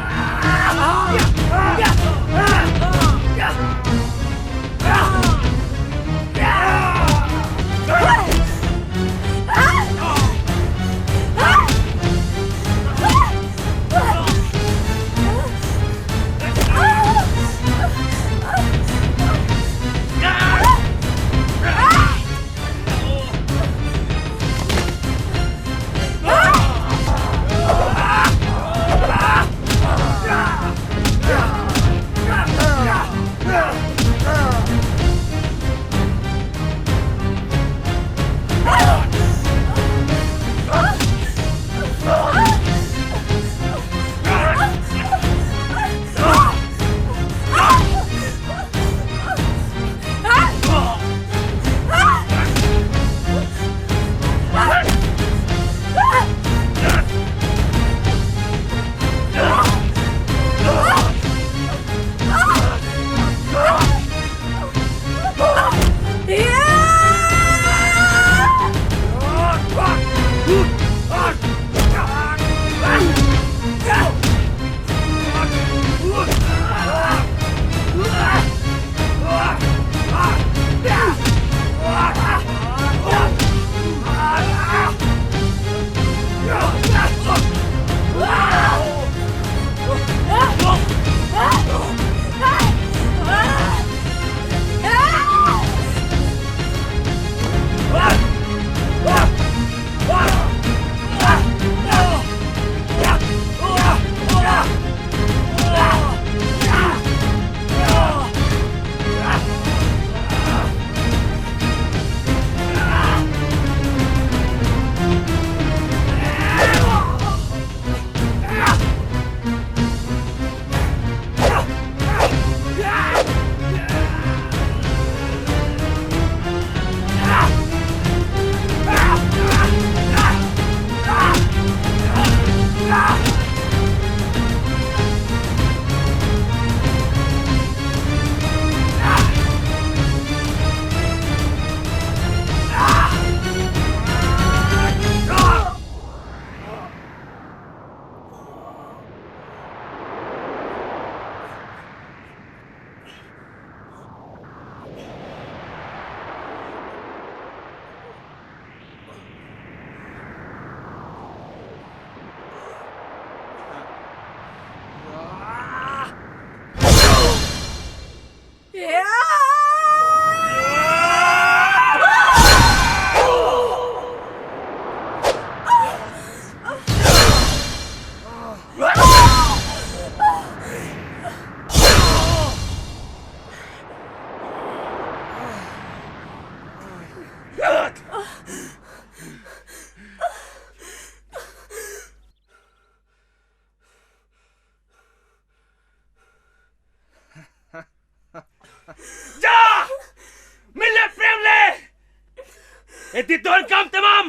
एती तोर काम तमाम।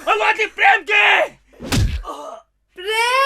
अउ आती प्रेम के। प्रेम।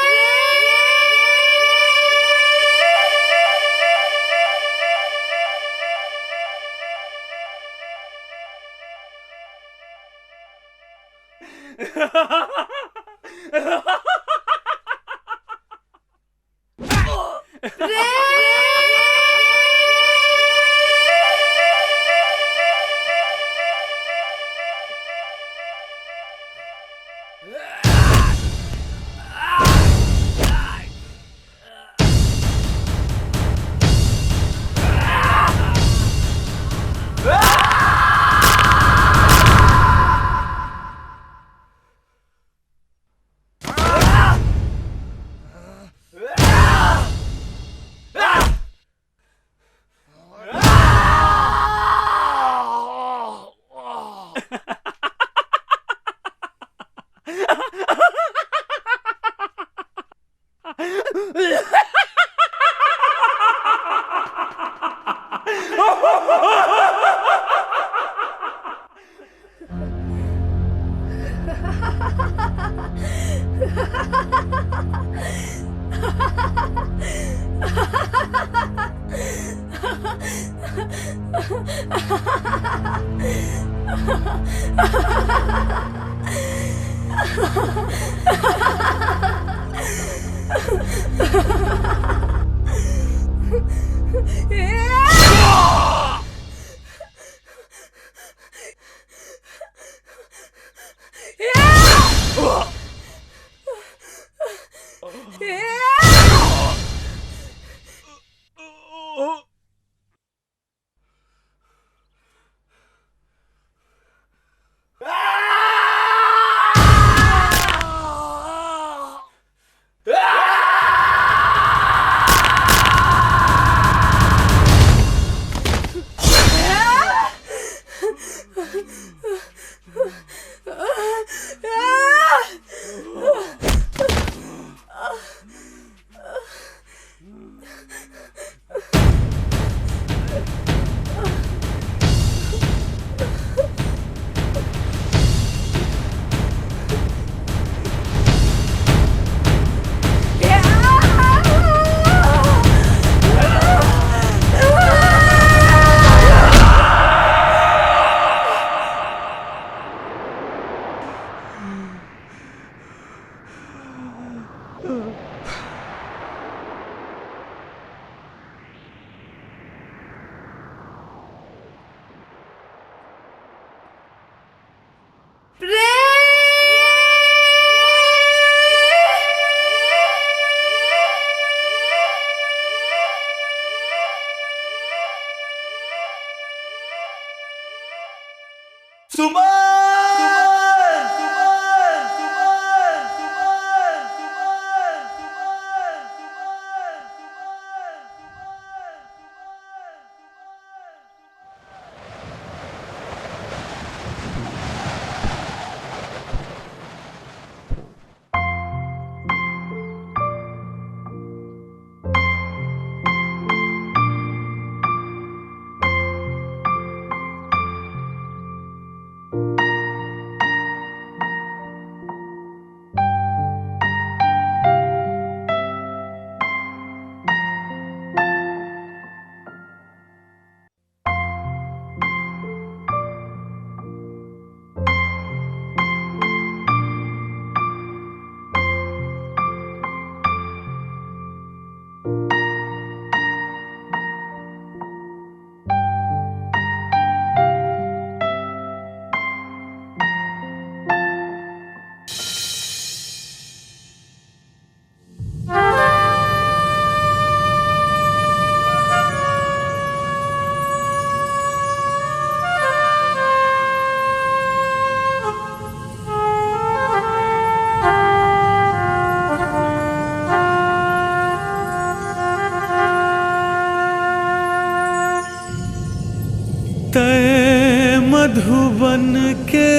तय मधुबन के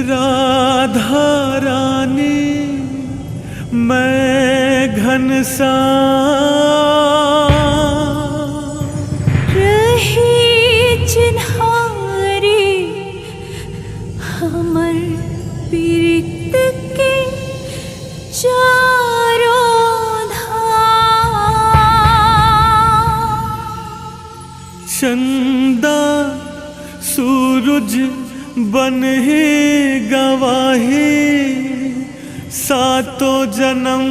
राधा रानी, मैं घनश्याम। रही चिन्हारी चंदा सूरज बन हे गवाही, सातों जन्म।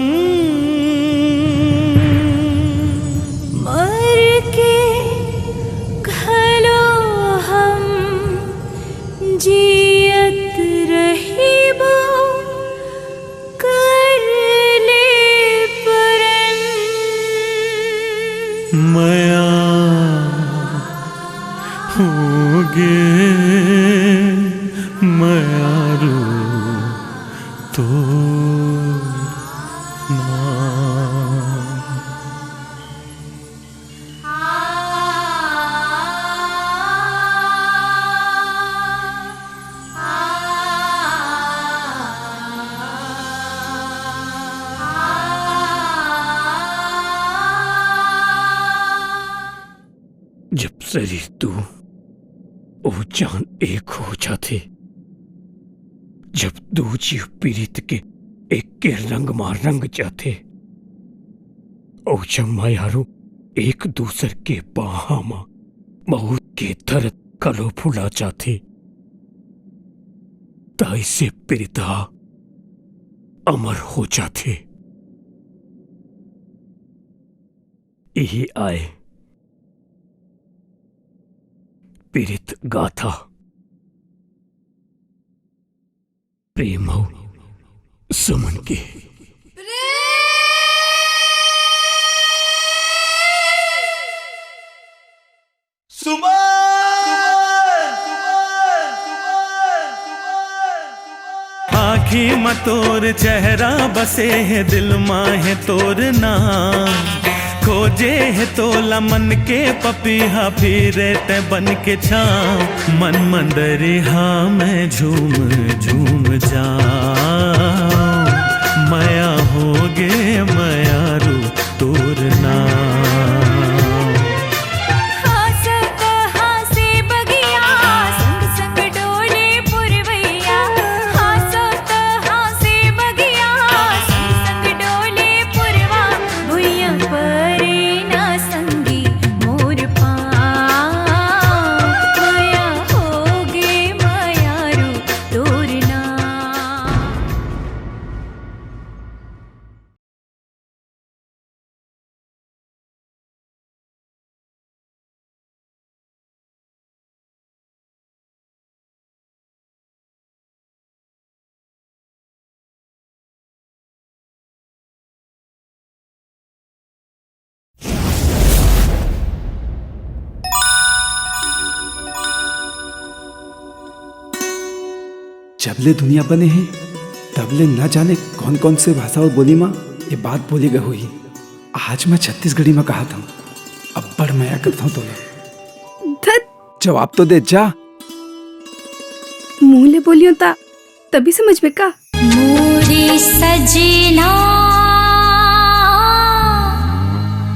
मर के घलो हम जियत रहिबो, कर ले परन। मया होगे मयारू तोर नाम। जब शरीर दू अउ जान एक हो जाथे, जब दू जीव पीरित के एक के रंग मा रंग जाथे, अउ जब मयारू एक दूसर के बाहां मा मउत के दरद घलो भुला जाथे, तइसे पीरित हा अमर हो जाथे। इही आय पीरित गाथा प्रेम अउ सुमन के। सुमन! सुमन! सुमन! आँखी म तोर चेहरा बसे हे, दिल म हे तोर नाम। खोजे हे तोला मन के पपीहा, फिरे तैं बन के छाँव। मन म दरिहा में झूम झूम जाँव। मया होगे मयारू तोर नाम। हाँसत हाँसे बगिया, संग संग डोले पुरवैया। हाँसत हाँसे बगिया, संग संग डोले पुरवा। भुइयां परे ना संगी मोर पाँव। मया होगे मयारू तोर नाम। जब ले दुनिया बने हे, तब ले न जाने कौन-कौन से भाषा अउ बोली म ये बात बोले गए होही। आज मैं छत्तीसगढ़ी म कहत हूँ, अब्बड़ मया करत हूँ तोला। धत। जवाब तो दे जा। मुंह ले बोलियो ता तभी समझबे का? मोरे सजना,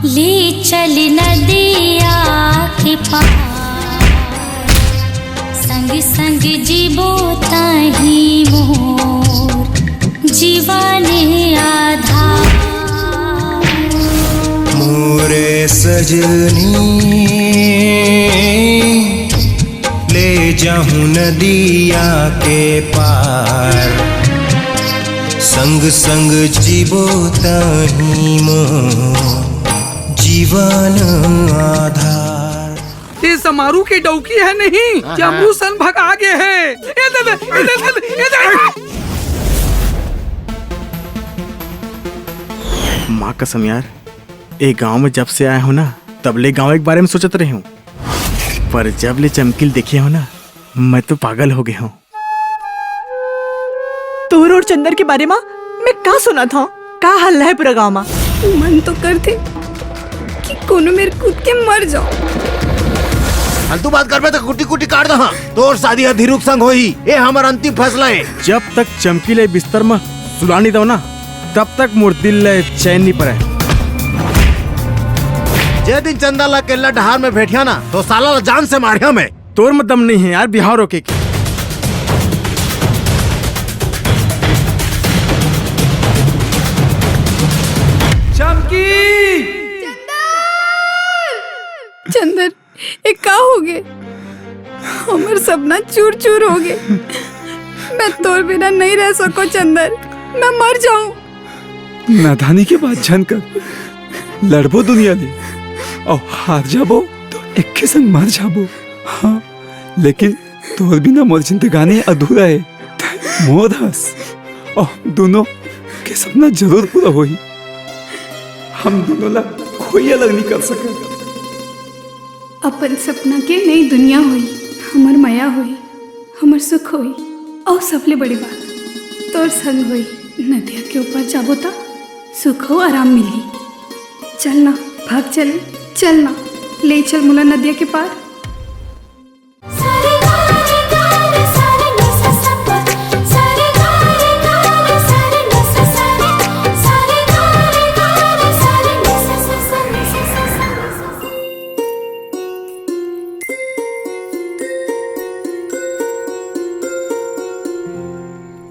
ले चल नदिया के पार, संग संग जीबो ताही मोर जीवन आधार। मोरे सजनी, ले जाहूं नदिया के पार, संग संग जीबो ताही मोर जीवन आधार। ये समारू के डौकी है नहीं, हाँ, कि अमरू सन भगा गे है। ए दे दे, ए दे दे, ए दे दे। माँ कसम यार, ए गांव में जब से आया हूँ ना, तब ले गांव के बारे में सोचत रहे हूँ, पर जब ले चमकील देखे हूँ ना, मैं तो पागल हो गया हूँ। तोर और चंदर के बारे मा मैं का सुनत हंव? का हल्ला है पूरा गांव मा? मन तो करथे कि कोनो मेर कूद के मर जाओ। फालतू बात करबे त कुटी कुटी काट दहा। तोर शादी ह धीरू के संग होही, ए हमर अंतिम फैसला हे। जब तक चमकील ए बिस्तर म सुला नइ दव ना, तब तक मोर दिल ल चैन नइ परय। जे दिन चंदा ल अकेल्ला डहार में भेंटिया ना, तो साला ल जान से मारिया मैं। तोर म दम नइ हे यार बिहाव रोके के। चमकी! चंदर! चंदर, ए का सपना चूर चूर हो गे। मैं तोर बिना नहीं रह सको चंदन, मैं मर जाऊं। नादानी के बात झन कर, लड़बो दुनिया ले, अउ हार जाबो तो एके संग मर जाबो। हाँ, लेकिन तोर बिना मोर जिंदगानी अधूरा हे। तैं मोर हस, अउ हम दुनों के सपना जरूर पूरा होही। हम दुनों ला कोई अलग नहीं कर सकत। अपन सपना के नई दुनिया होई, हमर मया होई, हमर सुख होई, अउ सबले बड़े बात, तोर संग होई। नदिया के ऊपर जाबो त सुख अउ आराम मिलही। चल ना, भाग चल, चल ना, ले चल मोला नदिया के पार।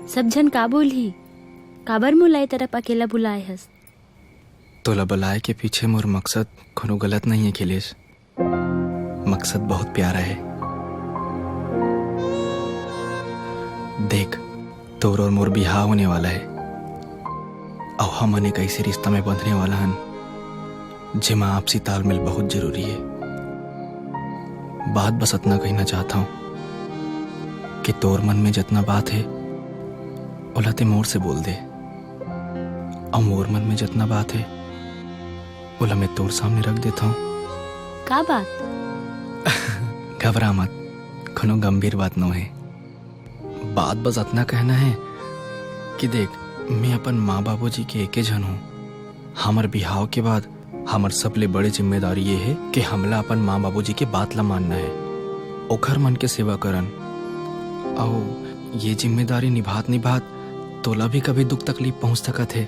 सब झन का बोलही? काबर मोला ए तरफ अकेला बुलाए हस? तोला बुलाए के पीछे मोर मकसद कोनो गलत नहीं है, अखिलेश। मकसद बहुत प्यारा है। देख, तोर और मोर बिहाव होने वाला है। अउ हमन एक ऐसे रिश्ता में बंधने वाला हन, जेमा आपसी तालमेल बहुत जरूरी है। बात बस अतना कहना चाहत हूँ कि तोर मन में जतना बात है, ओला ते मोर से बोल दे, अउ मोर मन में जतना बात है, ओला मैं तोर सामने रख देत हूँ। का बात? घबरा मत, कोनो गंभीर बात नो है। बात बस अतना कहना है कि देख, मैं अपन माँ बाबूजी के एके झन हूँ। हमर बिहाव के बाद हमर सबले बड़े जिम्मेदारी ये है कि हमला अपन माँ बाबूजी के बात ला मानना है, ओखर मन के सेवा करन। अउ ये जिम्मेदारी निभात निभात तोला भी कभी दुख तकलीफ पहुँच सकत है,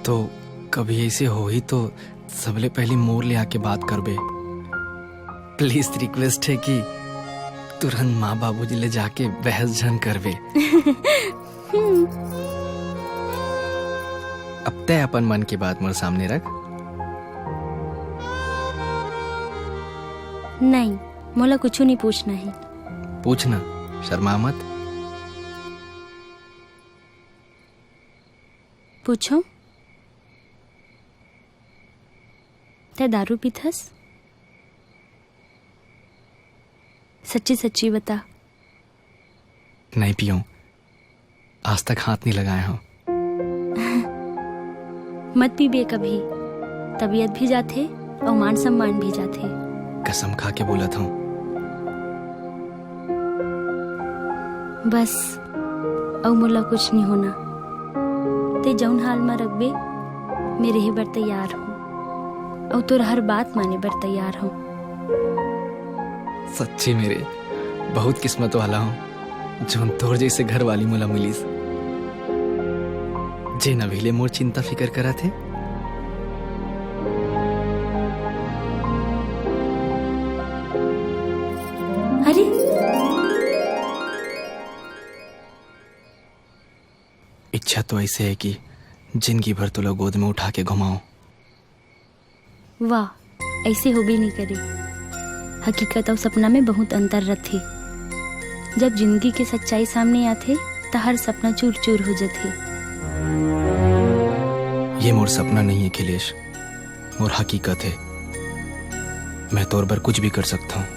तो कभी ऐसे होही तो सबले पहली मोर ले आके बात करबे। प्लीज रिक्वेस्ट है कि तुरंत माँ बाबूजी ले जाके बहस झन करबे। अब तय अपन मन की बात मोर सामने रख। नहीं, मोला कुछ नहीं पूछना है। पूछना, शर्मा मत। पूछो। तै दारू पीथस? सच्ची सच्ची बता। नहीं पीऊँ, आज तक हाथ नहीं लगाए हूँ। मत पीबे कभी, तबीयत भी जाथे अउ मान सम्मान भी जाथे। कसम खा के बोलत हूँ। बस, अउ मोला कुछ नहीं होना। ते जौन हाल में रखबे, मैं रहे बर तैयार हूँ, अउ तोर हर बात माने बर तैयार हूँ। सच्ची मेरे बहुत किस्मत वाला हूँ, जोन तोर जैसे घर वाली मोला मिलिस, जेन अभी ले मोर चिंता फिकर करत हे। अरे, इच्छा तो ऐसे है कि जिंदगी भर तोला गोद में उठा के घुमाऊं। वाह, ऐसे होबे नहीं करे। हकीकत अउ सपना में बहुत अंतर रथे। जब जिंदगी के सच्चाई सामने आथे, त हर सपना चूर चूर हो जथे। ये मोर सपना नहीं है अखिलेश, मोर हकीकत है। मैं तोर बर कुछ भी कर सकता हूँ।